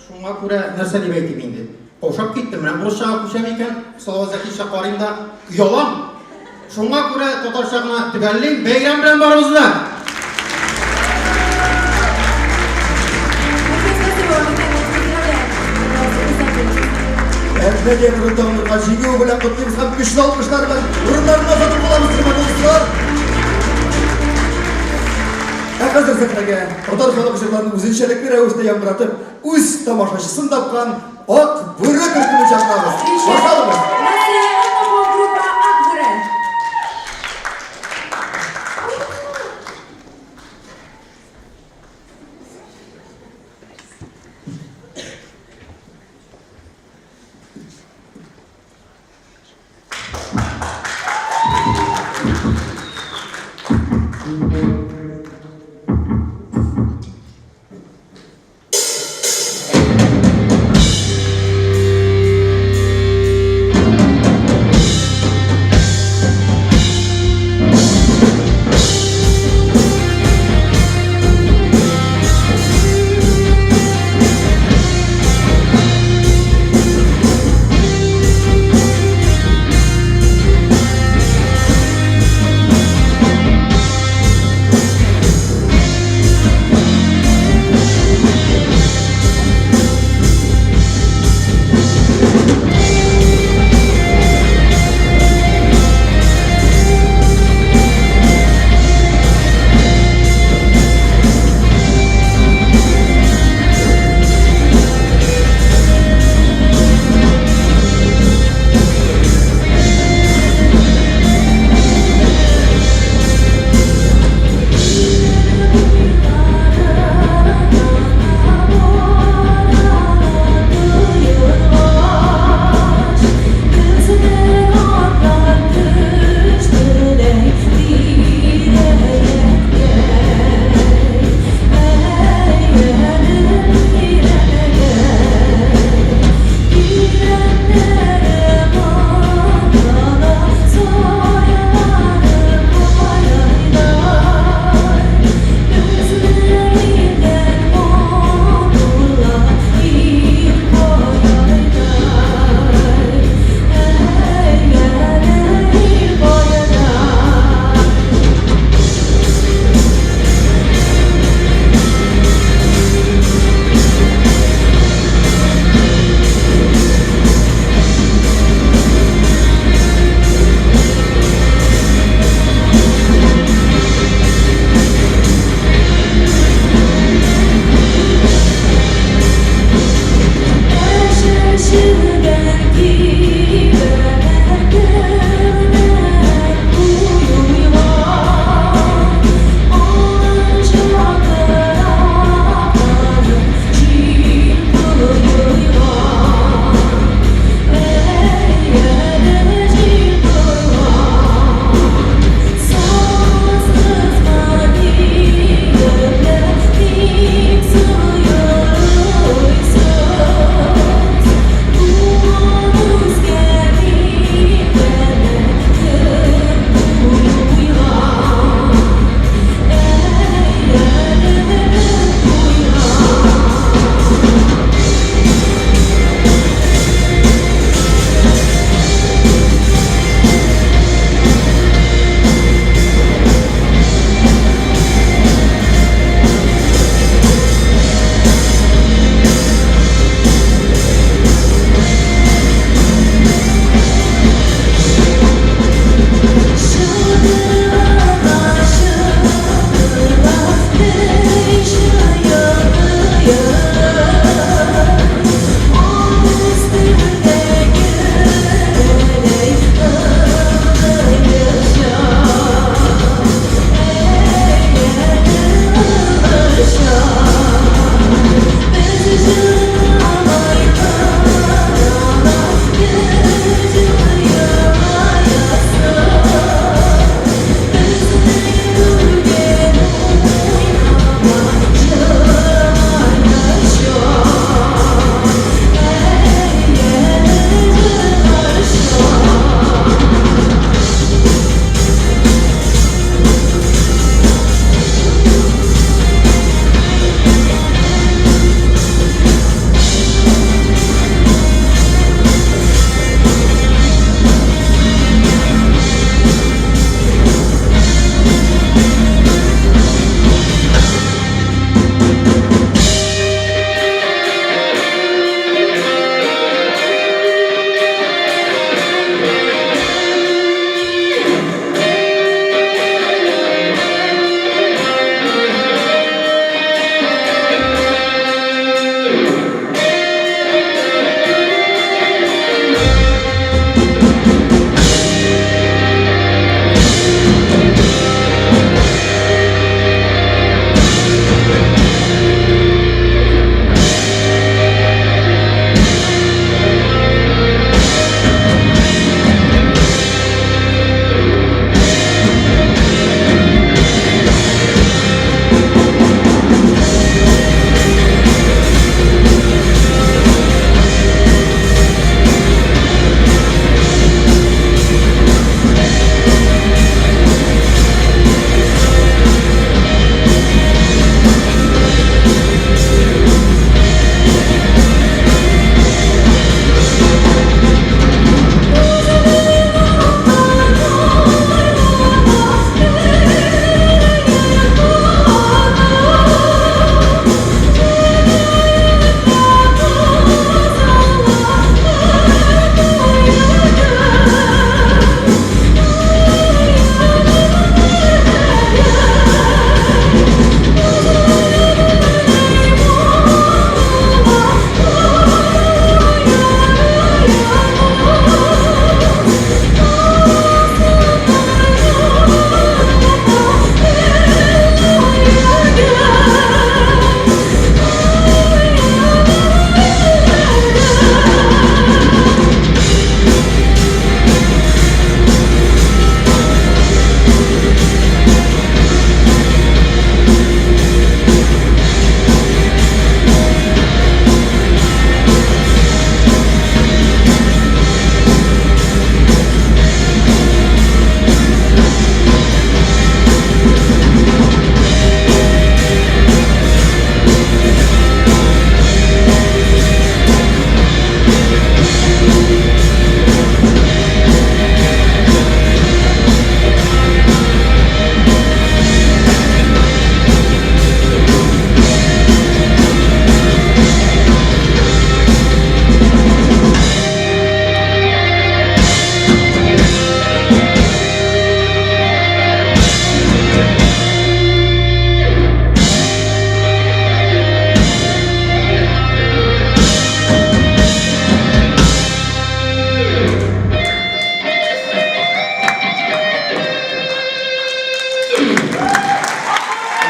Шуңа күрә нәрсә дип әйтим инде? Каушап киттем. Менә урысчага күчәм икән, Салават Зәкиевичка карыйм да оялам. Шуңа күрә татарча гына төгәллим. Бәйрәм белән барыбызны да! Әтнә театрын тагын җиңү белән котлыйбыз һәм көчле алкышлар белән урыннарына озатып калабыз, хөрмәтле дуслар. Ә хәзер сәхнәгә татар халык җырларын үзенчәлекле рәвештә яңгыратып, үз тамашачысын тапкан Ак бүре төркемен чакырабыз. Башалыгыз! На сцене этно-фолк-группа Ак бүре.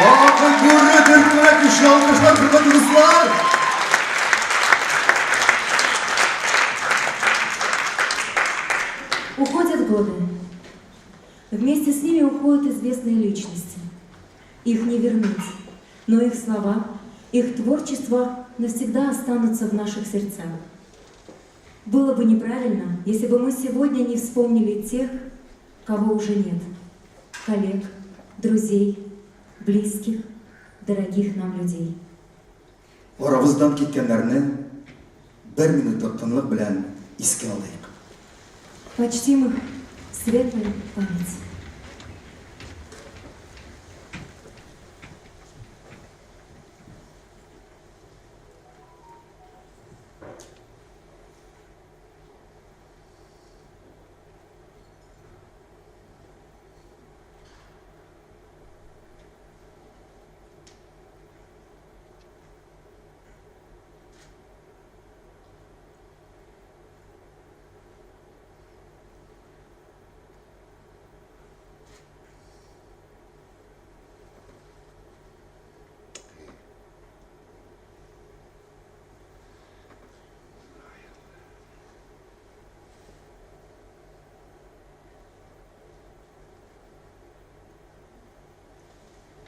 Ак бүре төркеменә көчле алкышлар, хөрмәтле дуслар! Уходят годы. Вместе с ними уходят известные личности. Их не вернуть, но их слова, их творчество навсегда останутся в наших сердцах. Было бы неправильно, если бы мы сегодня не вспомнили тех, кого уже нет. Коллег, друзей, близких, дорогих нам людей. Арабыздан киткәннәрне бер минутлык тынлык белән искә алыйк. Почтим их светлой память.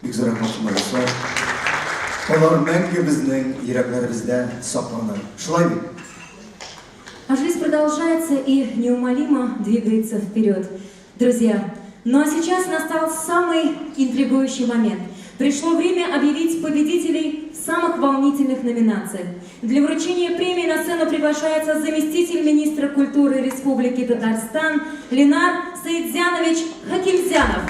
Бик зур рәхмәт, хөрмәтле дуслар. Алар мәңге безнең йөрәкләребездә сакланыр. Шулай бит? А жизнь продолжается и неумолимо двигается вперед. Друзья, ну а сейчас настал самый интригующий момент. Пришло время объявить победителей в самых волнительных номинациях. Для вручения премии на сцену приглашается заместитель министра культуры Республики Татарстан Ленар Саидзянович Хакимзянов.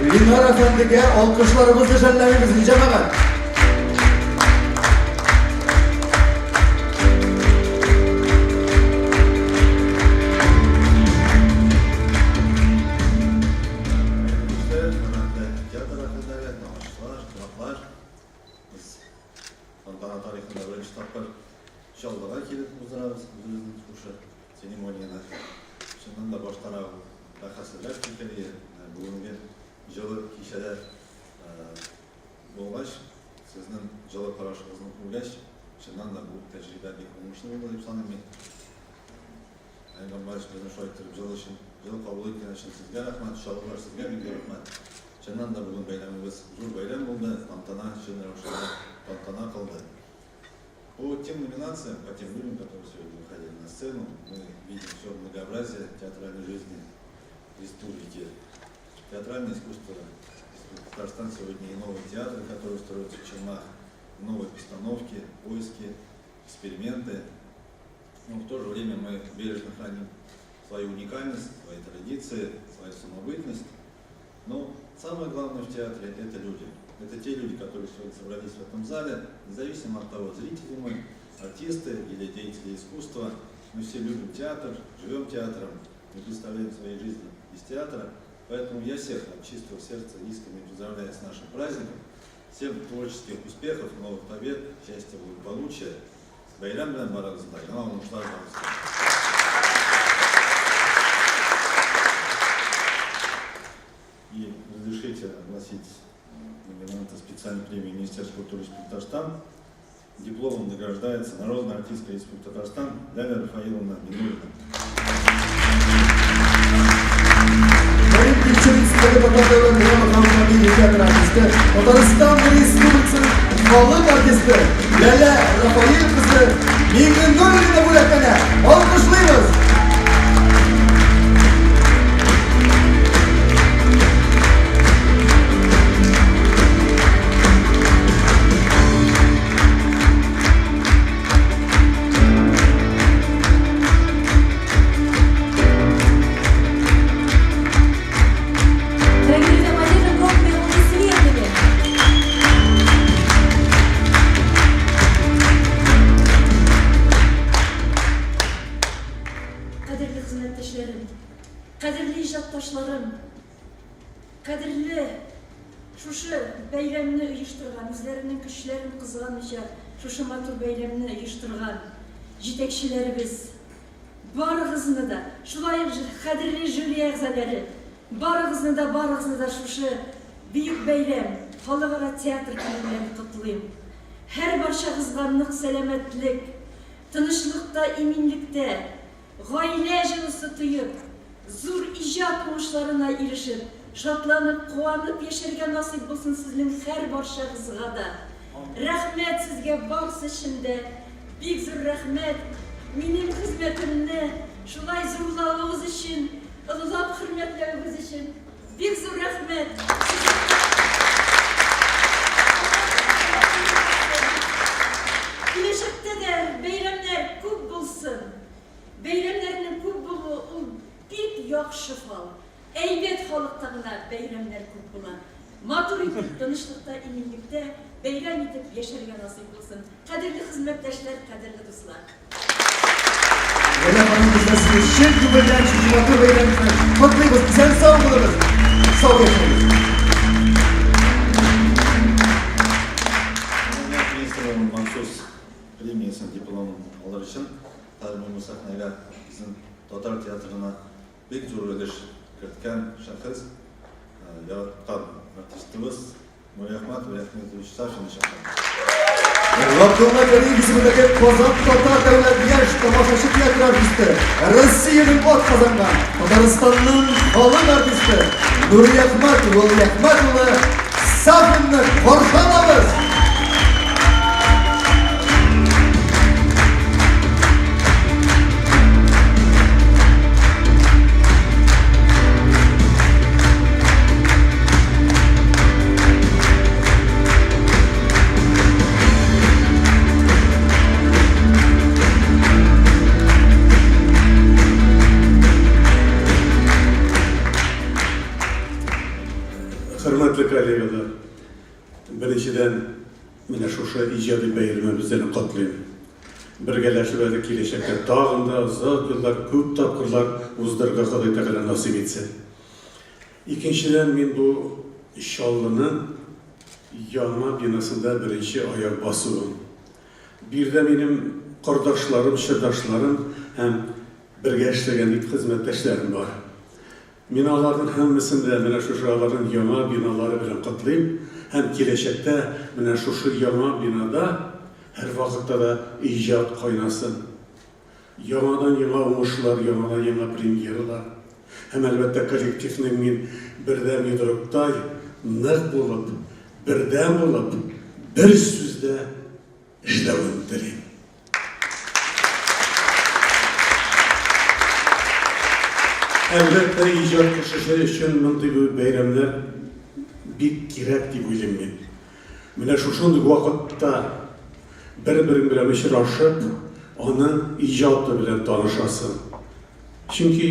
Ленар әфәндегә алкышларыбызны жәлләмибез, җәмәгать. Хөрмәтле театр әһелләре, тамашачылар, кунаклар, без тантана тарихында беренче тапкыр Чаллыга килеп уздырабыз үзебезнең шушы церемонияне. Чыннан да баштарак ул бәхәслерәк фикер иде. Менә бүгенге җылы кичәдә булгач, сезнең җылы карашыгызны күргәч, чыннан да бу тәҗрибә бик уңышлы булды дип саныйм мин. Әй, Гамбаевич, безне шулай иттереп җылы өчен, җылы кабул иткән өчен сезгә рәхмәт, Чаллылар, сезгә бик зур рәхмәт. Чыннан да бүген бәйрәмебез зур бәйрәм булды, тантана чын рәвешендә тантана кылды. По тем номинациям, по тем людям, которые сегодня выходили на сцену, мы видим все многообразие театральной жизни республики. Театральное искусство Республики Татарстан сегодня и новые театры, которые строятся в Челнах, и новые постановки, поиски, эксперименты. Но в то же время мы бережно храним свою уникальность, свои традиции, свою самобытность. Но самое главное в театре – это люди. Это те люди, которые сегодня собрались в этом зале, независимо от того, зрители мы, артисты или деятели искусства. Мы все любим театр, живем театром, не представляем своей жизни без театра. Поэтому я всех от чистого сердца искренне поздравляю с нашим праздником. Всем творческих успехов, новых побед, счастья, благополучия. Бәйрәм белән барыгызны да, яңа уңышлар барыгызга. И разрешите огласить номинанта специальной премии Министерства культуры Республики Татарстан. Дипломом награждается народная артистка Республики Татарстан Ляля Рафаиловна Минуллина. Фәрит Тинчурин исемендәге Татар дәүләт драма һәм комедия театры артисты, Татарстан Республикасының халык артисты Ләлә Рафаил кызы Миңнуллина бүләкләнә. Алкышлыйбыз! Дорогие друзья, поддержим громкими аплодисментами. Кадерле хезмәттәшләрем, кадерле иҗатташларым, кадерле шушы бәйрәмне оештырган, үзләренең көчләрен кызганмыйча шушы матур бәйрәмне оештырган җитәкчеләребез, барыгызны да, шулай ук кадерле жюри әгъзалары, Барыгызны да, барыгызны да шушы бөек бәйрәм, Халыкара театр көне белән котлыйм. Һәрбарчагызга нык сәламәтлек, тынычлыкта, иминлектә, гаилә җылысы тоеп, зур иҗат уңышларына ирешеп, шатланып, куанып яшәргә насыйп булсын сезнең һәрбарчагызга да. Рәхмәт сезгә барысы өчен дә, бик зур рәхмәт, минем хезмәтемне шулай зурлавыгыз өчен, олылап хөрмәтләвегез өчен бик зур рәхмәт. Киләчәктә дә бәйрәмнәр күп булсын. Бәйрәмнәрнең күп булуы ул бик яхшы фал. Әйбәт халыкта гына бәйрәмнәр күп була. Матур итеп, тынычлыкта, иминлектә бәйрәм итеп яшәргә насыйп булсын. Кадерле хезмәттәшләр, кадерле дуслар! Ләлә ханым, без дә сезне чын күңелдән шушы матур бәйрәм белән котлыйбыз. Исән-сау булыгыз, сау яшәгез. Министрлыгының махсус премиясен, дипломын алыр өчен хәзер мин бу сәхнәгә безнең татар театрына Бик зур өлеш керткән шәхес, яраткан артистыбыз Нуриәхмәт Вәлиәхмәтович Сафинны чакырабыз. Габдулла Галиев исемендәге Казан татар дәүләт яшь тамашачы театры артисты, Россиянең атказанган, Татарстанның халык артисты Нуриәхмәт Вәлиәхмәт улы Сафинны каршы алабыз! Хөрмәтле коллегалар, беренчедән, менә шушы иҗади бәйрәмебезне котлыйм. Бергәләшеп әле киләчәктә тагын да озак еллар, күп тапкырлар уздырырга Ходай Тәгалә насыйп итсен. Икенчедән, мин бу Чаллының яңа бинасында беренче аяк басуым. Биредә минем кордашларым, чордашларым һәм бергә эшләгән бик хезмәттәшләрем бар. Мин аларның һәммәсен дә менә шушы аларның яңа биналары белән котлыйм һәм киләчәктә менә шушы яңа бинада һәрвакытта да иҗат кайнасын. Яңадан-яңа уңышлар, яңадан-яңа премьералар һәм, әлбәттә, коллективның мин бердәм йодрыктай нык булып, бердәм булып, бер сүздә эшләвен телим. Әлбәттә, иҗат кешесе өчен мондый бәйрәмнәр бик кирәк дип уйлыйм мин. Менә шушындый вакытта бер-берең белән очрашып, аның иҗаты белән танышасың. Чөнки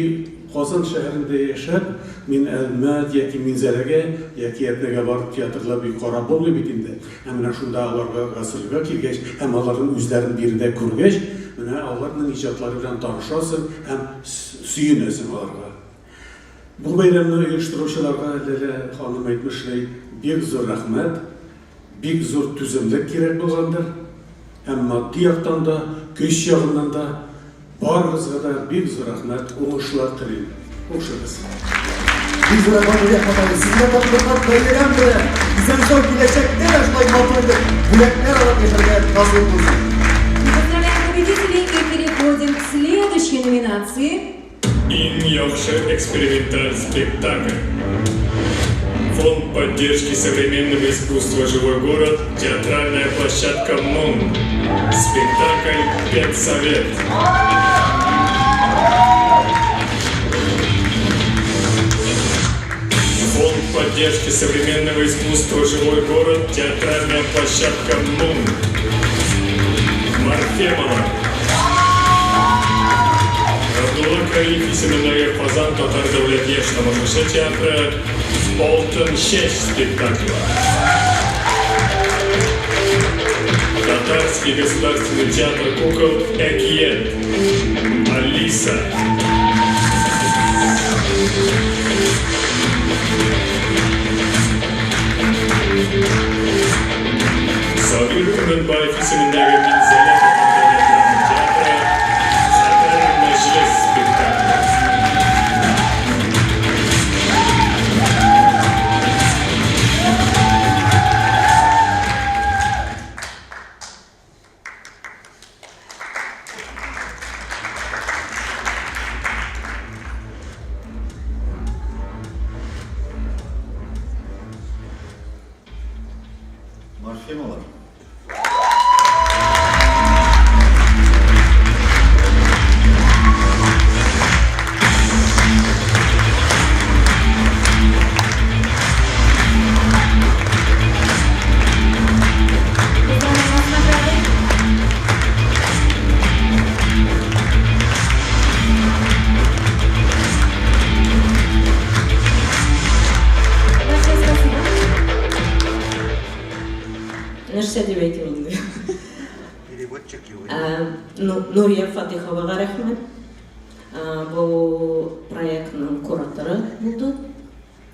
Казан шәһәрендә яшәп, мин Әлмәт яки Минзәләгә яки Әтнәгә барып театрлар бик карап булмый бит инде. Ә менә шунда аларга гастрольгә килгәч һәм аларның үзләрен биредә күргәч, менә аларның иҗатлары белән танышасың һәм сөенәсең аларга. Бу бәйрәмне оештыручыларга, Ләлә ханым әйтмешли, бик зур рәхмәт. Бик зур түземлек кирәк булгандыр. Һәм матди яктан да, көч ягыннан да барыгызга да бик зур рәхмәт, уңышлар телим. Хушыгыз. Бик зур рәхмәт, Нуриәхмәт абый. Сезгә тапшырган бәйрәм белән исән-сау киләчәктә дә шулай матур итеп бүләкләр алып яшәргә насыйп булсын. Поздравляем победителей и переходим к следующей номинации. Иң яхшы эксперименталь спектакль. Фонд поддержки современного искусства «Живой город», театральная площадка «Мон». Спектакль «Педсовет». Фонд поддержки современного искусства «Живой город», театральная площадка «Мун». Морфемова. Габдулла Кариев исемендәге Казан татар дәүләт яшь тамашачы театры Алтын чәч спектакле. Татарский государственный театр кукол Әкият. Алиса. Сабир Өметбаев исемендәге Минзәлә татар дәүләт драма театры Хәтәр мәҗлес спектакле. Морфемалар. Поздравляем вас с наградой. Большое спасибо. Нәрсә дип әйтим инде? Переводчик его. Ну, Нурия Фатыйховага рәхмәт. Бу проектның кураторы булды.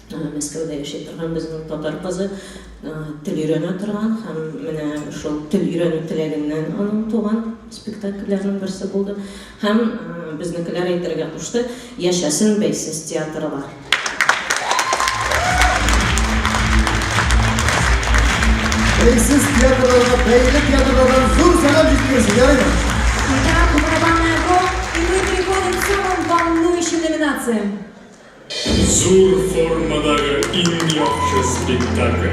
Мәскәүдә яши торган безнең татар кызы, тел өйрәнә торган һәм менә шул тел өйрәнү теләгеннән аның туган спектакльләрнең берсе булды. Һәм безнекеләр әйтергә кушты, яшәсен бәйсез театрлар. Бәйсез театрларга, бәйле театрлардан зур сәлам җиткерсен, ярыймы? Итак, барабанная дробь, и мы переходим к самым волнующим номинациям. Зур формадагы иң яхшы спектакль.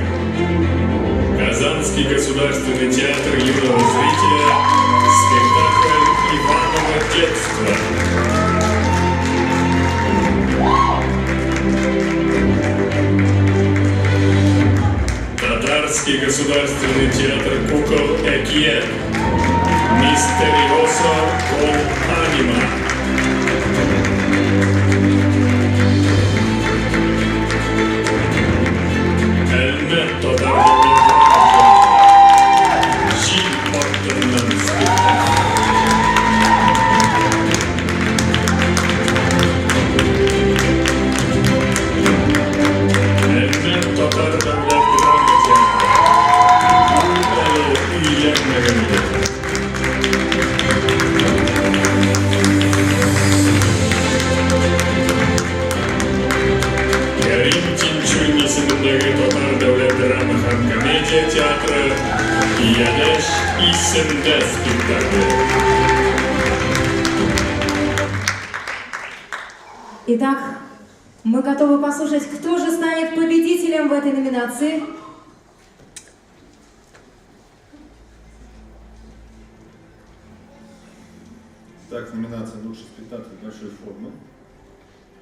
Казанский государственный театр юного зрителя. Спектакль «Иваново детство». Татарский государственный театр кукол «Әкият». Мистериозо кон анима. Әлмәт татар дәүләт драма театры. Җил артыннан спектакль. Әлмәт татар дәүләт драма театры. Ул әле өйләнмәгән иде. Кәрим Тинчурин исемендәге Татар дәүләт драма һәм комедия театры Иянәш исемдә спектакле. Итак, мы готовы послушать, кто же станет победителем в этой номинации. Так, номинация «Лучший спектакль большой формы».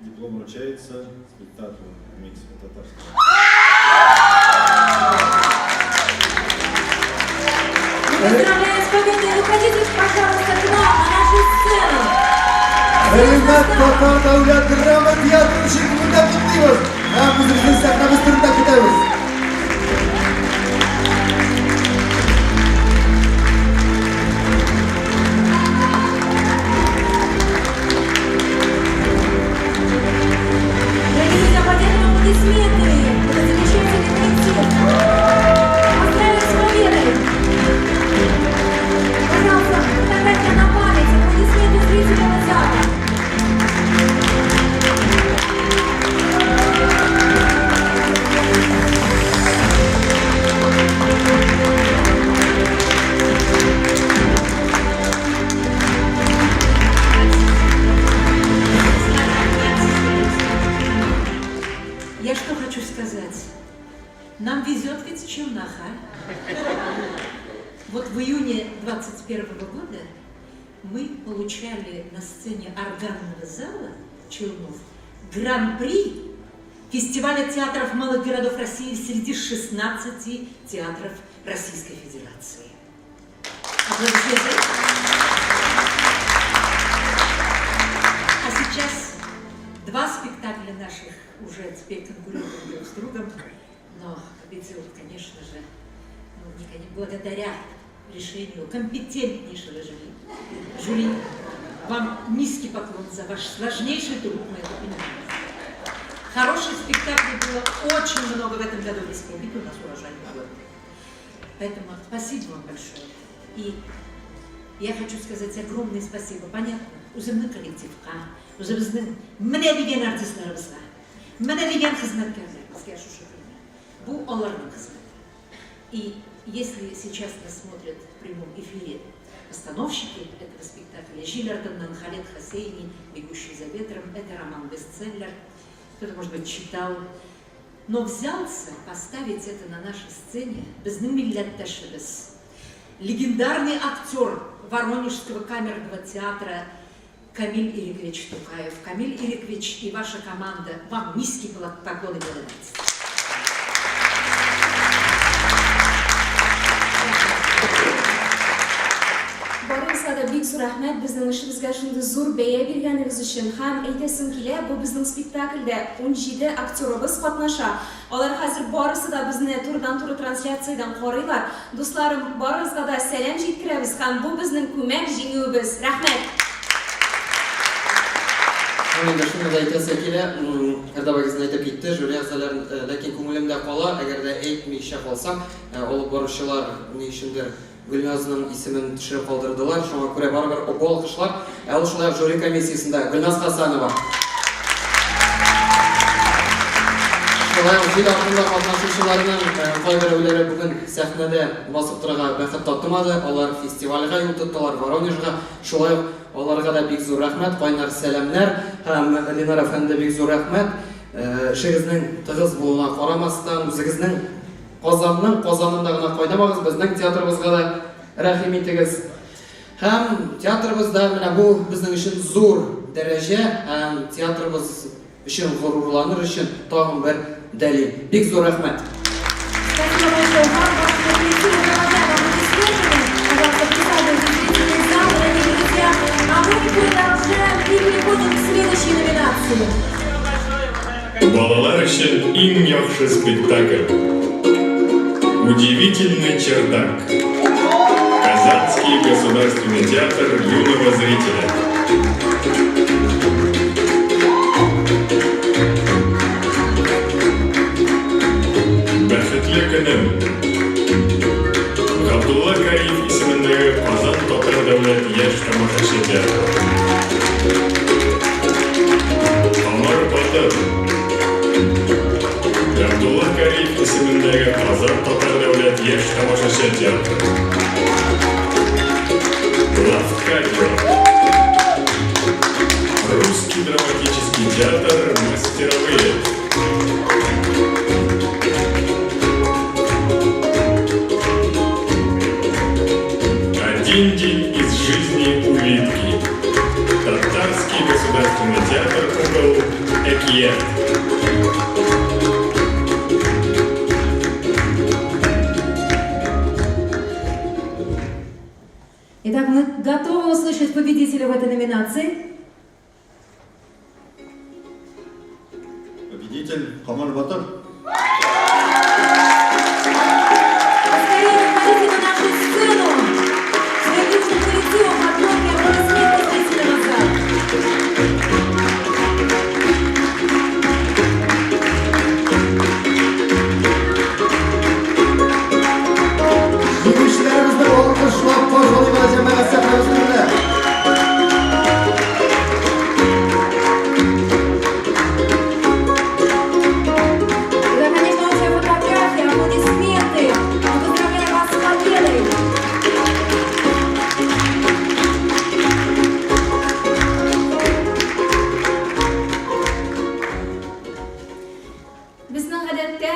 Диплом вручается спектаклю «Микс по-татарски». Мы поздравляем с победой. Выходите, пожалуйста, к нам на нашу сцену. Әлмәт татар дәүләт драма театрын чын күңелдән котлыйбыз һәм үзебезнең сәхнәбез түрендә көтәбез. Дорогие друзья, поддержим аплодисменты. Этот замечательный коллектив. Поздравим с победой. Пожалуйста, фотография на память. Аплодисменты зрителям из зала. Я что хочу сказать. Нам везет ведь в Челнах, а? Вот в июне 21 года мы получали на сцене органного зала Челнов гран-при фестиваля театров малых городов России среди 16 театров Российской Федерации. Аплодисменты. А сейчас два спектакля наших уже теперь конкурируют друг с другом, но победил, конечно же, ну, не благодаря решению компетентнейшего жюри. Жюри, вам низкий поклон за ваш сложнейший труд, мы это понимаем. Хороших спектаклей было очень много в этом году в республике, у нас урожайный год. Поэтому спасибо вам большое. И я хочу сказать огромное спасибо. Понятно, үземнең коллективка, үзебезнең менә дигән артистларыбызга, менә дигән хезмәткәрләребезгә шушы көнне. Бу аларның хезмәте. И если сейчас нас смотрят в прямом эфире постановщики этого спектакля, Җил артыннан Халед Хосейни, «Бегущий за ветром», это роман-бестселлер. Кто-то, может быть, читал. Но взялся поставить это на нашей сцене безнең милләттәшебез, легендарный актер Воронежского камерного театра Камиль Ирекович Тукаев. Камиль Ирекович и ваша команда, вам низкий поклон и благодарность. Барыгызга да бик зур рәхмәт безнең эшебезгә шундый зур бәя биргәнегез өчен. Һәм әйтәсем килә, бу безнең спектакльдә 17 актерыбыз катнаша. Алар хәзер барысы да безне турыдан-туры трансляциядән карыйлар. Дусларым, барыгызга да сәлам җиткерәбез һәм бу безнең күмәк җиңүебез. Рәхмәт! Һәм инде шуны да әйтәсе килә, Эрдап агизин әйтеп китте, жюри әгъзаларын, ләкин күңелемдә кала, әгәр дә әйтмичә калсам, алып баручылар ни өчендер Гөлназның исемен төшереп калдырдылар, шуңа күрә барыбер бу алкышлар, ә ул шулай ук жюри комиссиясендә, Гөлназ Хасанова. Шулай ук җил артында катнашучыларның кайберәүләре бүген сәхнәдә басып торырга бәхет татымады, алар фестивальгә юл тоттылар, Воронежга. Шулай ук аларга да бик зур рәхмәт, кайнар сәламнәр һәм Ленар әфәнде бик зур рәхмәт. Эшегезнең тыгыз булуына карамастан, үзегезнең Казанның казанында гына кайнамагыз, безнең театрыбызга да рәхим итегез. Һәм театрыбызда менә бу безнең өчен зур дәрәҗә һәм театрыбыз өчен горурланыр өчен тагын бер дәлил. Бик зур рәхмәт. Спасибо большое вам, вашему коллективу. Провожаем аплодисментами. Пожалуйста, присаживайтесь в зрительный зал, дорогие друзья. А мы продолжаем и переходим к следующей номинации. Балалар өчен иң яхшы спектакль. Удивительный чердак. Казанский государственный театр юного зрителя. Бәхетле көнем. Габдулла Кариев исемендәге Казан татар дәүләт яшь тамашачы театры. Камыр батыр. Габдулла Кариев исемендәге Казан татар дәүләт яшь тамашачы театры. Лавкадио. Русский драматический театр «Мастеровые». Один день из жизни улитки. Татарский государственный театр кукол «Экиет». Итак, мы готовы услышать победителя в этой номинации. Победитель Камыр Батыр. Поскорее выходите на нашу сцену. Своим дружным коллективом под громкие аплодисменты зрительного зала. Җиңүчеләребезне алкышлап каршы алыйк әле җәмәгать сәхнәбез түрендә. Это, конечно, общая фотография, аплодисменты. Мы поздравляем вас с победой. Безнең гадәттә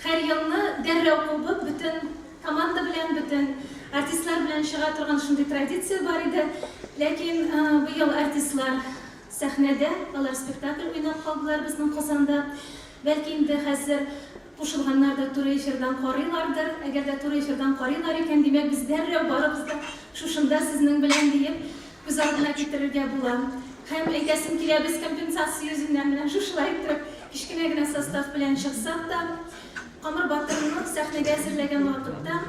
һәр елны дәррәү кубып, бөтен команда белән, бөтен артистлар белән чыга торган шундый традиция бар иде. Ләкин быел артистлар сәхнәдә, алар спектакль уйнап калдылар безнең Казанда. Бәлки инде хәзер кушылганнар да туры эфирдан карыйлардыр. Әгәр дә туры эфирдан карыйлар икән, димәк, без дәррәү барыбыз да шушында сезнең белән диеп күз алдына китерергә була. Һәм әйтәсем килә, без компенсация йөзеннән менә шушылай иттереп кечкенә генә состав белән чыксак та, Камыр Батырны сәхнәгә әзерләгән вакытта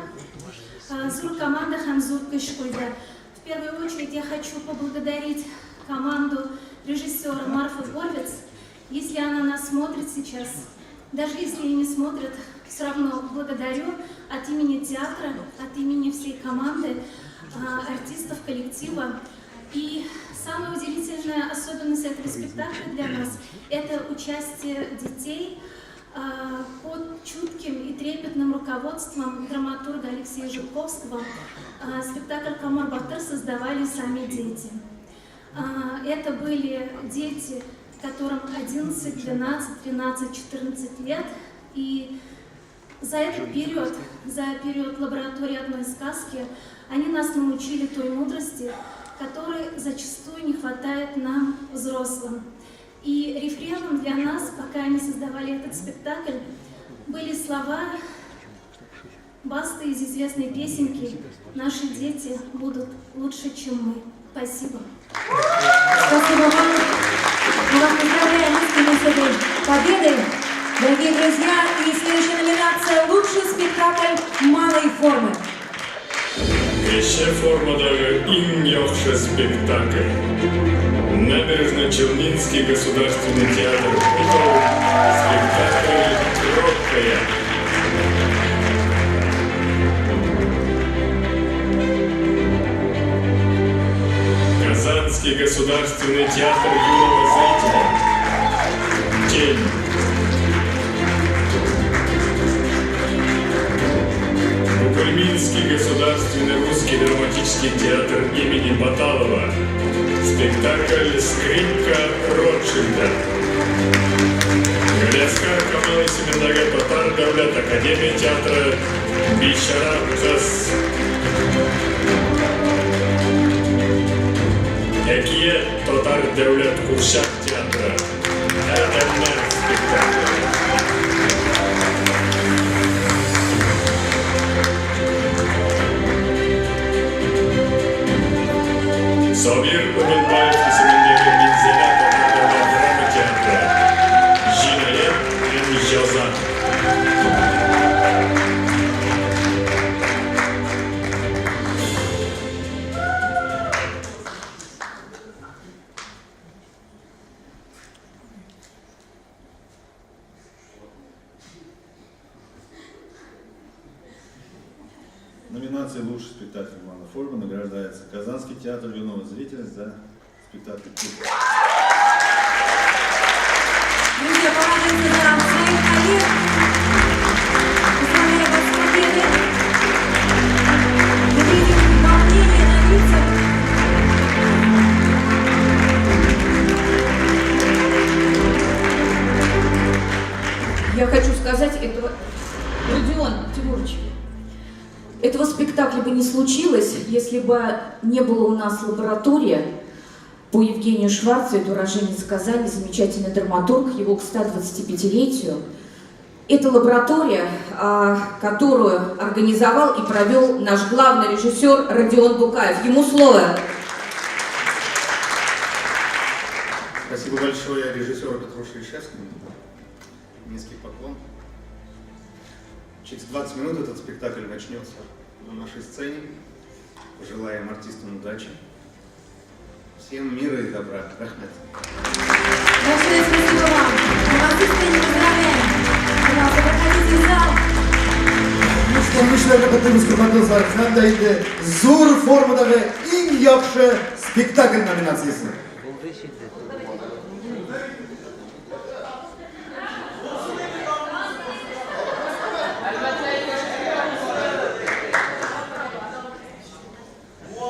зур команда һәм зур көч куйды. В первую очередь я хочу поблагодарить команду режиссера Марфы Горвиц. Если она нас смотрит сейчас, даже если и не смотрит, все равно благодарю от имени театра, от имени всей команды, артистов, коллектива. И самая удивительная особенность этого спектакля для нас – это участие детей под чутким и трепетным руководством драматурга Алексея Житковского. Спектакль «Камыр Батыр» создавали сами дети. Это были дети которым 11, 12, 13, 14 лет. И за этот период, за период лаборатории одной сказки, они нас научили той мудрости, которой зачастую не хватает нам, взрослым. И рефреном для нас, пока они создавали этот спектакль, были слова Басты из известной песенки «Наши дети будут лучше, чем мы». Спасибо. Спасибо вам. Мы вас поздравляем искренне с этой победой. Дорогие друзья, и следующая номинация «Лучший спектакль малой формы». Кече формадагы иң яхшы спектакль. Набережно-Челнинский государственный театр кукол. Спектакль «Кроткая». Казанский государственный театр юного зрителя. Тень. Букульминский государственный русский драматический театр имени Баталова. Спектакль «Скрипка Ротшильда». Галиәсгар Камал исемендәге Татар дәүләт академия театры «Бичара кыз». Әкият татар дәүләт курчак театры. Адәмнәр спектакле. Сабир Өметбаев исемендәге Минзәлә татар дәүләт драма театры. Җинаять һәм җәза. Номинация «Лучший спектакль малой формы» награждается Казанский театр юного зрителя за спектакль «Кукла». Друзья, порадуемся за своих коллег. Поздравляю вас с победой. Мы видим волнение на лицах. Я хочу сказать, этого... Родион Тимурович, этого спектакля бы не случилось, если бы не было у нас лаборатория по Евгению Шварцу, это уроженец Казани, замечательный драматург, его к 125-летию. Это лаборатория, которую организовал и провел наш главный режиссер Родион Букаев. Ему слово. Спасибо большое режиссеру Петру Шерешевскому. Низкий поклон. Через 20 минут этот спектакль начнется на нашей сцене. Пожелаем артистам удачи. Всем мира и добра. Рәхмәт. Большое спасибо вам. Мы вас искренне поздравляем. Пожалуйста, проходите в зал. Ну что, нишләргә котлыйбыз, хөрмәтле дуслар, һәм дә инде зур формадагы иң яхшы спектакль номинациясе.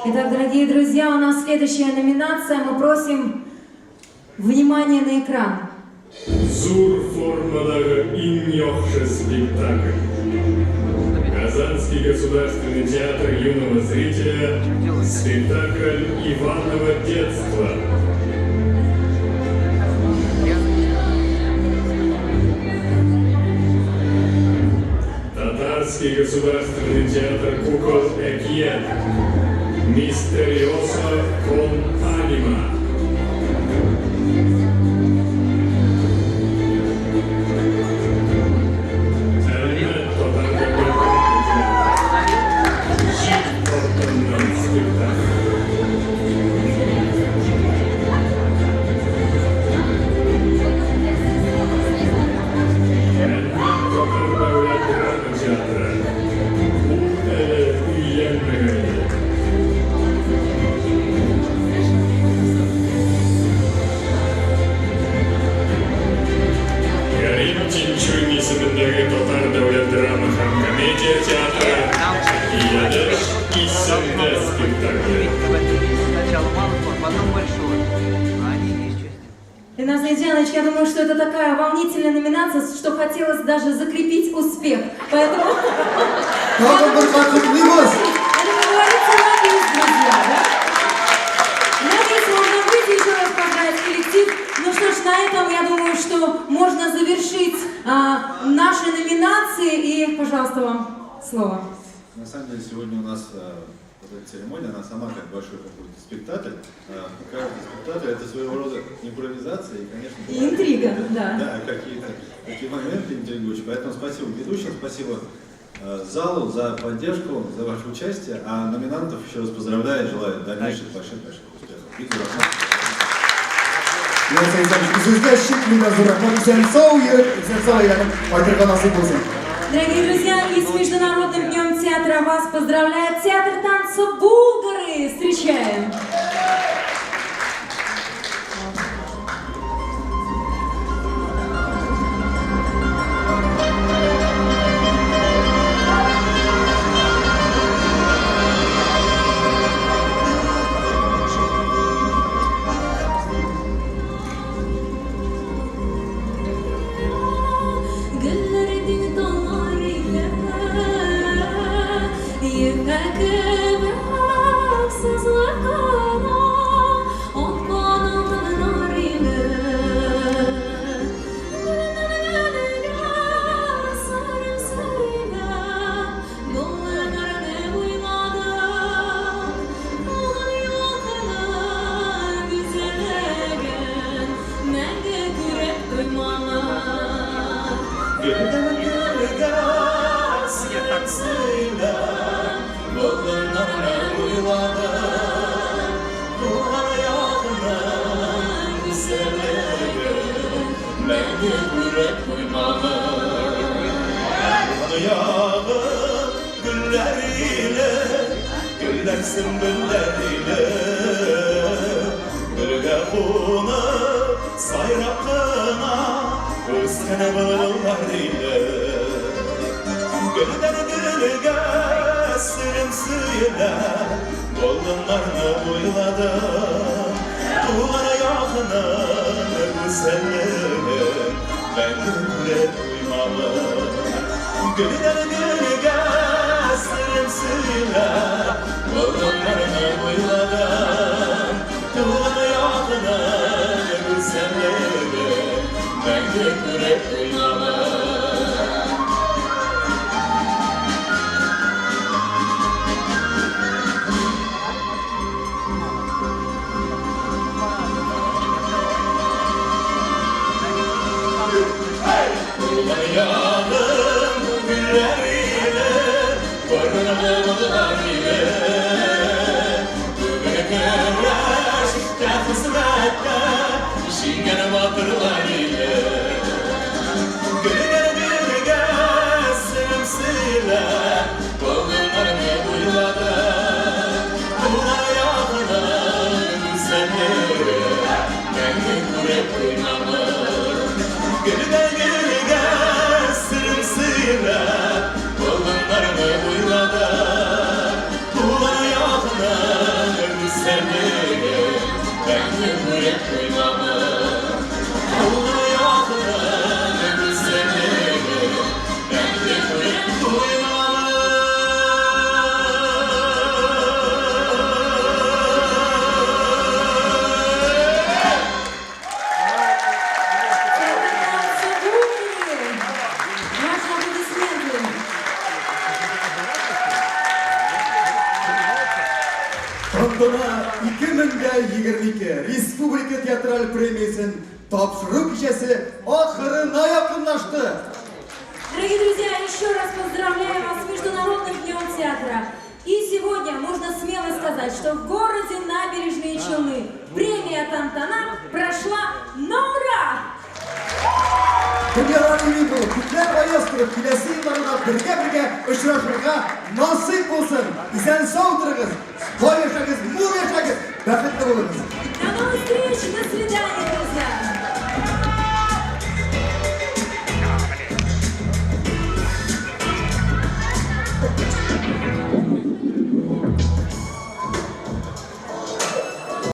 Итак, дорогие друзья, у нас следующая номинация. Мы просим внимание на экран. Зур формадагы иң яхшы спектакль. Казанский государственный театр юного зрителя. Спектакль «Иваново детство». Татарский государственный театр кукол «Әкият». Мистериоса кон анима. Әлмәт татар дәүләт драма театры. Җил артыннан спектакль. Әлмәт татар дәүләт драма театры. Ул әле өйләнмәгән иде. Яныч, я думаю, что это такая волнительная номинация, что хотелось даже закрепить успех. Поэтому... Тагын бер кат котлыйбыз! Это, как говорится, на бис, друзья, да? На бис можно выйти, еще раз поздравить коллектив. Ну что ж, на этом, я думаю, что можно завершить наши номинации. И, пожалуйста, вам слово. На самом деле, сегодня у нас вот эта церемония, она сама как большой какой-то спектакль. Каждый спектакль это своего рода импровизация и, конечно, И интрига, да. Да, какие-то такие моменты интригующие. Поэтому спасибо ведущим, спасибо залу за поддержку, за ваше участие. А номинантов еще раз поздравляю и желаю дальнейших больших-больших успехов. Бик зур рәхмәт. Юлдаш Александрович, үзегезгә чикми дә зур рәхмәт. Исән-сау йөреп, исән-сау әйләнеп кайтырга насыйп булсын. Дорогие друзья, и с Международным днем театра вас поздравляет театр танца «Булгары». Встречаем! Гөлләрнең таллар илә, Ефәк кебек сызылып кына Аккан алтыннар илә. Гөлләр гөлгә сырын сөйләп, Болыннарны буйладым. Туган якның гүзәллеген Мәңге күреп туймамын. Гөлдән гөлгә сырын сөйләп, Болыннарны буйладым. Туган якның гүзәллеген Мәңге күреп туймамын. Туган ягым гөлләр иле, Гөлләр сөмбелләр иле. Гөлгә кунып, сайрап кына Үскән былбыллар иле. Гөлдән гөлгә серем сөйләп, Болыннарны буйладым. Туган якның гүзәллеген Мәңге күреп туймамын. Гөлдән гөлгә серем сөйләп, Болыннарны буйладым. Туган якның гүзәллеген Мәңге күреп туймамын. Туган ягым гөлләр иле, Борынгылар иле. Түгел көрәштә, хезмәттә Җиңгән батырлар иле. Гөлдән гөлгә серем сөйләп, Болыннарны буйладым. Туган якның гүзәллеген Мәңге күреп туймамын. Гөлдән гөлгә серем сөйләп, Болыннарны буйладым. Туган якның гүзәллеген Мәңге күреп туймамын. Туган якның гүзәллеген Мәңге күреп туймамын. Театр танца «Булгары». Ваши аплодисменты. Тантана 2022 Республика театраль премиясен тапшыру кичәсе ахырына якынлашты. Дорогие друзья, еще раз поздравляем вас с Международным днем театра. И сегодня можно смело сказать, что в городе Набережные Челны премия «Тантана» прошла на ура! Дөньялар имин булып, күкләр аяз торып, киләсе елларда бергә-бергә очрашырга насыйп булсын. Исән сау торыгыз, бай яшәгез, мул яшәгез, бәхетле булыгыз. До новых встреч, до свидания!